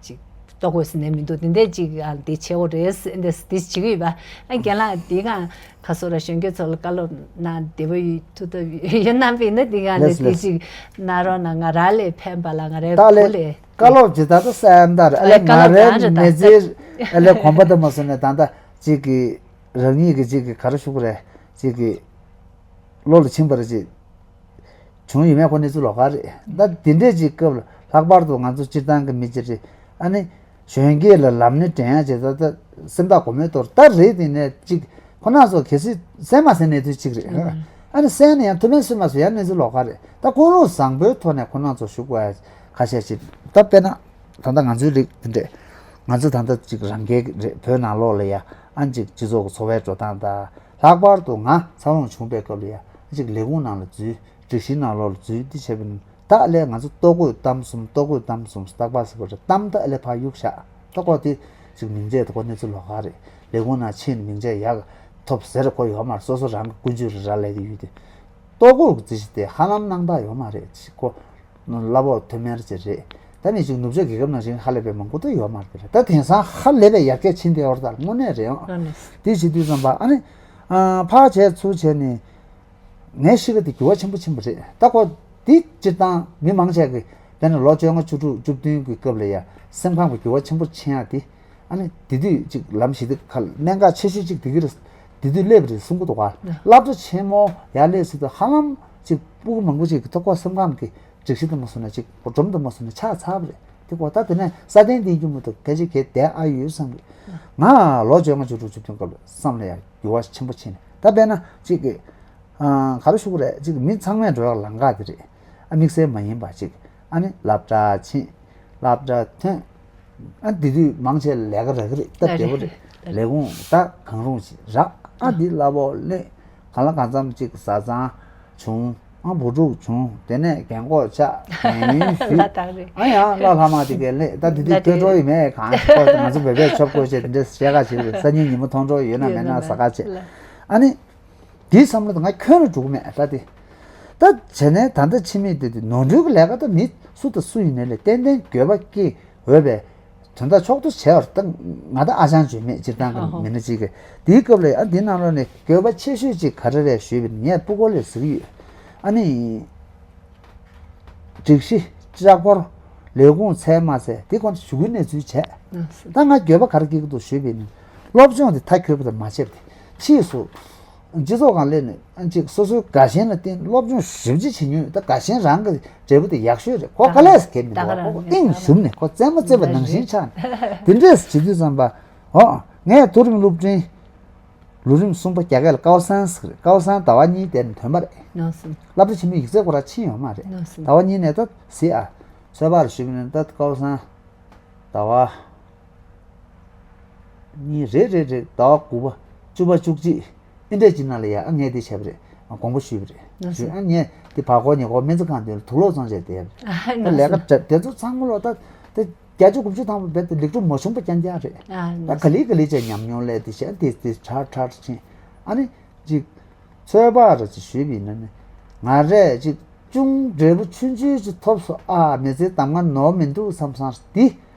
ཅིག་ལྟོ་གོས་ཟིན་ནས་མི་འདུག་དེ་འདྲས་ཅིག་ཨ་འདི་བྱེད་འོ་རེད། འདི་འདི་བྱེད་ཀྱི་ཡོད་པ། ཨ་རྒན་ལགས་འདི་གང་ཁ་སོ་ར་གཞོན་སྐྱེས་ཚོ་ལ་བཀའ་སློབ་གནང་བདེ་པོ་ཡོད་ཐུབ་ཐུབ་ཡོད་གནང་པ་ཡིན་ན་འདི་གང་ལས་ལེགས་འདི་ལེགས། ཅིག་གནང་རོགས་གནང་། ང་རང་ལས་ཕན་པ་ལ་ང་རའི་ད་བུ་ལས་ལས་བཀའ་སློབ་ཅིག་ད་ལྟ་སེམས་ད་རེད། ཨ་ལས་ང་བཀའ་སློབ་རའི་གང་རེད་ད་མི་ཚེ་ཨ་ལས་གོམ་པ་ད་མ་སོང་ནས་ད་ལྟ་ཅིག་གི་རང་ཉིད་ཀྱི་ཅིག་གི་ག་རེ་ཞུ་གི་རེད། ཅིག་གི་བློ་ལ་ཕྱིན་པ་རེད་ཅིག་བྱུང་ཡོད་མེད་ཁོ་གནས་ཚུལ་ལོགས་ཀ་རེད། ད་དེ་འདྲས་ཅིག་སྐབས་ལ་ལྷག་པར་དུ་ང་ཚོ་སྤྱིར་བཏང་གི་མི་ཅིག་རེད། ཨ་ནི་གཞོན་སྐྱེས་ལ་ལམ་སྣེ་འདྲེན་ཡ་བྱེད་ད་ད་སེམས་ཐག་གོ་མེད་གཏོར་ད་རེད། དེ་ནས་ཅིག་ཁོ་ན་ཚོ་གལ་སྲིད་གསན་མ་གསན་གནས་ཚུལ་ཅིག་རེད། ཨ་ནི་གསན་ན་ཡང་ཐུགས་ཕན་གསོས་མ་གསོས་ཡང་གནས་ཚུལ་ལོགས་ཀ་རེད། ད་ཀུན་སློང་བཟང་པོའི་ཐོག་ནས་ཁོ་ན་ཚོ་ཞུགས་དགོས་ཡ་ཁ་ཤས་ཅིག་ད་དཔེར་ན་ད་ལྟ་ང་ཚོའི་རིགས་དེ་འདྲས་ང་ཚོ་ད་ལྟ་ཅིག་རང་སྐད་རེད། བོད་ནང་ལོགས་ལ་ཡ་ཨ་ཅིག་སྤྱི་ཚོགས་ཀྱི་འཚོ་བའི་འགྲོ་སྟངས་དང་། ལྷག་པར་དུ་ང་འཚར་ལོངས་བྱུང་པའི་སྐབས་ལ་ཡ་ཅིག་ལས་ཁུངས་ནང་ལ་འཛུལ། སྒྲིག་གཞི་ནང་ལོགས་ལ་འཛུལ། འདི་བྱས་པ་ཡིན་ད་ཨ་ལས་ང་ཚོ་ལྟོ་གོས་གཏམ་གསུམ། ལྟོ་གོས་གཏམ་གསུམ། རྟག་པར་ཟེར་བ་རེད། གཏམ་ད་ཨ་ལས་ཕར་གཡུག་བཞག་ད་ཁོ་དེ་ཅིག་མིང་ཚད་ད་ཁོ་གནས་ཚུལ་ལོགས་ཀ་རེད། ལས་ཁུངས་ནང་ཕྱིན་ནས་མིང་ཚད་ཡག་ཐོབ་ཟེར་ཁོ་ཡོད་མ་རེད། སོ་སོ་རང་གི་ཀུན་སྤྱོད་རེ་ར་ལས་ཀྱི་ཡོད་དེ། ལྟོ་གོས་ཀྱི་རྩིས་གཞི་དེ་ཧ་ལམ་སྣང་དག་ཡོད་མ་རེད། ཅིག་ཁོ་གླ་ཕོགས་མཐོ་དམན་ཅིག་རེད། ད་ནི་ཅིག་ནུབ་ཕྱོགས་རྒྱལ་ཁབ་ནང་བཞིན་ཧ་ལས་པའི་མང་པོ་ད་ཡོད་མ་རེད། ད་དེང་སང་ཧ་ལས་པའི་ཡར་རྒྱས་ཕྱིན་བསྡད་ཡོད་རེད། ད་དངོས་གནས་རེད་ཨང་། ཨ་ནི། དེ་བྱེད་དུས་ཙམ་པ་ཨ་ནི། ཨ་ཕར་བྱས་ཚུར་བྱས་ནས། ངའི་གཤིས་ཀ་དེ་འགྱུར་བ་ཆེན་པོ་ཕྱིན་པ་རེད། ད་ཁོ་འདི་སྤྱིར་བཏང་མི་མང་ཆེ་གི་དཔེར་ན་ལོ་བཅོ་ལྔ་བཅུ་དྲུག་བཅུ་བདུན་གི་སྐབས་ལ་ཡ་སེམས་ཁམས་ཀྱི་འགྱུར་བ་ཆེན་པོ་ཕྱིན་ཡ་དེ། ཨ་ནི་དེ་དུས་ཅིག་ལམ་ཞི་བདེ་ཁ་གནད་འགག་ཆེ་ཤོས་ཅིག་དེ་གི་རེད། དེ་དུས་སླེབས་པ་རེད་གསུང་གི་འདུག་ག་སློབ་གྲྭ་ཆེན་མོ་ཡར་སླེབས་ཟེར་དུས་ཧ་ལམ་ཅིག་སྤུ་གུ་མང་པོ་ཅིག་གི་ཐོག་ཁོ་སེམས་ཁམས་ཀྱི་སྒྲིག་གཞི་དུ་མ་སོང་ན་ཅིག་སྒྲོམ་དུ་མ་སོང་ན་ཆགས་ཚར་བ་རེད། དེ་ཁོ་ད་དེ་ནས་ས་སྟེང་བསྟན་རྒྱུ་མ་གཏོགས་སྐད་ཆ་གས་བསྡད་ཨ་ཡོད་བསམ་གི། ང་ལོ་བཅོ་ལྔ་བཅུ་དྲུག་བཅུ་བདུན་སྐབས་ལ་བསམ་ལ་ཡ་འགྱུར་བ་ཆེན་པོ་ཕྱིན་ནས་ད་དཔེར་ན་ཅིག་གི་ག་རེ་ཞུ་གི་རེད། ཅིག་མི་ཚང་མས་འགྲོ་ཡག་ལམ་ཁ་དེ་རེད། ཨ་དམིགས་བསལ་མ་ཡིན་པ་ཅིག་ཨ་ནི་སློབ་གྲྭ་ཕྱིན། སློབ་གྲྭ་ཐོན། ཨ་དེ་དུས་མང་ཆེ་ལས་ཀ་རག་གི་རེད། ད་བདེ་པོ་རེད། ལས་ཁུངས་ད་གང་རུང་ཞིག་རག་ཨ་དེ་གླ་ཕོགས་སླེབས། གང་ལ་གང་འཚམ་ཅིག་བཟའ་ཚང་བྱུང་། ཨ་བུ་ཕྲུག་བྱུང་། དེ་ནས་རྒན་གོག་ཆགས། རྒན་ཡོལ་ཞུས། ཨ་ཡང་བླ་ལྷ་མ་དེ་གས་སླེབས། ད་དེ་དུས་ལྟོས་གྲོགས་ཡོད་མེད་གང་ཁོ་ང་ཚོ་བོད་པས་ཆོབ་དགོས་བྱས་དེ་འདྲས་བཤད་ག་བྱེད་དགོས། སང་ཉིན་ཉིན་མོ་མཐོང་གྲོགས་ཡོད་ན་མེད་ན་ཟ་ག་བྱེད། ཨ་ནི། དེའི་བསམ་བློ་དེ་ང་ཁྱོན་ནས་འགྲོ་གི་མེད་ད་དེ། ད་བྱས་ནས་ད་ལྟ་ཕྱི་མིག་དེ་དུས་ནོར་འཁྲུལ་གྱི་ལས་ཀ་ད་མི་སུ་དང་སུ་ཡིན་ནའི་ལས་ཏན་ཏན་འགྱོད་པ་སྐྱེ་འོས་པའི་དོན་དག་ཕྱོགས་གཏོགས་བྱས་པ་རེད། ད་ང་ད་ཨ་ཅང་བརྗོད་མེད་སྤྱིར་བཏང་གི་མི་སྣ་གཅིག་གིས་དེའི་སྐབས་ལ་ཨ་འདི་ནང་ལོགས་ནས་འགྱོད་པ་ཆེ་ཤོས་གཅིག་ག་རེ་རེད་ཞུས་པ་ཡིན་ན་ངས་སྤུ་གུ་ལ་ཟེར་གྱི་ཡོད། ཨ་ནི། སྒྲིག་གཞི། ལྕགས་ཕོར། ལས་ཁུངས་ཚད་མ་ཟེར་དེ་ཁོང་ཚོ་ཞུ་སྐུལ་གནས་ཚུལ་བྱས། ད་ང་འགྱོད་པ་ག་རེ་སྐྱེ་གི་འདུག་ཞུས་པ་ཡིན་ན། སློབ་སྦྱོང་དེ་མཐར་འཁྱོལ་བ་དང་མ་བྱས་པ་དེ། ཕྱིས་སུ། སྤྱི་ཚོགས་སྒང་སླེབས་ནས་ཅིག་སོ་སོའི་དགའ་ཞེན་ལ་བརྟེན་སློབ་སྦྱོང་ཞིབ་ཅིག་བྱེད་མྱོང་ཡོད། ད་དགའ་ཞེན་རང་གི་འབྲས་བུ་དེ་ཡག་ཤོས་རེད། ཁོ་དཀའ་ལས་སུ་གས་མི་འདུག་ཁོ་གཏིང་ཞུམ་ནས་ཁོ་རྩེད་མོ་རྩེ་བ་ནང་བཞིན་ཆགས་ནས་དེ་འདྲས་བྱེད་དུས་ཙམ་པ། ཨོ། ངས་མཐོ་རིམ་སློབ་འབྲིང་། ལོ་རིམ་གསུམ་པ་རྒྱ་སྐད་ལ་ཀའོ་སན་ཟེར་གི་རེད། ཀའོ་སན་ཟླ་བ་གཉིས་དེ་ནས་ཐོན་པ་རེད། ནོ་སིན། སློབ་གྲྭ་ཆེན་མོའི་ཡིག་ཚད་ཁོ་རང་ཕྱིན་ཡོད་མ་རེད། ནོ་སིན། ཟླ་བ་གཉིས་ནས་ད་ཟེར་ཨ། ཚོད་དཔག་ཞུས་པ་ན་ད་ཀའོ་སང་ཟླ་བ་གཉིས་རེད་རེད་རེད། ཟླ་བ་དགུ་པ་བཅུ་པ་བཅུ་གཅིག་ཨེ་འདྲས་ཅིག་ནང་ལ་ཡ་ཨ་ངས་འདི་བྱས་པ་རེད། དགོངས་པ་ཞུས་པ་རེད། ཞུས་ཨ་ངས་འདི་བར་སྐོར་ཉེ་སྐོར་སྨན་རྩིས་ཁང་དེ་ལ་དུག་ལོག་བཙོང་བྱས་བསྡད་པ་རེད། ད་ལས་ཀ་དེ་ཚོ་ཚང་མ་ལོ་ད་དེ་བརྒྱད་ཅུ་དགུ་བཅུ་ཐམ་པ་རྦད་དེ་ལེགས་གྲུབ་མ་བྱུང་པ་རྐྱང་རྐྱང་རེད། ད་ག་ལེ་ག་ལེ་བྱས་ཉམས་མྱོང་སླེབས་དེ་བྱས་དེ་དེ་ཁྲ་ཁྲ་ཕྱིན། ཨ་ནི་ཅིག་ཚོད་དཔག་ར་ཅིག་ཞུས་པ་ཡིན་ན་ནི་ང་རས་ཅིག་ཅུང་འབྲས་བུ་ཆུང་ཆུང་ཅིག་ཐོབ་སོང་ཨ། མི་ཚེའི་གདམ་ང་ནོར་མི་འདུག་བསམ་བསམ་འདི་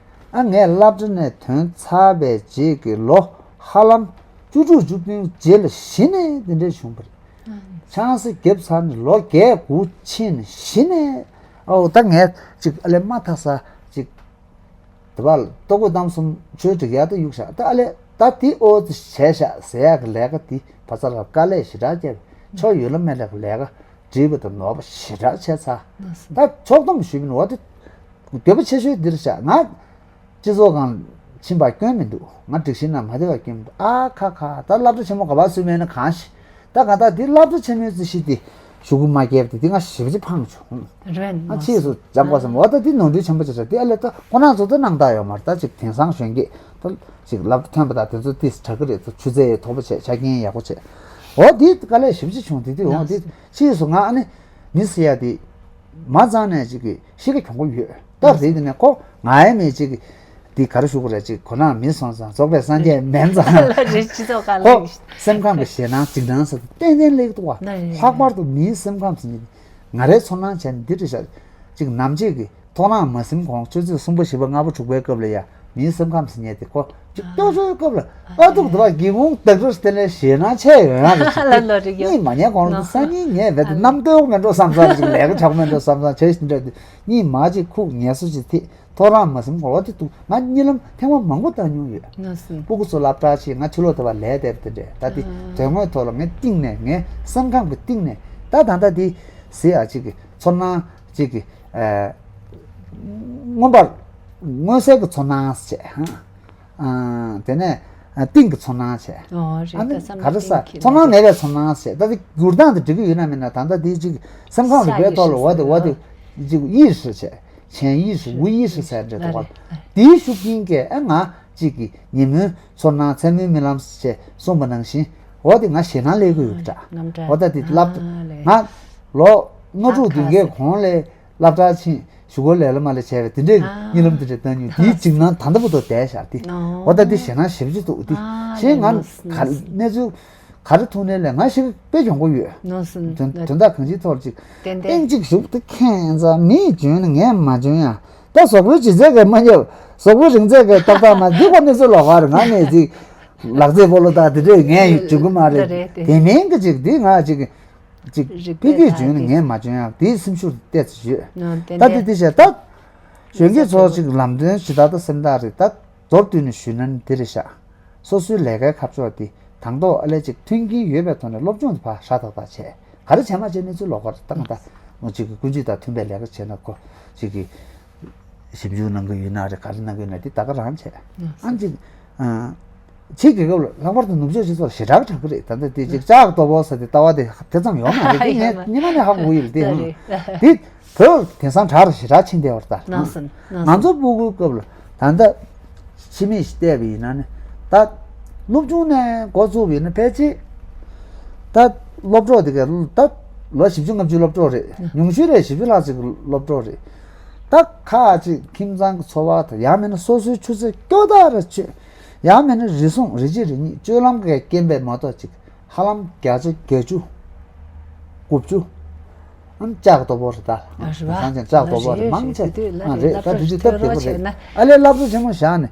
ཨ་ངས་སློབ་གྲྭ་ནས་ཐོན་ཚར་བའི་རྗེས་ཀྱི་ལོ་ཧ་ལམ་བཅུ་དྲུག་བཅུ་བདུན་རྗེས་ལ་གཞི་ནས་འདི་འདྲས་བྱུང་བ་རེད། ཆང་ས་བརྒྱབ་ཚར་ནས་ལོ་བརྒྱད་དགུ་ཕྱིན་ནས་གཞི་ནས་ཨོ་ད་ངས་ཅིག་ཨ་ལས་མ་ཐག་ས་ཅིག་དེ་བ་ལ་ལྟོ་གོས་གཏམ་གསུམ་ཆོས་སྒྲིག་ཡག་ཏུ་གཡུག་བཞག་ད་ཨ་ལས་ད་དེ་ཨོ་ཙི་བྱས་བཞག་ཟེར་ཡག་གི་ལས་ཀ་དེ་ཕ་ཚ་ལ་དཀའ་ལས་ཞེ་དྲག་བརྒྱབ་ཆོ་ཡུལ་ལ་མེད་ལས་ཀ་ལས་ཀ་བྲིས་པ་དང་ནོར་བ་ཞེ་དྲག་བྱས་ཚར། ད་ཕྱོགས་བསྡོམས་ཞུས་པ་ཡིན་འོ་དེ་འདོད་པ་ཆེ་ཤོས་འདིར་བཞག་ང་སྤྱི་ཚོགས་སྒང་ཕྱིན་པ་སྐྱོན་མི་འདུག་ང་སྒྲིག་གཞི་ནང་མ་བསྡད་པ་སྐྱོན་མི་འདུག་ཨ་ཁ་ཁ་ད་སློབ་གྲྭ་ཆེན་མོ་ག་པར་སུས་མེད་ན་གང་ཤི། ད་ག་ད་འདི་སློབ་གྲྭ་ཆེན་མོའི་རྩིས་གཞི་འདི་ཤོག་གུ་མ་བརྒྱབ་དེ་འདི་ང་ཞེ་པོ་ཅིག་ཕངས་བྱུང་། རེད་ང་ཕྱིས་སུ་འཇམ་པ་བསམ་འོ་ད་འདི་ནོར་འཁྲུལ་ཆེན་པོ་ཅིག་རེད། འདི་ཨ་ལས་ད་ཁོ་རང་ཚོ་ད་སྣང་དག་ཡོད་མ་རེད། ད་ཅིག་དེང་སང་གཞོན་སྐྱེས་ད་ཅིག་སློབ་གྲྭ་ཐོན་པ་དང་དེ་ཚོ་ཏིས་དྲག་གི་རེད། ཚོ་ཆུ་ཚད་མཐོ་པོ་བྱས་ཆ་རྐྱེན་ཡག་པོ་བྱས་འོ་འདི་དཀའ་ལས་ཞེ་པོ་ཅིག་བྱུང་། འདི་འདི་འོ་འདི་ཕྱིས་སུ་ང་ཨ་ནི་མི་ཟེར་ཡ་དེ་མ་རྩ་ནས་ཅིག་གི་གཤིས་ཀ་གྱོང་པོ་ཡོད། སྟབས་རེད་དེ་ནས་ཁོ་ང་ཡ་མེད་ཅིག་འདི་ག་རེ་ཞུ་དགོས་རེད། ཅིག་ཁོ་རང་མི་སོང་ཙང་རྫོགས་པའི་སངས་རྒྱས་མིན་ཙང་ལ་རེད་སྤྱི་ཚོགས་ཁ་ཁོ་ལ་སེམས་ཁམས་ཀྱི་ཞེད་སྣང་འཇིགས་སྣང་ཟེར་ཏན་ཏན་སླེབས་འདུག་བ། ལྷག་པར་དུ་མིའི་སེམས་ཁམས་ཟེར་ནི་ང་རའི་ཚོར་སྣང་བྱས་ནས་འདི་རེད་ཤག་ཅིག་ནམ་ཕྱེད་ཀྱི་ཐོག་རང་མ་ཟིན་གོང་ཆུ་ཚོད་གསུམ་པ་བཞི་པ་ལྔ་པ་དྲུག་པའི་སྐབས་ལ་ཡ་མིའི་སེམས་ཁམས་ཟེར་ཉེ་དེ་ཁོ་ཅིག་སྐྱོ་ཚོའི་སྐབས་ལ་ཨ་ཐུག་དུ་བ་སྒེའུ་ཁུང་བདག་སྤྲོ་དེ་ལས་ཞེད་སྣང་ཆེ་ཡོད་ཡང་རེད་ཅིག་ལ་ལོ་རིག་ཡོད་གཉིད་མ་ཉལ་གོང་ལ་སང་ཉིན་ཉལ་བས་དེ་གནམ་སྟོད་མེད་འགྲོ་བསམ་བསམ་ཅིག་ལས་ཀ་དྲག་མེད་འགྲོ་བསམ་བསམ་བྱས་ཤིང་འདྲ་དེ་གཉིད་མ་ཅིག་ཁུག་ངལ་གསོ་ཅིག་ཐེག་ཐོ་རངས་མ་ཟིན་གོ་བ་དེ་འདུག་ང་གཉིད་ལམ་ཐེངས་མ་མང་པོ་བཏང་མྱོང་ཡོད། ང་སུ། སྤུ་གུ་ཚོ་སློབ་གྲྭ་ཆེ་ང་ཕྱི་ལོགས་དེ་བ་ལས་དེབ་དེ་འདྲས་ད་དེ་དོན་དངོས་ཐོག་ལ་ངས་གཏིང་ནས་ངའི་སེམས་ཁམས་ཀྱི་གཏིང་ནས་ད་ད་ལྟ་དེ་ཟེར་ཡ་ཅིག་གི་ཚོར་སྣང་ཅིག་གི་མངོན་པར་མངོན་གསལ་གྱི་ཚོར་སྣང་ཟེར་བྱས། དེ་ནས་གཏིང་གི་ཚོར་སྣང་བྱས། ཨ་ནི་ག་རེ་ཟ་ཚོར་སྣང་མེད་པའི་ཚོར་སྣང་བྱས་ད་དེ་འགྱུར་སྟངས་དེ་འགྲིག་གི་ཡོད་ན་མེད་ན་ད་ལྟ་དེ་ཅིག་སེམས་ཁམས་རིག་པའི་ཐོག་ལ་འོ་དེ་འོ་དེ་ཅིག་ཡིད་སུ་བྱས་ཆེན་ཡིད་སུ་འུ་ཡིད་སུ་ཟེར་འདྲ་འདུག་ག་དེའི་ཤུགས་རྐྱེན་གྱིས་ཨ་ང་ཅིག་གི་ཉིན་མོའི་ཚོར་སྣང་མཚན་མོའི་རྨི་ལམ་ཞེས་གསུངས་པ་ནང་བཞིན་འོ་དེ་ང་ཞེད་སྣང་སླེབས་ཀྱི་ཡོད་འདྲ། འོ་ད་དེ་ལབ་ང་ལོ་ལྔ་དྲུག་བདུན་གའི་གོང་ལས་སློབ་གྲྭ་ཕྱིན་གཞུག་གུ་ལས་སླ་མ་ལས་བྱས་པའི་དེ་འདྲའི་གཉིད་ལམ་དེ་འདྲ་བཏང་མྱོང་དེའི་འཇིགས་སྣང་ད་ལྟ་བུ་དོ་བསྡད་ཤག་དེ་འོ་ད་དེ་ཞེད་སྣང་ཞེ་པོ་ཅིག་འདུག་དེ་ཞེས་ང་ག་གནས་ཚུལ། ག་རེ་ཐུག་ནའི་ལས་ང་ཞིག་དཔེ་གྱོང་པོ་ཡོད། ནོར་སོང་། དོན་དོན་དག་གང་ཅིའི་ཐོག་ཅིག་ཏན་ཏན་ཨེང་ཅིག་ཞུགས་ཏེ་ཁྱེད་ཚོ་མིས་འཇོན་ནས་ངས་མ་འཇོན་ཡ། ད་གཟུགས་པོའི་ལྗིད་ཚད་ཀྱིས་མ་ཉེས། གཟུགས་པོའི་རིང་ཚད་ཀྱིས་ཏག་ཏག་མ་འདི་ཁོ་གནས་ཚུལ་ལོག་པ་རེད། ང་ནས་ཅིག་ལག་རྩེད་སྤོ་ལོ་དག་དེ་འདྲས་ངས་འཇོན་གི་མ་རེད། དེ་མིན་གྱི་ཅིག་འདི་ང་ཅིག་ཅིག་ཕི་ཕི་འཇོན་ནས་ངས་མ་འཇོན་ཡ་དེའི་སེམས་ཤུགས་ཏོག་ཙམ་ཡོད། ད་དེ་དེ་བྱས་ད་གཞོན་སྐྱེས་ཚོ་ཅིག་ལམ་སྟོན་ཇི་ལྟར་ད་སེམས་ཐག་རེད་ད། མདོར་བསྡུས་ནས་ཞུས་ན་འདི་རེད་ཤག་སོ་སོའི་ལས་ཀའི་ཁ་ཕྱོགས་དེ་དང་ཐོག་ཨ་ལས་ཅིག་མཐུན་རྐྱེན་ཡོད་པའི་ཐོག་ནས་སློབ་སྦྱོང་དེ་ཕར་ཧྲ་ཐག་ཐག་བྱས། ག་རེ་བྱས་མ་བྱས་གནས་ཚུལ་ལོགས་ཀར་ད་ང་ད་མོ་གཅིག་གི་ཀུན་སྤྱོད་དང་མཐུན་པའི་ལས་ཀ་བྱས་ན་ཁོ་གཅིག་གི་ཞིབ་འཇུག་གནང་གི་ཡོད་ན་རེད། ག་རེ་གནང་གི་ཡོད་ན་དེ་ད་ག་རང་བྱས། ཨ་ཅིག་ཕྱིའི་རྒྱལ་ཁབ་ལ་ལྷག་པར་དུ་ནུབ་ཕྱོགས་སྤྱི་ཚོགས་ལ་ཞེ་དྲག་དྲག་གི་རེད། ད་ལྟ་དེ་ཅིག་ལྕགས་ལྟོ་ཕོར་ཟེར་དེ་ལྟ་བ་དེ་དེ་ཙམ་ཡོད་མ་རེད། དེ་ངས་སྔོན་མ་ནས་ཧ་གོ་གི་ཡོད་རེད། དེ་ཡང་དེ། བོད་དེང་སང་དྲག་རུ་ཞེ་དྲག་ཕྱིན་བསྡད་པ་རེད་ད། ནང་སོན་ནང་ང་སོན་ཚོ་སྤུ་གུའི་སྐབས་ལ་ད་ལྟ་ཕྱི་མིག་ཅིག་བལྟས་པ་ཡིན་ན་ནི་ད་སློབ་ཆུང་ནས་འགོ་བཙུགས་པ་ཡིན་ན་ཕལ་ཆེར་ད་སློབ་གྲོགས་དེ་ག་ད་ལོ་བཞི་བཅུ་ལྔ་བཅུའི་སློབ་གྲོགས་རེད། ཉུང་ཤོས་རེད་བཞི་བཅུ་ལྷག་ཅིག་གི་སློབ་གྲོགས་རེད། ད་ཁ་ཅིག་ཁྱིམ་ཚང་གི་འཚོ་བ་དང་ཡང་མིན་ན་སོ་སོའི་ཆུ་ཚད་སྐྱོ་དག་རེ་ཆོད། ཡང་མིན་ན་རེ་ཟུང་རེ་གཅིག་རེ་གཉིས་སྤྱོད་ལམ་གྱི་རྐྱེན་པས་མ་གཏོགས་ཅིག་ཧ་ལམ་བརྒྱ་ཆ་བརྒྱད་ཅུ། དགུ་བཅུ། ཨམ་ལྕགས་ལྟོ་ཕོར་རེད་ད། ཨ་རེད་བ། སང་ཅང་ལྕགས་ལྟོ་ཕོར་རེད། མང་ཆེ་ཨ་རེད། ད་དུས་ཚོད་སྟབས་བདེ་པོ་རེད། ཨ་ལས་སློབ་གསོ་ཆེན་མོ་བཞག་ནས་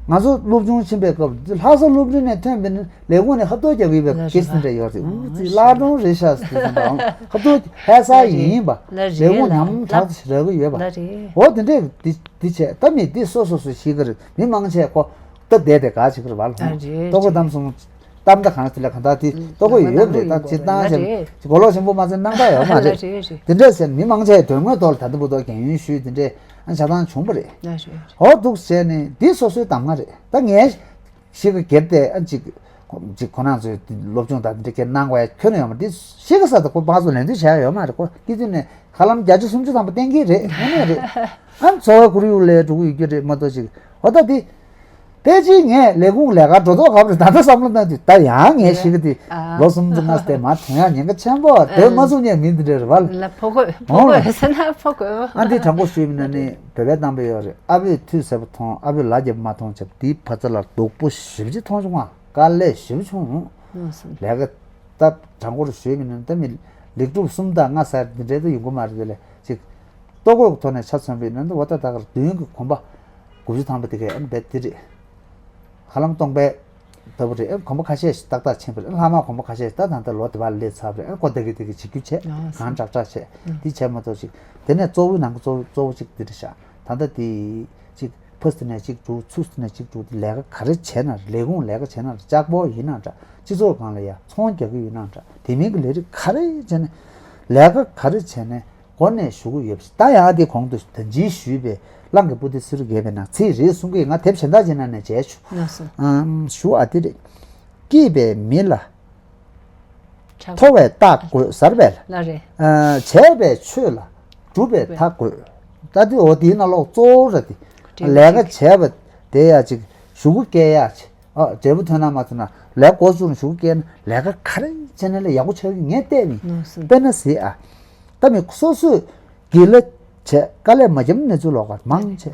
ང་ཚོ་སློབ་ཆུང་ཕྱིན་པའི་སྐབས་ལྷ་ས་སློབ་གྲྭ་ནས་ཐོན་པའི་ནི་ལས་ཁུངས་ནས་ཧབ་ཐོབ་རྒྱག་གི་ཡོད་པའི་གེ་སི་འདྲ་ཡོད་རེད། འུ་ཙི་སླར་སྦྱོང་རེད་ཤག་ཟེར་བསམ་པའམ་ཧབ་ཐོབ་ལྷ་ས་ཡིན་པ་ལས་ཁུངས་ཉམས་དྲག་ཏུ་རག་གི་ཡོད་པ། འོ་དེ་འདྲས་འདི་འདི་བྱས་ད་མི་འདི་སོ་སོ་སོ་ཤེས་ཀྱི་རེད། མི་མང་ཆེ་ཁོ་ད་བསྡད་དེ་ག་བྱེད་ཀྱི་རེད་བ། ལྟོ་གོས་གཏམ་སོང་། གཏམ་ད་གང་ཟེར་ལ་གང་ད་དེ་ལྟོ་གོས་ཡོད་རེད། ད་སྤྱིར་བཏང་བྱས་གོ་ལོག་ཆེན་པོ་མ་ཟེར་སྣང་དག་ཡོད་མ་རེད། དེ་འདྲས་ཟེར་མི་མང་ཆེ་དོན་དངོས་ཐོག་ལ་ད་ལྟ་བུ་ཐོག་རྒན་ཡོལ་ཞུས་དེ་འདྲས་ཨ་ཆ་ཚང་བྱུང་བ་རེད། འོ་འདུག་བྱས་ནས་འདི་སོ་སོའི་གདམས་ངག་རེད། ད་ངས་ཞིག་གི་སྒེར་དེ་ཨ་ཅིག་ ཅིག་ཁོ་རང་ཚོས་སློབ་སྦྱོང་དང་འདི་འདྲ་སྐད་གནང་དགོས་ཡ་ཁྱོན་ནས་ཡོད་མ་རེད། འདི་ཤེས་ཀྱི་ས་དང་ཁོ་ཕར་ཚུར་ལན་འདེབས་བྱས་ཡོད་མ་རེད། ཁོ་སྐྱེ་དུས་ནས་ཧ་ལམ་བརྒྱ་ཆ་སུམ་ཅུ་ཐམ་པ་གཏན་འཁེལ་རེད། དངོས་གནས་རེད། ཨ་འཚོ་བ་ཁོར་ཡུག་ལས་འགྲོ་གི་ཡོད་རྒྱུ་རེད་མ་གཏོགས་ཅིག་འོ་ད་འདི། ཕལ་ཆེར་ངས་ལས་ཁུངས་ལས་ཀར་འགྲོ་ཐོག་ག་བ་རེད། ད་ལྟ་བསམ་བློ་བཏང་དུས་ད་ཡང་ངས་ཤེས་ཀྱི་དེ་ཨ། ལོ་གསུམ་ཙམ་ལྔ་ཙམ་མར་གྲོངས་ཡག་ཉེན་ཁ་ཆེན་པོ་དེ་མ་གསུང་མཁན་མི་འདི་འདྲ་རེད་བ། ལ་ཕོ་རྒོད་ཕོ་འོང་རྒོད་ཟེར་ན་ཕོ་རྒོད། ཨ་འདི་དྲང་པོ་ཞུས་པ་ཡིན་ན་ནི་བོད་པའི་གཏམ་དཔེ་ཡོད་རེད། ཨ་ཕས་ཐུགས་གསལ་པོ་མཐོང་། ཨ་ཕས་ལ་རྒྱབ་མ་མཐོང་བྱས་པ་དེའི་ཕ་ཚ་ལ་སྡུག་པོ་ཞེ་པོ་ཅིག་མཐོང་བྱུང་བ། དཀའ་ལས་ཞེ་པོ་བྱུང་། ལས་ཀ་ད་དྲང་པོར་ཞུས་པ་ཡིན་ན་ད་མི་ལེགས་གྲུབ་གསུམ་དང་ལྔ་ཟེར་འདི་འདྲའི་ད་ཡོང་གི་མ་རེད། དེ་ལས་ཅིག་ལྟོ་གོས་ཀྱི་ཐོག་ནས་ཆ་མཚོན་པ་ཡིན་ན་ད་འོ་ད་ད་གར་མདུན་གྱི་གོམ་པ་དགུ་བཅུ་ཐམ་པ་དེ་གའི་ཨ་ནི་རྦད་དེ་རེད། ཧ་ལམ་སྟོང་པའི་ལྟ་བུ་རེད། ཨ་གོམ་པ་ཁ་ཤས་ཤིག་ཏག་ཏག་ཕྱིན་པ་རེད། ལྷག་མ་གོམ་པ་ཁ་ཤས་ཤིག་ད་ད་ལྟ་ལོ་དེ་བར་སླེབས་ཚར་བ་རེད། ཨ་ཁོ་ད་གི་དེ་གི་བྱེད་རྒྱུ་བྱས། ཨ་གང་དྲག་དྲག་བྱས། ཨ་དེ་བྱས་མ་གཏོགས་ཅིག་དེ་ནས་གཙོ་བོའི་ནང་གི་གཙོ་བོ་གཙོ་བོ་ཅིག་དེ་རེད་ཤག་ད་ལྟ་དེ་ཅིག་ཕ་སི་དེ་ནས་ཅིག་འགྲོ། ཚུ་སི་དེ་ནས་ཅིག་འགྲོ། དེ་ལས་ཀ་ག་རེ་བྱས་ན་རེད། ལས་ཁུངས་ལས་ཀ་བྱས་ན་རེད། ལྕགས་པོ་ཡིན་ན་འདྲ། སྤྱི་ཚོགས་སྒང་ལ་ཡ་ཚོང་རྒྱག་གི་ཡོད་ན་འདྲ། དེ་མིན་གྱི་ལས་རིགས་ག་རེ་བྱས་ན། ལས་ཀ་ག་རེ་བྱས་ན། འགོ་ནས་ཞུ་གི་ཡོད་པ་ཞིག་ད་ཡང་དེ་གོང་དུ་ད་ཅི་ཞུས་པའི་གླང་གི་སྤུ་གྲི་བསིལ་རུ་རྒྱས་པའི་ནང་ཚིག་རེད་གསུང་གི། ང་དེབ་གཞན་དག་ཅིག་ནང་ནས་མཇལ་བྱུང་། ལགས་སོ། ཨམ་ཞུ་ཨ་དེ་རེད། སྐྱེས་པའི་མི་ལ་ཁྲག་མཐོ་བའི་རྟགས་དགོས་ཟེར་བས། ལ་རེད། ཨ་བྱས་པའི་ཆོས་ལ་སྒྲུབ་པའི་མཐའ་དགོས། ད་དེ་འོ་དེའི་ནང་ལོགས་གཙོ་བོ་ར་དེ་འབྲས་བུ་ལས་ཀ་བྱས་པ་དེ་ཡ་ཅིག་ཞུ་གུ་སྐྱེལ་ཡ་ཅིག་ཨ་འབྲས་བུ་ཐོན་ན་མ་ཐོན་ན་ལས་འགོ་བཙུགས་ནས་ཞུ་གུ་སྐྱེལ་ན་ལས་ཀ་ག་རེ་བྱས་ན་ལས་ཡག་པོ་ཆགས་ཀྱི་ངས་བལྟས་ནི། ལགས་སོ། དཔེར་ན་ཟེར་ཨ། ད་མི་སོ་སོས་སྒེར་ལ་བྱས་དཀའ་ལས་མ་བརྒྱབ་ན་གནས་ཚུལ་ལོགས་ཀར་མང་ཆེ།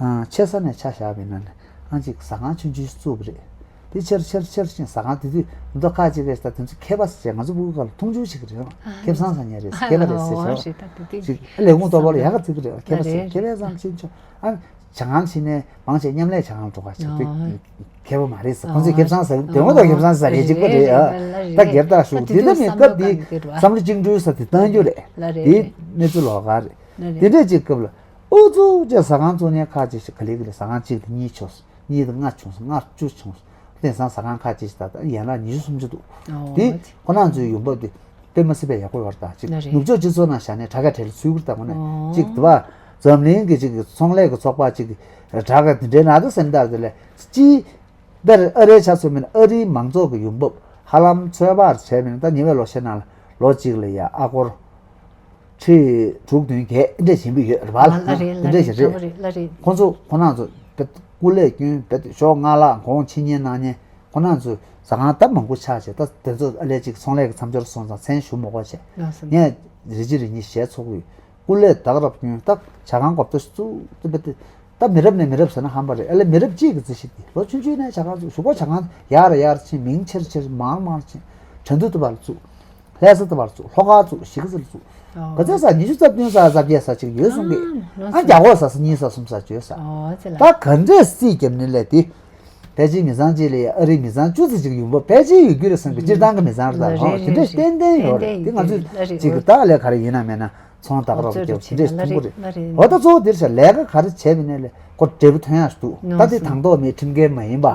ཨ་ཆེ་ས་ནས་ཆ་བཞག་པ་ཡིན་ན་ནི་ཨང་ཅིག་ཟ་ཁང་ཆུང་ཆུང་ཞིག་བཙུགས་པ་རེད། དེ་ཆེར་ཆེར་ཆེར་ཕྱིན་ཟ་ཁང་དེ་དུས་མདོ་ཁ་ཅིག་རེད། ད་དེ་ཚོ་མཁས་པ་ཟེར་ང་ཚོ་ཕྲུ་གུ་སྒང་ལ་མཐོང་ཆུང་བྱེད་ཀྱི་རེད། ཨ་ཁེ་བཟང་ཟ་མཁན་རེད། མཁས་པ་རེད་ཟེར་བྱས་ཅིག་ལས་ཁུངས་གཏོགས་པ་ལ་ཡག་ག་བརྩི་གི་རེད། མཁས་པ་ཟེར་མཁས་པའི་བཟང་ཕྱིན་ཆོག་ཨ། ཇ་ཁང་ཕྱིན་ནས་མང་ཆེ་མཉམ་ལས་ཇ་ཁང་འགྲོ་ག་ཞིག་དེ་མཁས་པོ་མ་རེད་ཟེར། ཁོང་ཚོས་ཁེ་བཟང་ཟ་གི་དོན་ངོ་ཐོག་ཁེ་བཟང་ཟ་ཡས་གཅིག་པ་རེད། ཨ་ད་སྒེར་བདག་ཞུ་དེ་ད་མི་སྐབས་འདི་བསམ་བློ་གཅིག་འགྲོས་ས་དེ་བཏང་རྒྱུ་རེད། དེ་གནས་ཚུལ་ལོགས་ཀ་རེད། དེ་འདྲས་ཅིག་སྐབས་ལ་ཨུ་ཚུགས་བྱས་ཟ་ཁང་བཙུགས་མཁན་ཁག་ཅིག་ཞིག་ག་ལེ་ག་ལེ་ཟ་ཁང་གཅིག་དང་གཉིས་བྱུང་སོང་། གཉིས་དང་ལྔ་བྱུང་སོང་། ལྔ་བཅུ་བྱུང་སོང་། དེང་སང་ཟ་ཁང་ཁག་ཅིག་ཞིག་ད་ལྟ་ཡན་ལག་ཉི་ཤུ་སུམ་ཅུ་འདུག་དེ་ཁོ་རང་ཚོའི་ཡོང་འབབ་དེ་དཔེ་མ་སྲིད་པའི་ཡག་པོ་ཡོད་རེད། ད་ཅིག་ནུབ་ཕྱོགས་སྤྱི་ཚོགས་ནང་བཞག་ནས་དྲ་རྒྱ་དེ་ལ་ཚུད་ཀྱི་རེད། ད་དངོས་གནས་ཅིག་དེ་བ་འཛམ་གླིང་གི་ཅིག་ཚོང་ལས་ཀྱི་ཚོགས་པ་ཅིག་དྲ་རྒྱ་དེ་འདྲའི་ནང་དུ་སེམས་ཐག་དེ་ལས་ཅི། འདིར་ཨ་རིའི་ཆ་མཚོན་པ་ཡིན་ན་ཨ་རིའི་མང་ཚོགས་ཀྱི་ཡོང་འབབ་ཧ་ལམ་ཚོད་དཔག་བྱས་པ་ཡིན་ན་ད་ཉེ་བའི་ལོ་ཤས་ནང་ལ་ལོ་གཅིག་ལ་ཡ་ཨ་སྒོར་ཁྲི་དྲུག་བདུན་བརྒྱད་འདྲ་ཞིག་ཡིན་པ་ཡོད་རེད་པ། ལ་ལ་རེད། དེ་ལ་འདྲ་རེད། ཞིག་འདྲ་པོ་རེད། རེད། ལ་རེད། ཁོང་ཚོ་ཁོ་རང་ཚོ་དཔེ་སྐུ་ལས་བསྐྱོན་དཔེ་ཞོགས་སྔ་ལ་དགོང་ཕྱི་ཉལ་གནངས་ཉལ་ཁོ་རང་ཚོ་ཟ་ཁང་ད་མང་པོ་ཆགས་བྱས། ད་དེ་ཚོ་ཨ་ལས་ཅིག་ཚོང་ལས་ཀྱི་མཚམས་སྦྱོར་སོང་ཙང་མཚན་ཞུ་མི་དགོས་བྱས། ལགས་སོ། ངས་རེ་གཅིག་རེ་གཉིས་ཞལ་ཚོགས་ཀྱི་ཡོད། སྐུ་ལས་ད་ག་རང་བསྐྱོན། ད་ཇ་ཁང་གོ་ཏོ་བཙུགས་ཏེ་བེད་དེ། ད་མི་རབས་ནས་མི་རབས་ཟེར་ན་ཧམ་པ་རེད། ཨ་ལས་མི་རབས་གཅིག་གི་རྩིས་གཞི་དེ་ལོ་ཆུང་ཆུང་ནས་ཇ་ཁང་བཙུགས། གཞུག་གུ་ཇ་ཁང་ཡར་ཡར་ཕྱིན། མིང་ཆེར་ཆེར་མང་མང་ཕྱིན། ཁྲིན་ཏུའུ་དུ་བར་བཙུགས། ལྷ་ས་དུ་བར་བཙུགས། ལྷོ་ཁ་བཙུགས། གཞིས་ཀ་རྩེ་ལ་བཙུགས། ཨོ། ག་ཚོད་ཟ། ཉི་ཤུ་རྩ་བདུན་ཟ། རྩ་བརྒྱད་ཟ་ཅིག་ཡོད་གསུང་གི། ཨ་ཨ་ལགས་སོ། རྒྱ་སྒོར་ཟ་ས་གཉིས་ཟ་གསུམ་ཟ་བྱོས་ས། ཨོ་ཙི་ལ། ད་ག་འདྲས་རྩིས་རྒྱབ་ནི་ལས་དེ། ཕལ་ཆེར་མི་ཚང་གཅིག་ལ་ཡ་ཨ་རིའི་མི་ཚང་བཅུ་ཙམ་ཅིག་ཡོང་འབབ་ཕལ་ཆེར་ཡོད་རྒྱུ་རེད་བསམ་གི། སྤྱིར་བཏང་གི་མི་ཚང་རེད། ད་ལོ་དེ་འདྲ་ཏན་ཏན་ཡོད་རེད། དེ་ང་ཚོས་ཅིག་གི་ད་ལས་ག་རེ་ཡིན་ན་མེད་ན་ཚོང་ད་ག་རོགས་ཀྱི་དེ་འདྲ་ཐུང་གི་རེད། འོ་ད་གཙོ་བོ་འདིར་བྱས་ལས་ཀ་ག་རེ་བྱས་པ་ཡིན་ན་ལས་ཁོ་འབྲས་བུ་ཐོན་ཡག་ཞིག་འདུག་ད་དེ་དང་ཐོག་མི་ཁྲིམས་འགལ་མ་ཡིན་པ། ཨ་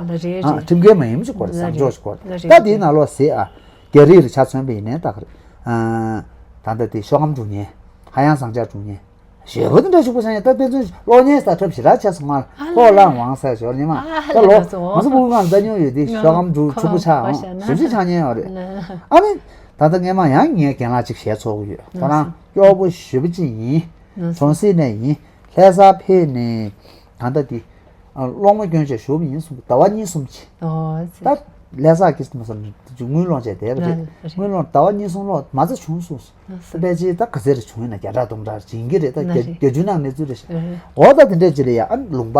ཁྲིམས་འགལ་མ་ཡིན་པ་ཅིག་དགོས་རེད། བཟང་ཕྱོགས་ཞིག་དགོས་རེད། ད་དེའི་ནང་ལོགས་ཟེར་ཨ། རྒྱ་རིགས་ལ་ཆ་མཚོན་པ་ཡིན་ནའི་ད་ག་རེད། ད་ལྟ་དེ་ཤོག་སྒམ་སྒྲུག་མཁན། ཧ་ཡང་ཟངས་ལྕགས་སྒྲུག་མཁན། ཞེ་པོ་དེ་འདྲ་ཞིག་པོ་ཆགས་ཡ། ད་དཔེ་མཚོན་གློག་བརྙན་ས་ཁྲབ་ཞེ་དྲག་ཆགས་སོང་ང་། ཨ་ལ་ལ། ཁོག་ལ་ཝང་ཟེར་ཞོར་ཉི་མ། ཨ་ད་ལོ་ལ་ལ་ང་ཚོ་ཕྲུ་གུ་སྒང་ལ་ལྟ་མྱོང་ཡོད་དེ། ཤོག་སྒམ་སྒྲུག་ཕྲུ་གུ་ཆགས་ཨང་། ཞེ་པོ་ཅིག་ཆགས་མཁན་ཡོད་རེད། ཨ་ནི་ད་ལྟ་སྔས་མ་ཡང་ངའི་རྒན་ལགས་ཅིག་ཞལ་ཚོགས་ཀྱི་ཡོད། ཁོ་རང་སྐྱོ་པོ་ཞེ་པོ་ཅིག་ཡིན། གྲོང་གསེབ་ནས་ཡིན། ལྷ་ས་ཕེབས་ནས་ད་ལྟ་དེ། ཨ་གློག་མ་གྱོན་བྱས་བཞུགས་པ་ཡིན་གསུངས། ཟླ་བ་གཉིས་གསུམ་ཅིག་ཨོ་ཙི། ད་ལྷ་ས་ཁི་སི་མ་སོང་དངུལ་སློང་བྱས་བསྡད་པ་རེད། ལ་རེད། དངུལ་སློང་ཟླ་བ་གཉིས་གསུམ་ལོག་མ་རྩ་བྱུང་གསུངས། ཨོ་ཙི། ཕལ་ཆེར་ད་ག་ཚོད་རེ་བྱུང་ཡིན་ན་བརྒྱ་ཕྲག་སྟོང་ཕྲག་བྱིན་གྱི་རེད། ད་ལ་རྒྱ་རེད། རྒྱ་ཆུ་ནང་གནས་ཚུལ་རེད་ཤག་ལ་རེད། འོ་ད་དེ་འདྲས་ཅིག་ལ་ཡ། ཨ་ལུང་པ་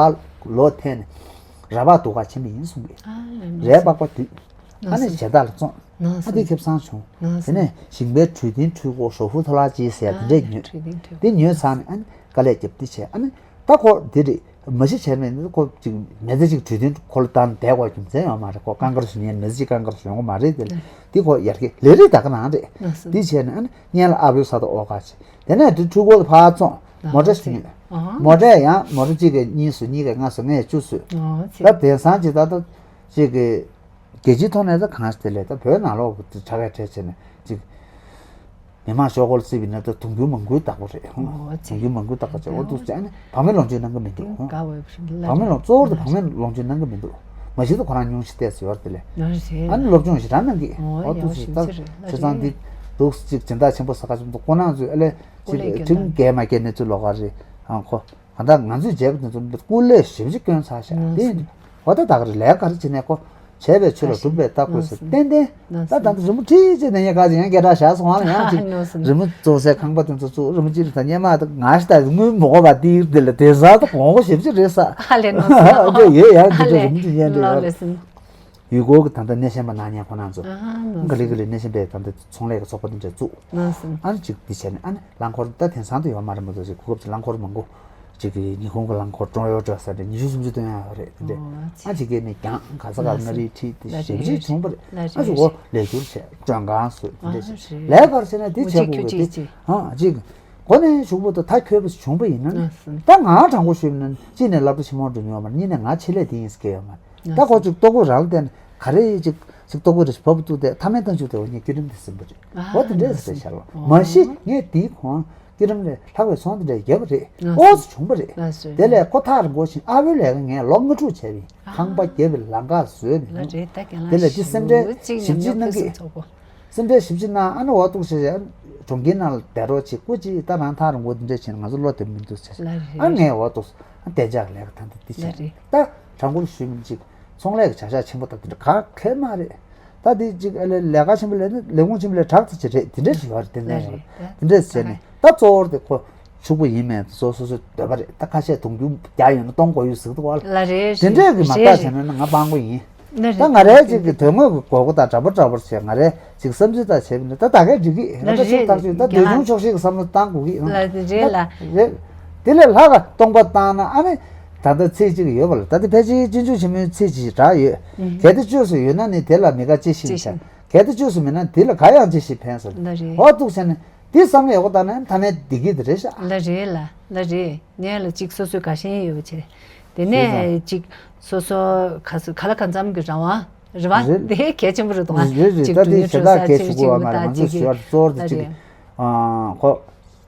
ལོག་འཐེན་ནས་ར་བ་དུ་ག་ཕྱིན་པ་ཡིན་གསུངས་གི། ཨ་ལ་རས་པགས་པ་དུས། ཨ་ནི་ལགས་སོ། བྱེ་ཐག་ལ་བཙོངས། ལགས་སོ། ཨ་དེ་ཁེ་བཟང་བྱུང་། ལགས་སོ། དེ་ནས་ཞིང་པའི་གྲོས་མཐུན་འཕྲུལ་འཁོར་ཞོ་ཧྥུ་ཐོ་ལ་ཅི་ཟེར་དེ་འདྲས་ཉོས། གྲོས་མཐུན་འཕྲུལ་འཁོར། དེ་ཉོས་ཚར་ནས་ཨ་ནི་དཀའ་ལས་བརྒྱབ་དེ་བྱས། ཨ་ནི་ད་ཁོ་དེ་རེད། མ་གཞི་བྱས་ནས་ཁོ་ཅིག་མི་ཚེ་གཅིག་གྲོས་མཐུན་འཁོར་ལོ་བཏང་བསྡད་དགོས་རྒྱུ་མཚན་ཡོད་མ་རེད། ཁོ་རྐང་དཀར་ཞུ་མཁན་མི་ཚེ་གཅིག་རྐང་དཀར་ཞུ་ཡོང་གི་མ་རེད། དེ་ལས་དེ་ཁོ་ཡར་རྒྱས་ལས་རིགས་ད་ག་ནང་རེད། ལགས་སོ། དེ་བྱས་ནས་ཨ་ནི་སྔོན་ལ་ཨ་བུའི་ས་དང་ཨོ་ཁ་བྱས། དེ་ནས་དེ་འཕྲུལ་འཁོར་དུ་ཕར་བཙོངས། མོ་ཊ་ཞིག་ཉོས། ཨ་མོ་ཊ་ཡང་མོ་ཊ་གཅིག་གིས་གཉིས་བཟོས། གཉིས་ཀྱིས་ལྔ་བཟོས། ངས་བཅུ་བཟོས། ཨོ་ཙི། ད་དེང་སང་ཅིག་ད་ལྟ་ཅིག་གི་རྒྱལ་སྤྱིའི་ཐོག་ནས་ད་གང་ཞིག་དེ་ལས་ད་བོད་ནང་ལོགས་ཀྱི་དྲ་རྒྱ་བྲལ་བྱས་ནས་ཅིག་མི་མང་ཤོག་སྒོར་རྩིས་པ་ཡིན་ན་ད་དུང་ཕྱུར་མང་པོའི་བདག་པོ་རེད། ཨོ་ཙི། དུང་ཕྱུར་མང་པོའི་བདག་པོ་བྱས། འོ་འདུག་བྱས་ནས་བག་མེད་ལོངས་སྤྱོད་གནང་གི་མི་འདུག་དགའ་བའི་བུ་ལ་བག་མེད་ལོངས། གཙོ་བོར་ད་བག་མེད་ལོངས་སྤྱོད་གནང་གི་མི་འདུག་མ་གཞི་དུ་ཁོ་རང་ཉུང་ཤས་ཏོག་ཙམ་ཡོད་རེད་དེ་ལས། ཨ་ནི་སློབ་སྦྱོང་ཞེ་དྲག་གནང་གི། འོ་ཡག་པོ་ཞེ་དྲག་རེད། ལ་ཆ་ཚང་འདི་འདུག་ཅིག་སྦྱིན་བདག་ཆེན་པོ་ས་ཁ་ཆེན་པོ་ཁོ་རང་ཚོས་ཨ་ལས་ཅིག་ཁྲིམས་འགལ་མ་འགལ་གནས་ཚུལ་ལོགས་ཀ་རེད། ཨ་ཁོ་གང་ལྟར་ང་ཚོས་བྱས་པ་དེ་ཚོ་སྐུ་ལས་ཞེ་པོ་ཅིག་བསྐྱོན་ཚར་ཤག་དེ་ཡིན་དུས་འོ་ད་ད་ག་རེ་ལས་ཀ་རེ་བྱེད་ནས་ཁོ་བྱས་པའི་ཆོས་ལ་གྲུབ་པའི་རྟགས་དགོས་ཟེར་ཏན་ཏན་ད་ད་ལྟ་རི་མོ་བྲིས་བྱས་ནས་ངས་ག་ཚོད་ཡང་སྐད་གྲགས་བཞག་སོང་བ་ལ་ཡང་ཅིག་རི་མོ་བཙུགས་སའི་ཁང་པ་དེ་ཚོ་བཙུགས་རི་མོ་ཅིག་ད་སྙེ་མ་ད་ང་ཞིག་ད་དངུལ་མི་དགོས་པ་དེ་དེ་ལ་དེ་ཟ་ད་གོང་གོ་ཞེ་པོ་ཅིག་རེད་ས་ཨ་ལས་ནོ་ཡོད་ཡང་དེ་འདྲ་རི་མོ་ཅིག་སྙན་དེ་ཡོད། ཡུལ་སྐོར་གྱི་ད་ལྟ་སྣེ་ཤན་པ་གནང་མཁན་ཁོ་རང་ཚོ། ཨ་ཧ། ག་ལེ་ག་ལེ་སྣེ་ཤན་པས་ད་ལྟ་ཚོང་ལས་ཀྱི་ཚོགས་པ་འདི་འདྲ་བཙུགས། ཨ་ནི་ཅིག་འདི་བྱས་ནས་ཨ་ནི་རླངས་འཁོར་ད་དེང་སང་དུ་ཡོད་མ་རེད་མ་གཏོགས་ཅིག་གོ་སྐབས་ཅིག་རླངས་འཁོར་མང་པོ་ཅིག་གི་ཉི་ཧོང་གི་རླངས་འཁོར་ཀྲོང་ཡོ་ཀྲོ་ས་འདྲ་ཉི་ཤུ་སུམ་ཅུ་ཐོན་ཡག་ཡོད་རེད་དེ་འདྲ། ཨ་ཅིག་གིས་ནི་ཀྱང་ག་ས་ག་མངའ་རིས་ཁྲིད་དེ་ཞེ་པོ་ཅིག་བྱུང་བ་རེད། ཨ་ཅིག་འོ་ལས་སྒྱུར་བྱས་མགྲོན་ཁང་བཟོས་དེ་འདྲ་བྱས་ལས་ཀར་བྱས་ན་དེ་བྱས་དགོས་པ་དེ་ཨ་ཅིག་གོ་གནས་ཕྱུག་པོ་དང་ཐག་ཁྱོད་པ་ཞིག་བྱུང་པ་ཡིན་ན་ནི་ད་ང་དྲང་པོ་ཞུས་ན་གཅིག་ནས་སློབ་གྲྭ་ཆེན་མོར་འགྲོ་མྱོང་བ་གཉིས་ནས་ང་ཆེད་ལས་དེ་ཡིན་ཟེར་མཁན་ཡོད་མ་རེད། ད་ཁོ་ཅིག་ལྟོ་གོས་རང་བསྟན་ག་རེ་ཅིག་ཅིག་ལྟོ་གོས་རེ་ཞིག་བབས་འདུག་སྟེ་ཐ་མལ་བཏང་བཅུག་སྟེ་འོ་ངས་བསྐྱུར་རིམ་དེ་ཟིན་པ་རེད། འོ་དེ་འདྲས་ཟེར་བྱ་ལ་མ་གཞི་ངས་དེའི་གོང་བསྐྱུར་རིམ་ལས་ལྷག་པའི་ཚོང་དེ་འདྲས་རྒྱབ་པ་རེད། འོ་ཙི་བྱུང་པ་རེད། དེ་ལས་ཁོ་ཐག་རིང་པོ་ཕྱིན་ཨ་བོའི་ལས་ཀ་ངས་ལོ་ལྔ་དྲུག་བྱས་པ་ཡིན། ཁང་པ་རྒྱབ་པའི་ལམ་ཁ་བཟོས་ནས་དེ་ལས་དེ་སེམས་ཁྲལ་ཞིབ་ཅིག་གནང་གི། སེམས་ཁྲལ་ཞིབ་ཅིག་གནང་ཨ་ནི་འོ་ཐུག་བྱས་བྱས་གྲོང་ཁྱེར་ནང་ལ་བསྡད་རོགས་བྱེད་སྐུ་ཅིག་ད་རང་ཐག་རིང་པོ་འདི་འདྲས་བྱས་ན་ང་ཚོ་བློ་བདེ་མི་འདུག་ཟེར། ཨ་ངས་འོ་ཐུག་ཨ་བདེ་འཇགས་ལས་ཀ་ད་འདི་འདི་བྱས་ད་དྲང་པོར་ཞུས་མི་ཅིག་ཚོང་ལས་ཀྱི་བྱ་གཞག་ཆེན་པོ་དང་འདི་འདྲ་ག་གལ་མ་རེད། ད་འདི་ཅིག་ཨ་ལས་ལས་ཀ་ཆེན་པོ་ལས་ན་ལས་ཁུངས་ཆེན་པོ་ལས་དྲག་ཙམ་ཅིག་རེད་འདི་འདྲས་ཞིག་ཡོད་རེད་དེ་འདྲས་ཡོད་རེད་དེ་འདྲས་བྱས་ནས་ད་གཙོ་བོར་དེ་ཁོ་ཕྱུག་པོ་ཡིན་མེད་སོ་སོ་སོའི་འདོད་པ་རེད། ད་ཁ་ཤས་དུང་རྒྱུ་བརྒྱ་ཡོད་ན་སྟོང་དགོས་ཡོད་ཟེར་གི་འདུག་བ་ལ། ལ་རེད་དེ་འདྲས་ཀྱི་མ་རེད་བརྟག་རེད། བྱས་ན་ང་སྤྲང་པོ་ཡིན། ལ་རེད། ད་ང་རའི་ཅིག་གི་དོན་དངོས་ཀྱི་དགོས་མཁོ་དང་འདྲ་པོ་འདྲ་པོར་བྱས་ང་རའི་ཅིག་བསམ་ཚུལ་དང་བྱས་པ་ནི་ད་ད་གས་འགྲིག་གི་ལ་ད་ལྟ་རེད། ཚུར་ཐག་ཆོད་ད་རྒན་འདོད་ལགས། ཆུང་ཆོག་ཤེས་ཀྱི་བསམ་བློ་བཏང་དགོས་ཀྱི་ལ་རེད་ལ། རེད། དེ་ལས་ལྷག་ག་སྟོང་པ་བཏང་ན་ཨ་ནི་ད་ལྟ་ཚིག་གཅིག་ཡོད་པ་ལ་ད་ལྟ་ཕལ་ཆེར་སྤྱི་འཇུག་ཆེན་མོའི་ཚིག་ཅིག་རག་ཡོད། གལ་ཏེ་བཅོས་སུ་ཡོད་ན་ནི་དེ་ལ་མི་དགའ་ཅི་ཞིག་བྱ། གལ་ཏེ་བཅོས་སུ་མེད་ན་དེ་ལ་ག་ཡང་ཅི་ཞིག་ཕན་ཟེར། ལ་རེད། འོ་འདུག་བྱས་ནས། འདི་བསམ་བློ་ཡག་པོ་བཏང་ན་མཐའ་མའི་བདེ་སྐྱིད་དེ་རེད་ཤག་ལ་རེད་ལ་ལ་རེད། ངས་ལ་གཅིག་སོ་སོའི་དགའ་ཞེན་ཡོད་པ་བྱས། དེ་ནས་གཅིག་སོ་སོ་ག་ས་ག་ལ་གང་འཚམ་གྱི་རང་དབང་རེད་བ། རེད། དེ་གལ་ཆེན་པོ་རེད་དོ། རེད་རེད། གཅིག་ད་དེ་གྲུབ་ཞེ་དྲག་གལ་ཆེ་དགོས་པ་མ་རེད། ང་ཚོས་ཞུ་བ་གཙོ་བོར་དེ་གཅིག་གི་ཁོ་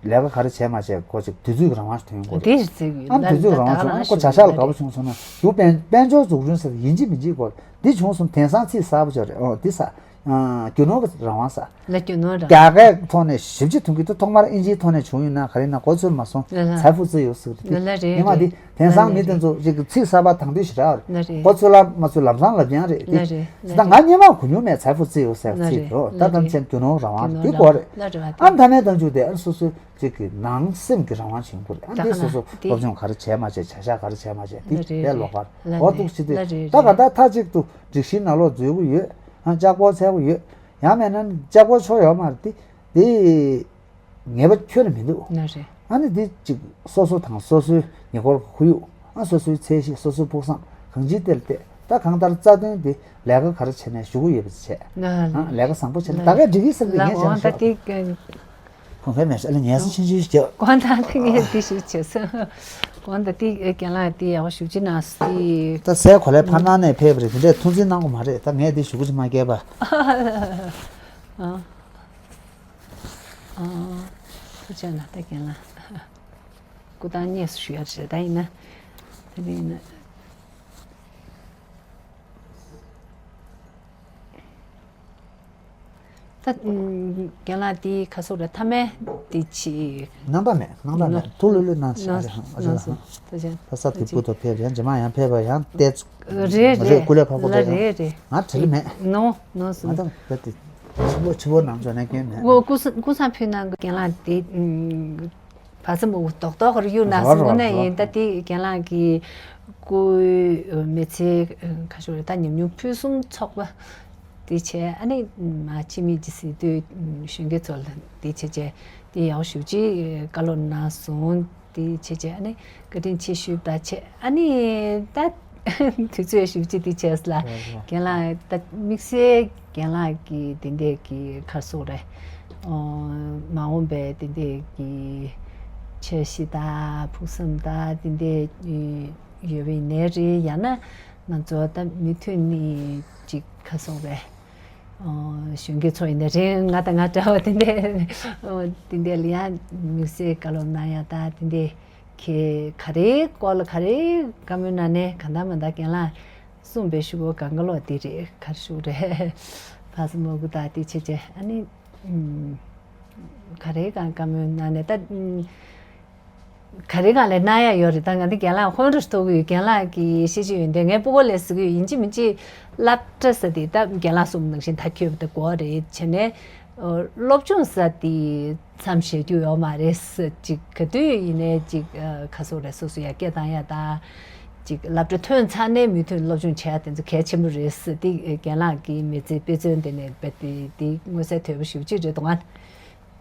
ལས་ཀ་ག་རེ་བྱས་མ་བྱས་ཁོ་གཅིག་དུས་ཚོད་ཀྱི་རང་དབང་ཞིག་ཐོན་དགོས་རེད། དེ་རེད་ཟེར་གི་ཡོད། ཨ་དུས་ཚོད་རང་དབང་བྱུང་ན་ཁོ་བྱ་གཞག་ལ་དགའ་པོ་བྱུང་སོང་ན་རྒྱུ་དཔལ་དཔལ་འབྱོར་འཛུགས་སྐྲུན་ཟེར་ཡིན་གཅིག་མིན་གཅིག་དགོས་འདི་བྱུང་སོང་དེང་སང་ཚིག་གསར་པོ་ཅིག་རེད། ཨོ་འདི་ས། རྒྱུ་ནོར་གྱི་རང་དབང་ས། ལ་རྒྱུ་ནོར་རང་དབང་། རྒྱ་སྐད་ཐོག་ནས་ཞིབ་ཅིག་མཐོང་གི་འདུག་ཐོག་མར་ཨིན་ཇིའི་ཐོག་ནས་བྱུང་ཡོད་ན་ག་རེ་ན་གོ་ཚོད་མ་སོང་། ལ་ལ། 财富自由 ཟེར་གི་རེད། ལ་ལ་རེད། ཉི་མ་འདི་རེད། དེང་སང་མི་དེ་ཚོ་ཅིག་གི་ཚིག་གསར་པ་དང་དུས་ཞེ་དྲག་རེད། ལ་རེད། གོ་ཚོད་ལ་མ་ཚོད་ལམ་སང་ལབ་ཀྱང་རེད། ལ་རེད། ད་ང་སྔོན་མ་གོ་མྱོང་མེད། 财富自由 ཟེར་ཚིག་དེ་ད་ལྟ་མཚན་རྒྱུ་ནོར་རང་དབང་དེ་གོ་རེད། ཨ་མཐའ་མའི་དང་བཅུག་དེ་ཨ་སོ་སོའི་ཅིག་གི་ནང་སེམས་ཀྱི་རང་དབང་བྱུང་དགོས་རེད། ཨ་འདི་སོ་སོ་སློབ་སྦྱོང་ག་རེ་བྱས་མ་བྱས་བྱ་གཞག་ག་རེ་བྱས་མ་བྱས་དེ་དེ་ལོགས་ཀར་འོ་འདུག་ཅི་དེ་ད་ག་ད་མཐའ་གཅིག་ཏུ་སྒྲིག་གཞིའི་ནང་ལོག་འཛུལ་གི་ཡོད། ཨ་ལྕགས་ཕོར་འཚལ་གི་ཡོད། ཡང་མིན་ན་ལྕགས་ཕོར་ཆོ་ཡོད་མ་རེད་དེ། དེ་ངེས་པ་ཁྱོན་ནས་མི་འདུག་ན་རེད། ཨ་ནི་དེ་ཅིག་སོ་སོ་དང་སོ་སོའི་ཉེ་འཁོར་གྱི་ཁོར་ཡུག་ཨ་སོ་སོའི་ཚད་གཞི་སོ་སོའི་ཕུགས་བསམ་གང་ཅིའི་ཐད་ལ་བལྟས་ད་གང་ལྟར་རྩ་དོན་དེ་ལས་ཀ་ག་རེ་བྱས་ནས་ཞུ་གི་ཡོད་པ་བྱས། ཨ་ལས་ཀ་བཟང་པོ་བྱས་ནས་ད་གས་འགྲིག་གི་ཟེར་གི་ངས་བྱས་ན་ཤོག་ཁོང་ཁའི་མེད་ས་ལ་ངལ་གསོ་ཆུང་ཆུང་ཞིག་རྒྱབ། གོང་དང་དེ་ངས་དེ་ཞིག་བྱས་སོང་། གོང་དང་དེ་རྒན་ལགས་དེ་ཡག་པོ་ཞུ་ཅི་ན་སི། ད་སའི་གོ་ལའི་ཕར་ནང་ནས་ཕེབས་པ་རེད། དེ་འདྲས་ཐུགས་འཛིན་གནང་དགོས་མ་རེད། ད་ངས་དེ་ཞུ་གི་ཅི་མ་སྐྱེས་པ། ཨ་ཨ་ཐུགས་རྗེ་གནང་ད་རྒན་ལགས། སྐུ་ཐང་སྙེས་སུ་ཞུ་ཡ་རེད། ད་ཡིན་ན་ད་ཡིན་ན། ད་རྒན་ལགས་དེ་ཁ་སོག་ར་མཐའ་མའི་དེ་ཆི། ནང་པ་མེད་ནང་པ་མེད། ཐུགས་ལྷོད་ལྷོད་གནང་ཞིག་ཨ་ཅག་ཨ་ཅག་ལགས། ད་ས་དེ་སྤུ་ཐོག་ཕེབས་ཡང་རྗེས་མ་ཡང་ཕེབས་པ་ཡང་བལྟས། རེད་རེད་རེད་སྐུ་ལས་ཕར་སྐུ་ལས་ཡང་ང་དྲིལ་མེད། ནོ་ནོ་སོང་། ང་ད་ད་དེ་ཆུ་བོ་ཆུ་བོ་ནང་ཚོ་ནས་སྐྱོན་མེད། ངོ་སྐུ་སྐུ་སང་ཕུལ་གནང་གི་རྒན་ལགས་དེ། བ་ཚ་མོ་རྡོག་རྡོག་གི་གཡུག་ན་རོ་སོང་ན་རོ་ཡིན། ད་དེ་རྒན་ལགས་ཀྱི་སྐུའི་མི་ཚེ་ཁ་ཤོར་ད་ཉམས་མྱོང་ཕུན་སུམ་ཚོགས་པ་དེ་བྱས་ཨ་ནི་མ་འཆི་མེད་ཀྱི་གཟེངས་བསྟོད་གཞོན་སྐྱེས་ཚོ་ལ་དེ་བྱས་བྱས་དེ་ཡག་ཞུ་ཅིག་བཀའ་སློབ་གནང་སོང་། དེ་བྱས་བྱས་ཨ་ནི་བཀའ་དྲིན་ཆེ་ཞུས་པ་བྱས་ཨ་ནི་ད། དུས་ཚོད་ཞིབ་ཅིག་དེ་བྱས་ལ། རེད་རེད། རྒན་ལགས་ད་དམིགས་བསལ་རྒན་ལགས་ཀྱི་དེ་འདྲས་ཀྱི་ཁར་སོགས་རེད། ཨོ། མ་འོངས་པའི་དེ་འདྲས་ཀྱི་འཆར་གཞི་དང་ཕུགས་བསམ་དང་དེ་འདྲས་ཡོད་པ་ཡིན་ནའི་རེད། ཡང་ན་ང་ཚོ་ད་མུ་མཐུད་ནས་ཅིག་ཁ་སོགས་རེད། ཨོ། གཞོན་སྐྱེས་ཚོ་ཡིན་ནའི་རེད། ང་དང་ང་འདྲ་བ་དེ་འདྲས་ཨོ་དེ་འདྲས་ལ་ཡང་དམིགས་བསལ་བཀའ་སློབ་གནང་ཡ་ད་དེ་འདྲས། ཁྱེད་ག་རེའི་སྐོར་ལ་ག་རེའི་བཀའ་མོལ་གནང་ནས་གང་ལྟར་མ་ལྟར་རྒན་ལགས་ གསུངས་པའི་ཤུ་གུ་གང་ག་ལོག་འདི་རེད། གར་ཤུ་རེད། ཕ་སི་མོ་གུ་ད་འདི་ཆེ་ཆེ་ཨ་ནི། ག་རེ་གང་བཀའ་མོལ་གནང་ནས་ད། ག་རེ་གང་ལས་གནང་ཡ་ཡོད་རེད། ད་ང་འདི་རྒན་ལགས་ཧོན་རུ་ཐོག་གི་རྒན་ལགས་ཀྱི་ཤེས་བྱ་ཡོན་ཏན་ངས་སྤུ་གོ་ལས་ཟེར་གི་ཡོད། ཡིན་གཅིག་མིན་གཅིག་སློབ་གྲྭ་ཟེར་དེ་ད་རྒན་ལགས་གསུངས་ནང་བཞིན་ད་ཁྱོད་ད་གོ་རེད་བྱས་ནས། སློབ་སྦྱོང་ཟེར་དེ་མཚམས་བཞག་རྒྱུ་ཡོད་མ་རེད། ཅིག་ག་དུས་ཡིན་ནའི་ཅིག་ཁ་སོ་རེ་སོ་སོ་ཡ་སྐད་བཏང་ཡ་ད། ཅིག་སློབ་གྲྭ་ཐོན་ཚར་ནས་མུ་མཐུད་སློབ་སྦྱོང་བྱེད་ཡ་དེ་ཚོ་གལ་ཆེན་པོ་རེད། དེ་རྒན་ལགས་ཀྱི་མི་ཚེ་དཔེ་མཚོན་དེ་ནས་རྦད་དེ་དེ་མངོན་གསལ་དོད་པོ་ཞེ་པོ་ཅིག་རེད་འདུག་ང་།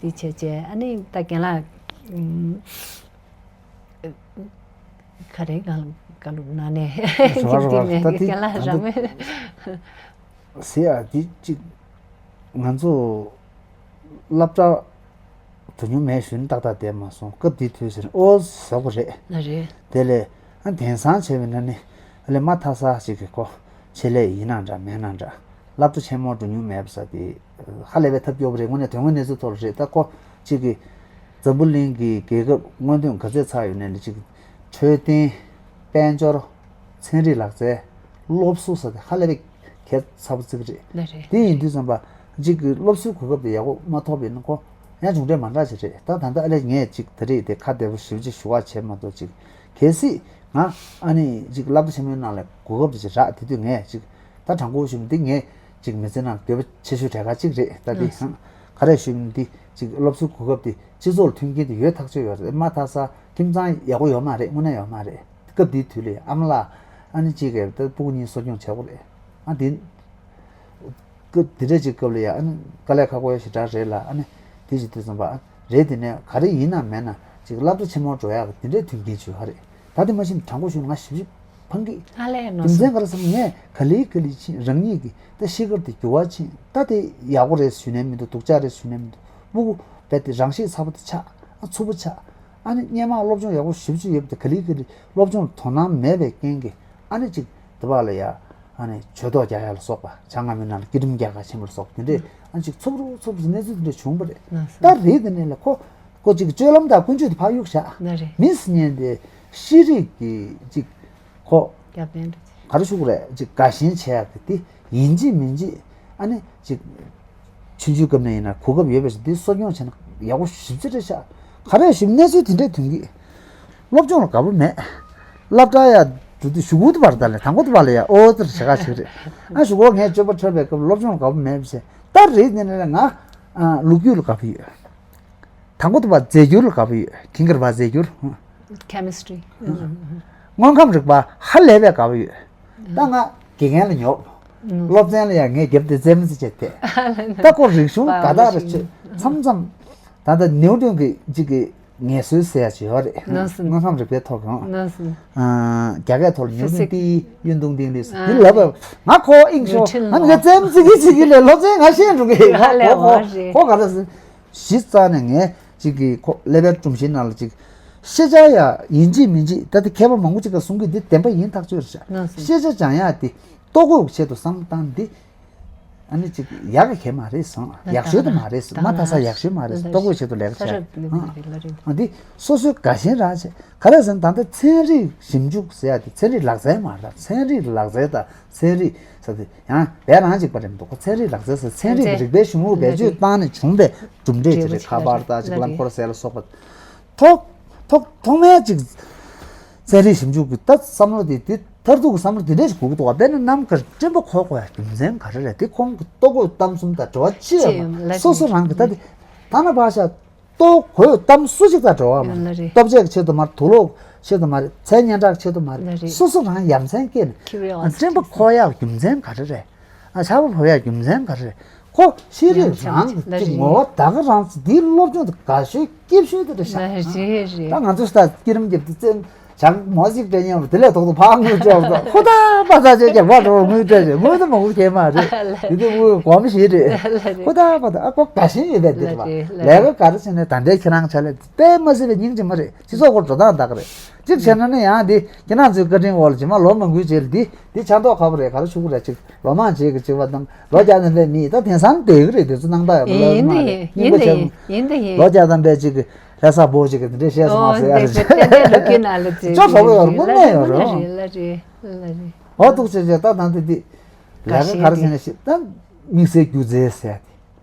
དེ་བྱས་བྱས་ཨ་ནི་ད་རྒན་ལགས། ག་རེ་གང་ག་ལུགས་ན་ནས་རེ་བ་རེ་བ་ད་དེ་རྒན་ལགས་རང་མོས། ཟེར་ཡ་དེ་གཅིག་ང་ཚོ་སློབ་གྲྭ་དུ་ཉུང་མེད་ཞུ་ནི་ཏག་ཏག་བསྡད་མ་སོང་། སྐབས་དེ་དུས་ཟེར་ཨོ་ཟོག་པོ་རེད། ལ་རེད། དེ་ལས་ཨ་དེང་སང་བྱས་པའི་ན་ནི་ཨ་ལས་མ་མཐའ་ས་ཞིག་གི་ཁོ་ཆེད་ལས་ཡིན་ན་འདྲ་མེད་ན་འདྲ་སློབ་གྲྭ་ཆེན་མོ་དུ་ཉུང་མེད་པ་ས་དེ་ཧ་ལས་པའི་ཐབས་སྐྱོ་པོ་རེད། དངོས་གནས་དོན་དངོས་གནས་ཚུལ་ཐོག་ལ་རེད། ད་ཁོ་གཅིག་གི་འཛམ་བུ་གླིང་གི་རྒྱལ་ཁབ་སྔོན་ཐོན་ག་ཚད་ཚར་ཡོད་ནའི་ལ་གཅིག་འཕྲོད་བསྟེན། དཔལ་འབྱོར། ཚན་རིག་ལག་རྩལ། སློབ་གསོ་ཟེར་ཏེ་ཧ་ལས་པའི་གལ་ཚ་པོ་ཙིག་རེད། ལ་རེད། དེ་ཡིན་དུས་ཙམ་པ་གཅིག་གི་སློབ་གསོའི་གོ་སྐབས་དེ་ཡག་པོ་མ་ཐོབ་པ་ཡིན་ན་ཁོ་ཡང་གྱོང་ཁྲན་མ་འདྲ་ཅིག་རེད། ད་ད་ལྟ་ཨ་ལས་ངས་གཅིག་ད་རེས་དེ་ཁ་བདེ་པོ་ཞེ་པོ་ཅིག་ཞུ་བ་བྱས་མ་གཏོགས་གཅིག་གལ་སྲིད་ང་ཨ་ནི་གཅིག་སློབ་གྲྭ་ཆེན་མོའི་ནང་ལ་གོ་སྐབས་དེ་ཅིག་རག་དེ་དུས་ངས་གཅིག་ད་དྲང་པོ་ཞུ་ན་འདི་ངས་གཅིག་མི་ཚེ་ནང་འགྱོད་པ་ཆེ་ཤོས་གྲས་ཁ་གཅིག་རེད། ད་འདི་ཧང་ག་རེ་ཞུ་ན་འདི་གཅིག་སློབ་གསོའི་གོ་སྐབས་དེ་སྤྱི་ཚོགས་ལ་མཐུན་རྐྱེན་དེ་ཡོད་ཐག་ཆོད་ཡོད་རེད། མ་མཐའ་ས་ཁྱིམ་ཚང་ཡག་པོ་ཡོད་མ་རེད། དངོས་གནས་ཡོད་མ་རེད། སྐབས་དེའི་དུས་ལ་ཨ་མ་ལགས་ཨ་ནི་གཅིག་གིས་ད་སྤུ་གུ་གཉིས་གསོ་སྐྱོང་བྱེད་དགོས་རེད། ཨ་འདི་སྐབས་འདི་འདྲ་ཅིག་སྐབས་ལ་ཡ་ཨ་ནི་དཀའ་ལས་ཁག་པོ་ཞེ་དྲག་རེད་ལ། ཨ་ནི་དེ་ཅིག་དུས་ཙམ་པ་རེད། དེ་ནས་ག་རེ་ཡིན་ན་མེད་ན་ཅིག་སློབ་གྲྭ་ཆེན་མོར་འགྲོ་ཡག་གི་དེ་འདྲའི་མཐུན་རྐྱེན་ཅིག་ཡོད་རེད། ད་དེ་མ་ཤེས་དྲང་པོ་ཞུ་ན་ང་ཞིབ་ཞིབ་ཕངས་ཀི། ཨ་ལས་ནོར་རྒྱུ་མཚན་སོང་། ག་རེ་ཟེར་ན་ངས་ག་ལེ་ག་ལེ་ཕྱིན་རང་ཉིད་ཀྱི་ད་ཤེས་ཁར་དེ་འགྱུར་བ་ཕྱིན། ད་དེ་ཡག་པོ་རེད་ཞུ་ནས་མི་འདུག་སྡུག་ཅག་རེད་ཞུ་ནས་མི་འདུག་སྤུ་གུ་རྦད་དེ་རང་ཤེད་ཚ་པོ་དེ་ཆགས། ཨ་ཚུབ་པོ་ཆགས། ཨ་ནི་སྔོན་མ་སློབ་སྦྱོང་ཡག་པོ་ཞེ་པོ་ཅིག་ཡོད་པ་དེ་ག་ལེ་ག་ལེ་སློབ་སྦྱོང་ལ་དོ་སྣང་མེད་པའི་རྐྱེན་གྱིས་ཨ་ནི་ཅིག་དེ་བ་ལ་ཡ་ཨ་ནི་ཇུས་གཏོགས་རྒྱག་ཡ་ལ་སོགས་པ་བྱ་ང་མི་ནང་ལ་སྐྱིད་སྒྲིམ་རྒྱག་ག་ཕྱིན་པ་ལ་སོགས་དེ་འདྲས་ཨ་ནི་ཅིག་ཚུབ་རུ་ཚུབ་རུ་གནས་ཚུལ་དེ་འདྲས་བྱུང་བ་རེད། ད་རེད་དེ་ནས་ལ་ཁོ་ཁོ་ཅིག་སྤྱོད་ལམ་དང་ཀུན་སྤྱོད་དེ་ཕར་གཡུག་བཞག་མི་སུ་ཉན་དེ་ཤེས་རིག་གི་ཅིག་ཁོ་རྒྱབ་རྟེན་འདྲ་ཅིག་ག་རེ་ཞུ་དགོས་རེད། ཅིག་དགའ་ཞེན་བྱེད་ཡག་གི་དེ་ཡིན་གཅིག་མིན་གཅིག་ཨ་ནི་ཅིག་ཆུང་ཆུང་སྐབས་ནས་ཡིན་ན་གོ་སྐབས་ཡོད་པའི་ཞིག་འདི་གསོ་སྐྱོང་བྱས་ན་ཡག་པོ་ཞིབ་ཅིག་རེད་ཤག་ག་རེ་ཞིབ་གནས་ཚུལ་དེ་འདྲས་ཐོན་གི། སློབ་སྦྱོང་ལ་དགའ་པོ་མེད། སློབ་གྲྭ་ཡ་འགྲོ་དུས་གཞུག་གུ་དུ་བར་ད་ལས་དང་པོ་དུ་བར་ལ་ཡ་ཨོ་ཙི་རེ་ཞེ་ག་ཞིག་རེད། ཨ་གཞུག་གུ་ངས་སྤྱོད་པ་འཕྲོད་པའི་སྐབས་སློབ་སྦྱོང་ལ་དགའ་པོ་མེད་པ་བྱས་ད་རེད། དེ་ནས་ང་ལོ་རྒྱུས་ལ་དགའ་པོ་ཡོད། དང་པོ་དུ་བར་རྫས་འགྱུར་ལ་དགའ་པོ་ཡོད། གིང་གར་བ་རྫས་འགྱུར། Chemistry། དངོས་ཁམས་རིག་པ་ཧ་ལས་པའི་དགའ་པོ་ཡོད། ད་ང་དགེ་རྒན་ལ་ཉོབ། སློབ་ཚན་ལ་ཡང་ངས་རྒྱབ་དེ་རྩེད་མོ་རྩེ་བྱས་ཏེ། ད་ཁོ་རིག་གཞུང་ག་དག་རེ་བྱེད་མཚམས་མཚམས། ད་ལྟ་ནེའུ་ཏུན་གྱི་གཅིག་གི་ངལ་གསོའི་ཟེར་ཡ་ཅིག་ཡོད་རེད། དངོས་ཁམས་རིག་པའི་ཐོག་གང་། རྒྱ་སྐད་ཐོག་ལ་ནེའུ་ཏུན་ཏི་ཡུན་ཏུང་ཏིང་ལི་འདི་ལབ་པ་ང་ཁོ་ཨིང་ཤོ་ང་ངས་རྩེད་མོ་རྩེ་གི་རྩེ་གི་ལས་སློབ་ཚན་ང་ཤེས་འགྲོ་གི་ཧ་ལས་ཁོ་ཁོ་ཁོ་ག་ལ་ཟེར། གཞི་རྩ་ནས་ངས་ཅིག་གི་ཁོ་ཀླད་པའི་སྒྲོམ་གཞིའི་ནང་ལ་ཅིག་ཤེས་བྱ་ཡ་ཡིན་གཅིག་མིན་གཅིག་ད་ལྟ་མཁས་པ་མང་པོ་ཅིག་ག་གསུང་གི་འདི་བདེན་པ་ཡིན་ཐག་ཆོད་རེད་ཤག་ཤེས་བྱ་སྦྱང་ཡ་དེ་ལྟོ་གོས་ཆེད་དུ་བསམ་བློ་བཏང་འདི་ཨ་ནི་ཅིག་ཡག་གི་གལ་མ་རེད་སོང་། ཡག་ཤོས་དུ་མ་རེད་སོང་། མ་ད་ས་ཡག་ཤོས་མ་རེད་སོང་། ལྟོ་གོས་ཆེད་དུ་ལས་ཀ་བྱ་འདི་སོ་སོའི་དགའ་ཞེན་རག་བྱས་ག་རེ་ཟེར་ན་ད་ལྟ་ཚན་རིག་ཞིབ་འཇུག་ཟེར་ཡ་དེ་ཚན་རིག་ལག་རྩལ་མ་རེད། ཚན་རིག་ལག་རྩལ་དང་ཚན་རིག་ས་དེ་ཡང་བས་རང་གཅིག་པ་རེད་མི་འདུག་ཁོ་ཚན་རིག་ལག་རྩལ་ཟེར་ཚན་རིག་གི་རིག་པའི་གཞུང་ལུགས་བེད་སྤྱོད་བཏང་ནས་བྱུང་བའི་གྲུབ་འབྲས་ཅིག་རེད། ཁ་པར་དང་ཅིག་རླངས་འཁོར་ཟེར་ལ་སོགས་པ་ཐོག་ཐོག་ཐོག་མའི་ཅིག་ཚན་རིག་ཞིབ་འཇུག་གི་ད་བསམ་བློ་དེ་དེ་མཐར་ཐུག་གི་བསམ་བློ་དེ་འདྲས་ཞིག་དགོས་ཀྱི་འདུག་བ། དཔེར་ན་ནམ་མཁར་སྤྲིན་པ་འཁོར་དགོས་ཡ་རྒྱུ་མཚན་ག་རེ་རེད། དེ་ཁོང་གི་ལྟོ་གོས་གཏམ་གསུམ་དང་འབྲེལ་བ་ཅི་ཡོད་མ་སོ་སོ་རང་གི་ད་དེ་ད་ན་བ་ཤ་ལྟོ་གོས་གཏམ་སུ་གཅིག་དང་འབྲེལ་བ་མ་རེད། ལྟོ་ཆས་ཀྱི་ཆེད་དུ་མ་རེད། དུག་ལོག་ཆེད་དུ་མ་རེད། མཚན་སྙན་གྲགས་ཆེད་དུ་མ་རེད། སོ་སོ་རང་ཡ་མཚན་སྐྱེས་ནས་སྤྲིན་པ་འཁོར་ཡག་རྒྱུ་མཚན་ག་རེ་རེད། ཨ་ཆར་པ་བབས་ཡག་རྒྱུ་མཚན་ག་རེ་རེད། ཁོ་ཤེས་རིག་རང་གི་ངོ་བོ་ད་ག་རང་ཚོ་འདིའི་སློབ་སྦྱོང་དེ་དགའ་ཤོས་སྐྱིད་ཤོས་དེ་རེད་ཤག་ད་ང་ཚོ་ད་སྐྱིད་རིམ་རྒྱབ་དུས་ཙེམ་བྱང་མོ་ཟིག་སྤྲད་ཉན་བ་དེ་ལས་ཐོག་ཏུ་ཕག་དངུལ་སྤྲད་བ་ཁོ་ད་པ་ད་ཅེ་ཀྱ་བ་འགྲོ་དངུལ་སྤྲད་ཅེ་དངུལ་དུ་མ་དགོས་ཁྱེད་མ་རེད། དེ་དུས་དངུལ་གོམ་ཞིག་རེད། ཁོ་ད་པ་ད་ཨ་ཁོ་དགའ་ཞེན་ཡོད་པས་འདི་རེད་པ། ལས་ཀ་ག་རེ་བྱས་ནས་ད་འདྲའི་ཁྱེད་རང་ཆ་ལས་དཔེ་མ་སྲིད་པའི་སྙིང་རྗེ་མ་རེད། སྤྱི་ཚོགས་སྐོར་འགྲོ་སྟངས་ད་ག་རེད། གཅིག་བྱས་ན་ནི་ཡང་འདི་ཁྱེད་རང་ཚོའི་བཀའ་དྲིན་འོག་ལ་རྗེས་མ་ལོ་མང་པོའི་རྗེས་ལ་འདི་འདི་ཆགས་མདོག་ཁ་པོ་རེད། ག་རེ་ཞུ་གི་རེད། ཅིག་ལོ་མང་རྗེས་ཀྱི་ཅིག་བ་དང་ལོ་བརྒྱ་ནང་ལས་མི་ད་དེང་སང་བསྡད་གི་རེད། དེ་ཚོ་སྣང་དག་ཡོད་པ་ལོ་ཡོད་མ་རེད། སྙིང་པོ་བྱས་ཡིན་ད་ཡིན། ལོ་བརྒྱ་དང་པའི་ཅིག་གི་ལྷ་ས་བོ་ཅིག་གི་འདི་འདྲའི་བཤད་སོང་བ་ཟེར་ཡ་རེད། ཅོ་ཁ་པོ་ཡོད་རེད། དངོས་གནས་ཡོད་རེད། ལ་རེད་ལ་རེད། འོ་ཐུགས་རྗེ་ཆེ། ད་ད་འདི་འདི་ལས་ཀ་ག་རེ་བྱས་ནས་ཤེས། ད་དམིགས་བསལ་སྒྱུ་རྩལ་ཟེར་ཡ་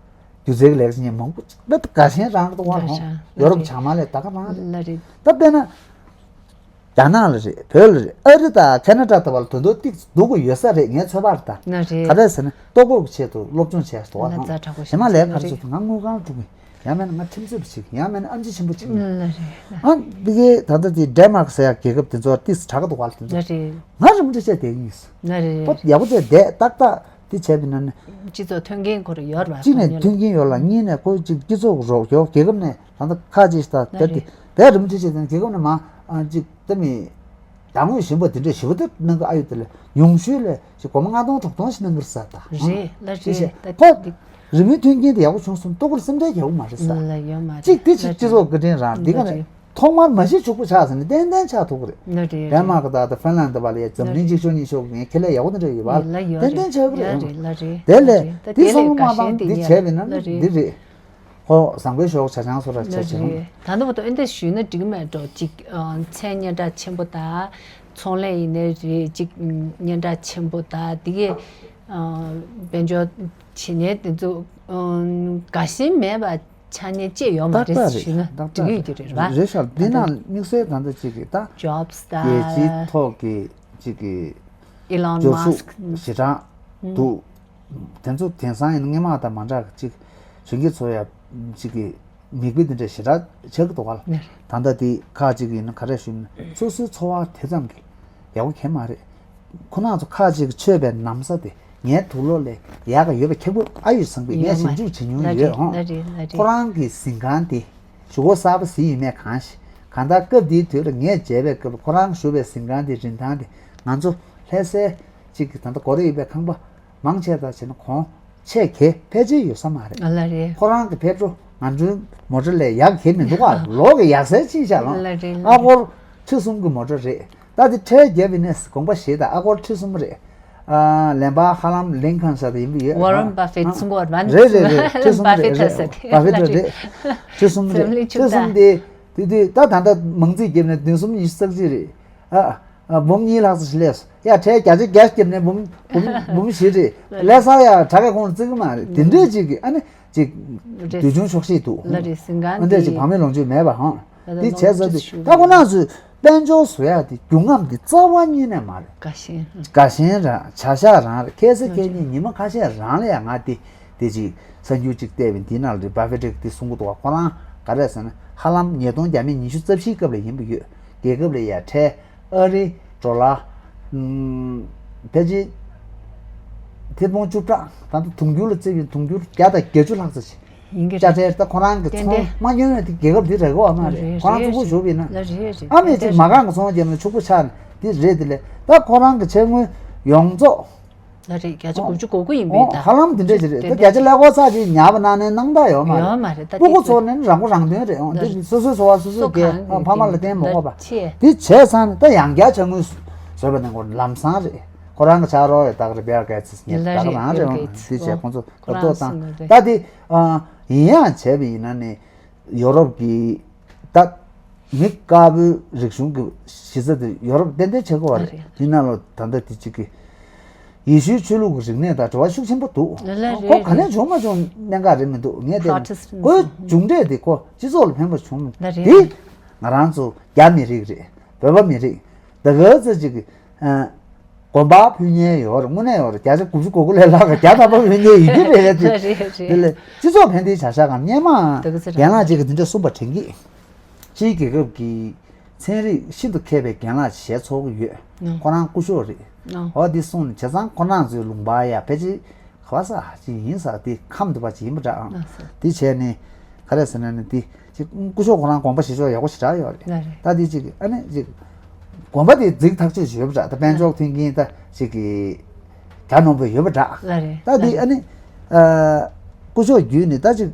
དེ། སྒྱུ་རྩལ་གྱི་ལས་ཀ་བྱེད་མཁན་མང་པོ་ཅིག་ད་དགའ་ཞེན་རང་རེད་འདུག་བ། རང་རེད། ཡོ་རོབ་བྱང་མ་ལས་ད་ག་རང་རེད། ལ་རེད། ད་དཔེར་ན། རྒྱ་ནག་ལ་རེད། བོད་ལ་རེད། ཨ་རི་དང་ཁ་ན་ཌ་ད་བར་དོན་དུ་ཏིག་འདུག་གི་ཡོད་ས་རེད། ངའི་ཚོད་དཔག་རེད་ད། ན་རེད། ག་རེ་ཟེར་ན་ལྟོ་གོས་ཀྱི་ཆེད་དུ་སློབ་སྦྱོང་བྱས་འདུག་བ། ན་ལ་རྩ་དྲག་པོ་ཞེ་མ་ལས་ག་རེ་ན་རེད། ཟེར་དུས་ང་དངུལ་ཁང་ལ་འགྲོ་གི་ཡིན། ཡང་མིན་ན་ང་ཁྲིམས་རྩོད་པ་བྱེད་ཀྱི་ཡིན། ཡང་མིན་ན་ཨམ་ཆི་ཆེན་པོ་བྱེད་ཀྱི་ཡིན། ན་རེད། ཨ་འདི་གའི་ད་ལྟ་དེ་ཌེན་མཱརཀ་ཟེར་ཡག་རྒྱལ་ཁབ་དེ་ཚོ་ཏིག་དྲག་གི་འདུག་བ། དེ་ཚོ་ན་རེད། ང་རི་མོ་འབྲི་བྱས་བསྡད་ཀྱི་ཡིན། ན་རེད། ཁོ་ཡག་པོ་བྱས་བསྡད་ཏག་ཏག་དེ་བྱས་པ་ཡིན་ན་ནི། སྤྱི་ཚོགས་མཐུན་རྐྱེན་ཁོ་རང་ཡོད་རེད་བ། གཅིག་ནས་མཐུན་རྐྱེན་ཡོད་ལ། གཉིས་ནས་ཁོ་གཅིག་སྤྱི་ཚོགས་རོགས་ཡོད། རྒྱལ་ཁབ་ནས་ད་ལྟ་ཁག་ཅིག་ད་ན་དེ་རེད། དེ་དེ་རི་མོ་འབྲི་བྱས་བསྡད་ན་རྒྱལ་ཁབ་ནས་མ་ཨ་གཅིག་ད་མི་དང་དངོས་གཞན་པ་དེ་འདྲས་ཞེ་པོ་དེ་གནང་གི། ཨ་ཡོད་དེ་ལ་ཉུང་ཤོས་ལ་ཅིག་སྒོར་མོ་ལྔ་སྟོང་དྲུག་སྟོང་ཞིག་གནང་གི་རེད་ཟེར་ད། རེད་ལ། དེ་རེད། བྱས་ད་ཁོ་དེ་རི་མོའི་མཐུན་རྐྱེན་དེ་ཡག་པོ་བྱུང་སོང་། ལྟོ་གོས་སེམས་ཁྲལ་རྒྱག་གི་མ་རེད་ཟེར། ལ་ཡོད་མ་རེད། གཅིག་དེ་ཅིག་སྤྱི་ཚོགས་བཀའ་དྲིན་རང་། འདི་ག་ནས་ཐོག་མར་མ་གཞི་ཕྱུག་པོ་ཆགས་ཟིན་ན་ཏན་ཏན་ཆགས་ཐུབ་ཀྱི་རེད། ལ་རེད། ཌེན་མཱརཀ་དང་ད་ཧྥིན་ལན་ཌི་བ་ལ་ཡ་འཛམ་གླིང་སྤྱི་ཆོག་གཉིས་ཆོག་ངས་ཁེ་ལས་ཡག་པོ་དེ་འདྲ་ཡོད་པ། ལ་ཡོད་ཏན་ཏན་ཆགས་ཀྱི་རེད། ལ་རེད། ལ་རེད། དེ་ལས་ལ་རེད། ད་དེ་དེ་ལས་བསམ་བློ་མ་དགའ་ཞེན་བཏང་དེ་འདི་ཉར་བྱས་པ་ཡིན་ན་ལ་རེད། འདི་རེད། ཁོ་བཟང་པོའི་ཞོགས་ཆ་ཆང་སོ་ར་ཆ་ཆང་། ད་ནུ་བོ་ཏོ་ཨེ་འདྲ་ཞུས་ན་འགྲིག་མེད་འགྲོ་ཅིག་ཨ་མཚན་སྙན་གྲགས་ཆེན་པོ་དང་། ཚོང་ལས་ཡིན་ནའི་རེད། ཅིག་སྙན་གྲགས་ཆེན་པོ་དང་དེ་གས་ཨ་དཔལ་འབྱོར་བྱེད་མཁན་དེ་ཚོ་ཨ་དགའ་ཞེན་མེད་པ་ཆགས་མཁན་ཅིག་ཡོད་མ་རེད་ཏག་ཏག་ཞུས་ན་ཏག་ཏག་འགྲིག་ཡོད་ཀྱི་རེད་བ། རེད་ཤག་འདི་ནང་དམིགས་བསལ་ད་ལྟ་ཅིག་གི་ད་ཇོབ་སི་རྒྱལ་སྤྱིའི་ད་ཐོག་གི་ཅིག་གི་ཨི་ལོན་འབྱོར་ཕྱུག་མཱ་སི་ཀི་ཞེ་དྲག་འདུག་དེ་ཚོ་དེང་སང་ཡིན་ན་སྔོན་མ་དང་མ་འདྲ་གི་ཅིག་གཞོན་སྐྱེས་ཚོ་ཡ་ཅིག་གི་མིག་དཔེ་འདི་འདྲ་ཞེ་དྲག་ཆགས་ཀྱི་འདུག་ག་ལ། ནས། ད་ལྟ་དེ་ཁག་ཅིག་ཡིན་ན་ག་རེ་ཞུས་ན་སོ་སོའི་འཚོ་བ་དེ་ཙམ་གྱི་ཡག་པོ་གང་མ་རེད། ཁོ་རང་ཚོ་ཁག་ཅིག་མཆོད་པའི་ན་བཟའ་དེ་ངའི་དུག་ལོག་ལས་ཡག་ག་ཡོད་པ་ཁེག་པོ་ཨ་ཡོད་བཟང་པོ་ངས་ཡོད་མ་ཞིབ་འཇུག་བྱེད་མྱོང་ཡོད་ཧོང་། ལ་རེད་ལ་རེད། ཁོ་རང་གི་གཟིམ་ཁང་དེ་གཞུག་གུ་གསར་པ་ཟིན་ཡིན་མེད་གང་ཤེས། གང་ལྟར་སྐབས་དེའི་དུས་ལ་ངས་མཇལ་བའི་སྐབས་ལ་ཁོ་རང་བཞུགས་པའི་གཟིམ་ཁང་དེ་རིན་ཐང་དེ་ང་ཚོ་ལྷ་སའི་གཅིག་གི་ད་ལྟ་སྒོ་རེ་ཡོད་པའི་ཁང་པ་མང་ཆེ་ད་བྱས་ན་གོང་ཆེ་གེ་ཕལ་ཆེར་ཡོད་ས་མ་རེད། ཨ་ལ་རེད། ཁོ་རང་གི་ཕེབས་འགྲོ་ང་ཚོའི་མོ་ཊ་ལས་ཡག་གེ་མི་འདུག་ག་ལོག་གི་ཡག་སའི་ཕྱིན་ཤག་ལོ། ཨ་ལ་རེད་ལ་ཨ་རེད། སྐོར་ཁྲི་གསུམ་གི་མོ་ཊ་རེད། ད་དེ་ཁྲལ་བརྒྱབ་ཡིན་ནས་དགོངས་པ་བཞེས་ད་ཨ་སྐོར་ཁྲི་གསུམ་རེད། ཨ་ལན་པ་ཧ་ལམ་ལིན་ཁན་ས་དེ་ཡིན་པ་ཡོད། ཝོ་རན་བྷ་ཧྥེད་ཚུན་གོ་བར་རེད་རེད་རེད། ཁྲི་གསུམ་རེད་རེད། བྷ་ཧྥེད་ཐ་ས་དེ་བྷ་ཧྥེད་ཐ་རེད། ཁྲི་གསུམ་རེད། འཛམ་གླིང་ཁྲི་ཕྱུག་གསུམ་དེ་དེ་དུས་ད་ད་ལྟ་མང་རྩིས་བརྒྱབ་ནས་བདུན་གསུམ་ཉི་ཤུ་རྩ་གཅིག་རེད། ཨ། ཨ། འབུམ་གཉིས་ལྷག་ཙམ་ཞིག་སླེབས་སོང་། ཡ་ཁྲལ་བརྒྱ་ཆ་བརྒྱ་བརྒྱབ་ནས་འབུམ་འབུམ་འབུམ་བཞི་རེད། ལྷ་སར་ཡ་དྲ་རྒྱ་ཁོང་ལ་བརྩི་གི་མ་རེད། དེ་འདྲས་ཅིག་གི་ཨ་ནི་ཅིག་རེད། འདོད་ཆུང་ཆོག་ཤེས་འདུག་ལ་རེད་ཟིན་གང་ཨ་འདྲས་ཅིག་དེ་བག་མེད་ལོངས་སྤྱོད་མེད་པ་ཧང་། ད་དེ་ལོངས་བྱས་ཚར་སྤྱོད་དུས་ཞུ་ད་ཁོ་རང་ཚོས་དཔལ་འབྱོར་བཟོ་ཡ་དེ་རྒྱུ་རྔམ་དེ་རྩ་བ་ཉིད་ནས་མ་རེད། དགའ་ཞེན། དགའ་ཞེན་རང་བྱ་བཞག་རང་རེད། ཁ་སང་ཁ་ཉིན་ཉི་མ་ཁ་ཤས་རང་ལ་ཡ་ང་དེ་དེ་ཅིག་གསར་འགྱུར་ཅིག་བལྟས་པས་འདི་ནང་ལ་རེད། བྷ་ཧྥེ་ཊ་གིས་དེ་གསུང་གི་འདུག་བ། ཁོ་རང་ག་རེ་ཟེར་ན་ཧ་ལམ་ཉིས་སྟོང་བརྒྱ་མེད་ཉི་ཤུ་རྩ་བཞིའི་སྐབས་ལ་ཡིན་པ་ཡོད། རྒྱལ་ཁབ་ལ་ཡ་ཁྲལ། ཨ་རི་ཌོ་ལར། ཨུམ། ཕལ་ཆེར་ཐེར་འབུམ་བཅུ་ཕྲག་ད་ལྟ་དུང་ཕྱུར་ལ་བརྩིས་པའི་དུང་ཕྱུར་བརྒྱ་དང་བརྒྱད་ཅུ་ལྷག་ཙམ་ཞིག་ཡིན་གྱི་དཔྱ་རེད། ཁྲལ་ད་ཁོ་རང་གི་ཏན་ཚོང་ཏན་མ་ཉོ་བའི་དེ་རྒྱལ་ཁབ་འདི་རེད་གོ་བ་མ་རེད། རེད་ཁོ་རང་རེད་ཚུགས་པོ་ཞུགས་པ་ཡིན་ན། ལ་རེད་རེད། ཨ་མས་ཏན་ཅིག་ཏན་མ་རེད། གང་གི་ཚོང་བརྒྱབ་ན་ཕྱུག་པོ་ཆགས་ནས་འདི་རེད། དེ་ལས་ད་ཁོ་རང་གི་ཕྱག་དངུལ་ཡོངས་རྫོགས། ལ་རེད། བརྒྱ་ཆ་དགུ་བཅུ་གོ་དགུ་ཡིན་པས་ད། ཧ་ལམ་འདི་འདྲས་ཅིག་རེད། ད་བརྒྱ་ཆ་ཀླད་ཀོར་ཚར་ཅིག་ཉར་བ་ནང་ནས་སྣང་དག་ཡོད་མ་རེད། ཡོད་མ་རེད་ད། སྤུ་གུ་ཚོ་ནི་རང་མགོ་རང་ཐོན་རེད། འོང་འདི་སོ་སོའི་འཚོ་བ་སོ་སོས་སྐྱེལ། ཕ་མ་ལ་བརྟེན་མ་དགོས་པ། དེ་བྱས་ཚར་ནས་ད་ཡང་བསྐྱར་ཕྱག་དངུལ་བཟོས་པ་ནི་ལམ་སང་རེད། ཁོ་རང་གི་ཕྱག་རོགས་ཡོད་ད་ག་རེད། བེལ་གེ་ཚི་ཉེ་ད་ག་རང་རེད། འོང་འདི་བྱས་ཁོང་ཚོ་གོ་རྟོགས་བཏང་། ད་དེ་ཡིན་ཡང་བྱས་པ་ཡིན་ན་ནི། ཡོ་རོབ་ཀྱི་ད་མི་དཀར་པོའི་རིག་གཞུང་གི་གཞི་རྩ་དེ་ཡོ་རོབ་ཏན་ཏན་བྱེད་དགོས་པ་རེད། དེ་ནང་ལ་ད་ལྟ་དེ་གཅིག་གི་ཡེ་ཤུའི་ཆོས་ལུགས་ཀྱི་རིག་གནས་དང་འབྲེལ་བ་ཤུགས་ཆེན་པོ་འདུག་ལ་ལ་ཁོ་རེད་ག་ནས་རེད། བྱུང་མ་བྱུང་གནད་འགག་རེད་མི་འདུག་ངས་བལྟས་ན་Protestant་ཁོའི་མཇུག་འབྲས་དེ་ཁོ་སྤྱི་ཚོགས་ལ་ཕན་པ་བྱུང་མི་འདུག་ལ་རེད་དེ་རེད། ང་རང་ཚོ་རྒྱ་མི་རིགས་རེད། བོད་པ་མི་རིགས་ད་ག་ཚོད་ཅིག་གི་ཨ། གོམ་པ་ཕུལ་མཁན་ཡོད་རེད། དངོས་གནས་ཡོད་རེད། བརྒྱ་ཆ་དགུ་བཅུ་གོ་དགུ་ལས་ལྷག་གི་བརྒྱ་ཐམ་པ་ཕུལ་མཁན་ཡིན་གྱི་རེད་ཅེས། རེད་རེད། དེ་ལས་སྤྱི་ཚོགས་ཕན་བདེའི་བྱ་གཞག་གམ་སྔོན་མ་ད་ག་ཚོད་རེད། རྒན་ལགས་གཅིག་གིས་འདི་འདྲ་གསུངས་པ་དྲན་གྱི། ཕྱིའི་རྒྱལ་ཁབ་ཀྱི་ཚན་རིག་ཤིན་ཏུ་མཁས་པའི་རྒན་ལགས་ཞིག་ཞལ་ཚོགས་ཀྱི་ཡོད། ཨང་། ཁོ་རང་སྐུ་ཞབས་རེད། ཨང་། འོ་འདི་གསུངས་ནས་བྱས་ཙང་ཁོ་རང་ཚོའི་ལུང་པ་ཡ་ཕལ་ཆེར་ག་བ་ས་ཅིག་ཡིན་ས་དེ་ཁམས་འདི་པ་ཅིག་ཡིན་པ་འདྲ་ཨང་། ཨང་ས། དེ་བྱས་ནས་ག་རེ་ཟེར་ན་ནི་དེ་ཅིག་སྐུ་ཞབས་ཁོ་རང་དགོངས་པ་བཞེས་ཕྱོགས་ཡག་པོ་ཞེ་དྲག་ཡོད་རེད། ལ་རེད། ད་དེ་ཅིག་ཨ་ནི་ཅིག་དགོངས་པ་དེ་འཛིན་ཐག་ཆོད་ཅིག་ཡོད་པ་འདྲ། ད་དཔལ་འབྱོར་མཐུན་རྐྱེན་ད་ཅིག་གི་གྱ་ནོམ་པོ་ཡོད་པ་འདྲ། ལ་རེད། ད་དེ་ཨ་ནི་ཨ་སྐུ་ཞབས་བརྒྱུད་ནས་ད་ཅིག་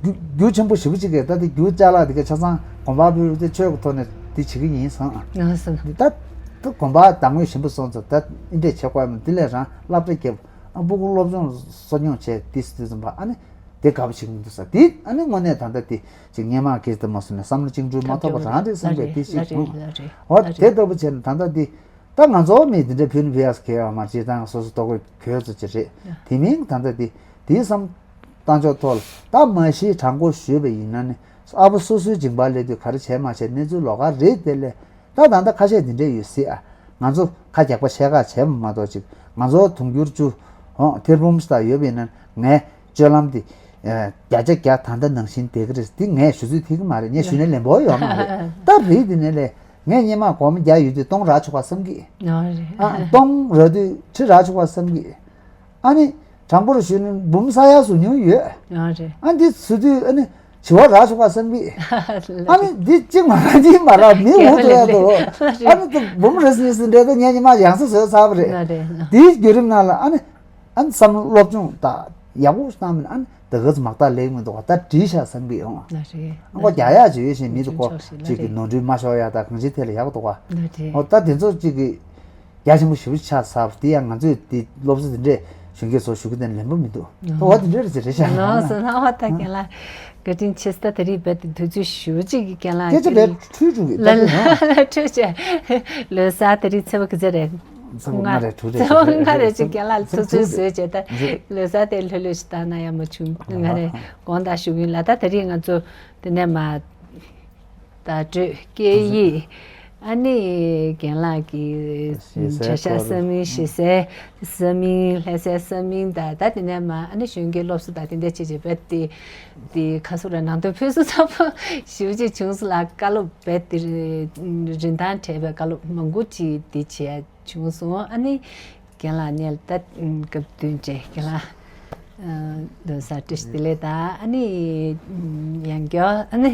རྒྱུ་རྒྱུ་ཆེན་པོ་ཞེ་པོ་ཅིག་གིས་ད་དེ་རྒྱུ་ཅ་ལག་དེ་ག་ཆ་ཚང་དགོངས་པ་ཕུལ་ཏེ་ཆོས་ཀྱི་ཐོག་ནས་དེ་བྱེད་ཀྱི་ཡིན་བསམ། ཨ་ས། ད་ད་དགོངས་པ་དང་པོ་ཞིམ་པོ་སོང་ཙང་ད་འདི་འདྲས་བྱེད་དགོས་མ་འདི་ལས་རང་སློབ་གྲྭ་བརྒྱབ། ཨ་སྤུ་གུ་སློབ་སྦྱོང་གསོ་སྐྱོང་བྱས་དུས་སུ་དུས་ཙམ་པ་ཨ་ནི་དེ་དགའ་པོ་བྱེད་ཀྱི་མི་འདུག་ས། དེ་ཨ་ནི་དངོས་གནས་ད་ལྟ་དེ་ཅིག་སྔོན་མ་སྐད་ཆ་དེ་མ་སོང་ནས་བསམ་བློ་བཅིངས་འགྲོལ་མ་ཐོབ་པ་རང་རེད་བསམ་པའི་དེ་ཞིག་ལ་རེད། ལ་རེད། འོ་ལ་དེ་རེད། ལྟ་བུ་བྱས་ན་ད་ལྟ་དེ་ ད་ང་ཚོ་མི་འདི་འདྲ་ཕུལ་ནི་ཕུལ་ཡག་གལ་ཡོད་མ་རེད། སྤྱིར་བཏང་སོ་སོ་ལྟོ་གོས་གྱོན་ཚོ་ཅི་རེད། དེ་མིན་ད་ལྟ་འདི་དེའི་བསམ་བཏང་ཕྱོགས་ཐོག་ལ་ད་མ་གཞི་དྲང་པོ་ཞུས་པ་ཡིན་ན་ནི་ཨ་ཕོ་སོ་སོའི་མཇིང་པར་སླེབས་དུས་ག་རེ་བྱས་མ་བྱས་གནས་ཚུལ་ལོགས་ཀ་རེད། དེ་ལས་ད་ད་ལྟ་ཁ་ཤས་འདི་འདྲས་ཡོད་སྲིད་ཨ། ང་ཚོ་ཁ་རྒྱག་པ་ཆེ་ཁག་བྱས་པ་མ་གཏོགས་ཅིག་ང་ཚོ་དུང་ཕྱུར་བཅུ་ཧོང་ཐེར་འབུམ་ཙམ་ཡོད་པ་ཡིན་ན་ངས་སྤྱོད་ལམ་དེ་བརྒྱ་ཆ་བརྒྱ་ད་ལྟ་ནང་བཞིན་བསྡད་ཀྱི་རེད། འདི་ངས་ཞུ་ཚོད་ཐིག་གི་མ་རེད། ངས་ཞུས་ན་ལན་པོ་ཡོད་མ་རེད། ད་རེད། འདི་ནས་ལས་ངས་སྔོན་མ་སྒོར་མོ་བརྒྱ་ཡོད་དུས་སྟོང་རག་ཆོག་པ་བསམ་གི། ཨ་སྟོང་རག་དུས་ཁྲི་རག་ཆོག་པ་བསམ་གི། ཨ་ནི་དྲང་པོར་ཞུས་ན་འབུམ་ས་ཡ་བཟོ་མྱོང་ཡོད། ཨ་འདི་བཟོ་དུས་ཨ་ནི་བྱི་བ་རག་ཆོག་པ་བསམ་གི། ཨ་ནི་འདི་གཅིག་མ་རག་གཉིས་མ་རག་མི་འུ་ཐུག་ཡ་འདུག་ཨ་ནི་འདི་འབུམ་རེ་གཉིས་ཟིན་འདྲ་ད་ངས་ཉི་མ་ཡང་སེ་བཟོས་ཚར་བ་རེད། འདིའི་བརྒྱུད་རིམ་ནང་ལ་ཨ་ནི་ཨ་ནི་བསམ་བློ་སློབ་སྦྱོང་དང་ཡག་པོ་བཏང་མིན་ཨ་ནི་ད་ག་ཚོད་མ་བརྟག་ལེགས་མི་འདུག་བ། ད་བྲིས་ཤག་བསམ་གི་ཡོང་། ཨ་ནི་ཁོ་རྒྱག་ཡག་ཅིག་ཡོད་བཞིན་མི་འདུག་གོ། གཅིག་གི་ནོར་འཁྲུལ་མ་ཤོར་ཡག་ད་གང་ཅི་ཐད་ལ་ཡག་འདུག་བ། འོ་ད་དེ་ཚོ་གཅིག་གི་རྒྱ་ཆེན་པོ་ཞེ་པོ་ཆགས་ཚར་བ་དེ་ཡང་ང་ཚོས་དེ་སློབ་གསོ་དེ་འདྲས་གཞོན་སྐྱེས་ཚོ་ཞུ་གི་དེ་ལན་པོ་མི་འདུག་ད་འོ་དེ་འདྲས་རེད་ཅེས་རེད་ཤག་ལགས་སོ། ལགས་འོ་ད་རྒན་ལགས་བཀའ་དྲིན་ཆེ། ད་དེ་རིང་རྦད་དེ་དུས་ཚོད་ཞེ་པོ་ཅིག་གི་རྒན་ལགས་སྐད་ཆ་ཀྱི་རྦད་འཁྲུལ་འགྲོ་གི། ལ་ད་དེ་ལ་ཧ། འཁྲུལ་བྱས། ལོ་གསར་དེ་རིང་ཚེས་པ་ག་ཚོད་རེད། ཚེས་པ་ལྔ་རེད། དྲུག་རེད། ཚེས་པ་ལྔ་རེད་ཅིག་རྒན་ལགས་ཚུར་ཚུར་བཟོས་བྱས་ད་ལོ་གསར་དེ་ལྷོད་ལྷོད་ཅིག་བཏང་ན་ཡག་མ་བྱུང་། ང་རེ་དགོངས་དག་ཞུ་གི་ཡིན་ལགས། ད་དེ་རིང་ང་ཚོ་དེ་ནས་མ། བརྡ་སྤྲོད་སྐད་ཡིག་ཨ་ནི་རྒན་ལགས་ཀྱི་གྲྭ་ཤག་ས་མིང་། གཞིས་སའི་ས་མིང་། ལྷ་སའི་ས་མིང་དང་ད་དེ་ནས་མ་ཨ་ནི་གཞོན་སྐྱེས་སློབ་གསོ་དང་དེ་འདྲ་བྱས་བྱས་པས་དེ་དེ་ཁ་སུ་ར་ནང་དོན་ཕུན་སུམ་ཚོགས་པོ་ཞེ་པོ་ཅིག་བྱུང་སོང་ལགས། བཀའ་སློབ་རྦད་དེ་རིན་ཐང་བྲལ་བའི་བཀའ་སློབ་མང་པོ་ཅིག་དེ་བྱས་བྱུང་སོང་། ཨ་ནི་རྒན་ལགས་ནས་ད་སྐབས་བསྟུན་བྱས་རྒན་ལགས་ལོ་གསར་བཀྲ་ཤིས་བདེ་ལེགས་དང་ཨ་ནི་ཡང་བསྐྱར་ཨ་ནི་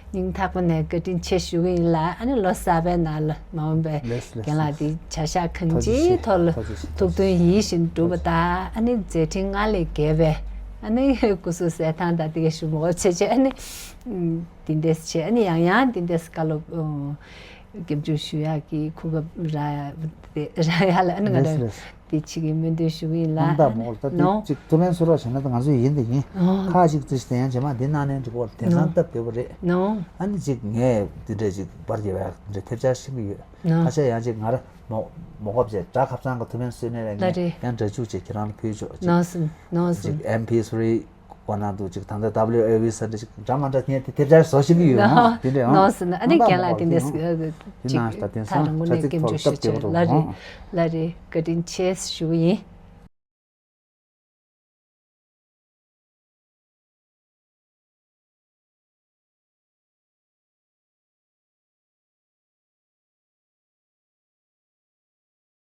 སྙིང་ཐག་པ་ནས་བཀའ་དྲིན་ཆེ་ཞུ་གི་ཡིན་ལགས། ཨ་ནི་ལོ་གསར་པའི་ནང་ལ་མ་འོངས་པའི་ལགས་སོ་ལགས་སོ། རྒན་ལགས་དེ་བྱ་གཞག་གང་ཅིའི་ཐོག་ལ་ཐུགས་མཐུན་ཡིད་བཞིན་འགྲུབ་པ་དང་ཨ་ནི་མཛད་འཕྲིན་སྔར་ལས་རྒྱས་པའི་ཨ་ནི་སྐུ་གཟུགས་གསལ་ཐང་དང་དེ་ག་ཞུ་མོ་བྱེད་ཆེད་ཨ་ནི་འདི་འདྲས་བྱས། ཨ་ནི་ཡང་ཡང་འདི་འདྲས་བཀའ་སློབ་སྐྱབས་འཇུག་ཞུ་ཡག་གི་གོ་སྐབས་རག་རག་ཡག་ལ་ཨ་ནི་ང་རང་ལགས་སོ་ལགས་སོ། དེ་ཅིག་གི་སྨོན་འདུན་ཞུ་གི་ཡིན་ལགས། དངངས་སྐྲག་མ་དགོས། ད་ནོ། དེ་ཅིག་ཐུགས་ཕན་གསོས་རོགས་བྱས་ན་ད་ང་ཚོ་ཡིན་དེ་ཡིན། ཨོ། ཁག་ཅིག་ཙི་ཞིག་དེ་ཡང་རྗེས་མ་འདི་གནང་ནའི་འགྲིག་གོ། དེང་སང་ནོ། སྟབས་བདེ་པོ་རེད། ནོ། ཨ་ནི་ཅིག་ངས་འདི་འདྲས་ཅིག་པར་རྒྱབ་ཡག་འདི་འདྲས་ཐེབས་ཆག་ཤེས་ཀྱི་ཡོད། ནོ། ཁ་ཤས་ཡང་ཅིག་ང་ར་མོ་མོ་གོ་བྱས་དགྲ་ཁབ་ཚང་གི་ཐུགས་ཕན་གསོས་ནའི་ལ་ངས་ལགས་རེད། ཡང་འདྲ་བཅུག་བྱས་ཁྱེད་རང་ལ་ཕུལ་ཆོག་ཅིག་ནོ་སུན་ནོ་སུན། ཅིག་ཨེམ་ཕི་ཐི་རི། གོ་ན་འདུག་ཅིག་ད་ལྟ་ཌབ་ལིའུ་ཨེ་ཝི་ཟེར་འདྲ་ཅིག་འདྲ་མ་འདྲ་ཉན་དེ་དེབ་ཆ་བཟོ་ཤེས་ཀྱི་ཡོད་ཨང་། དེ་འདྲ་ཨང་། ནོ་སི་ན་ཨ་ནི་རྒན་ལགས་དེ་འདྲ་ཅིག་དེ་ན་ད་དེང་སང་དྲ་ཚིགས་ཐོག་ལ་སྟབས་བདེ་པོ་འདུག་ལགས་རེད། ཨང་། ལགས་རེད། བཀའ་དྲིན་ཆེ་ཞུ་གི་ཡིན།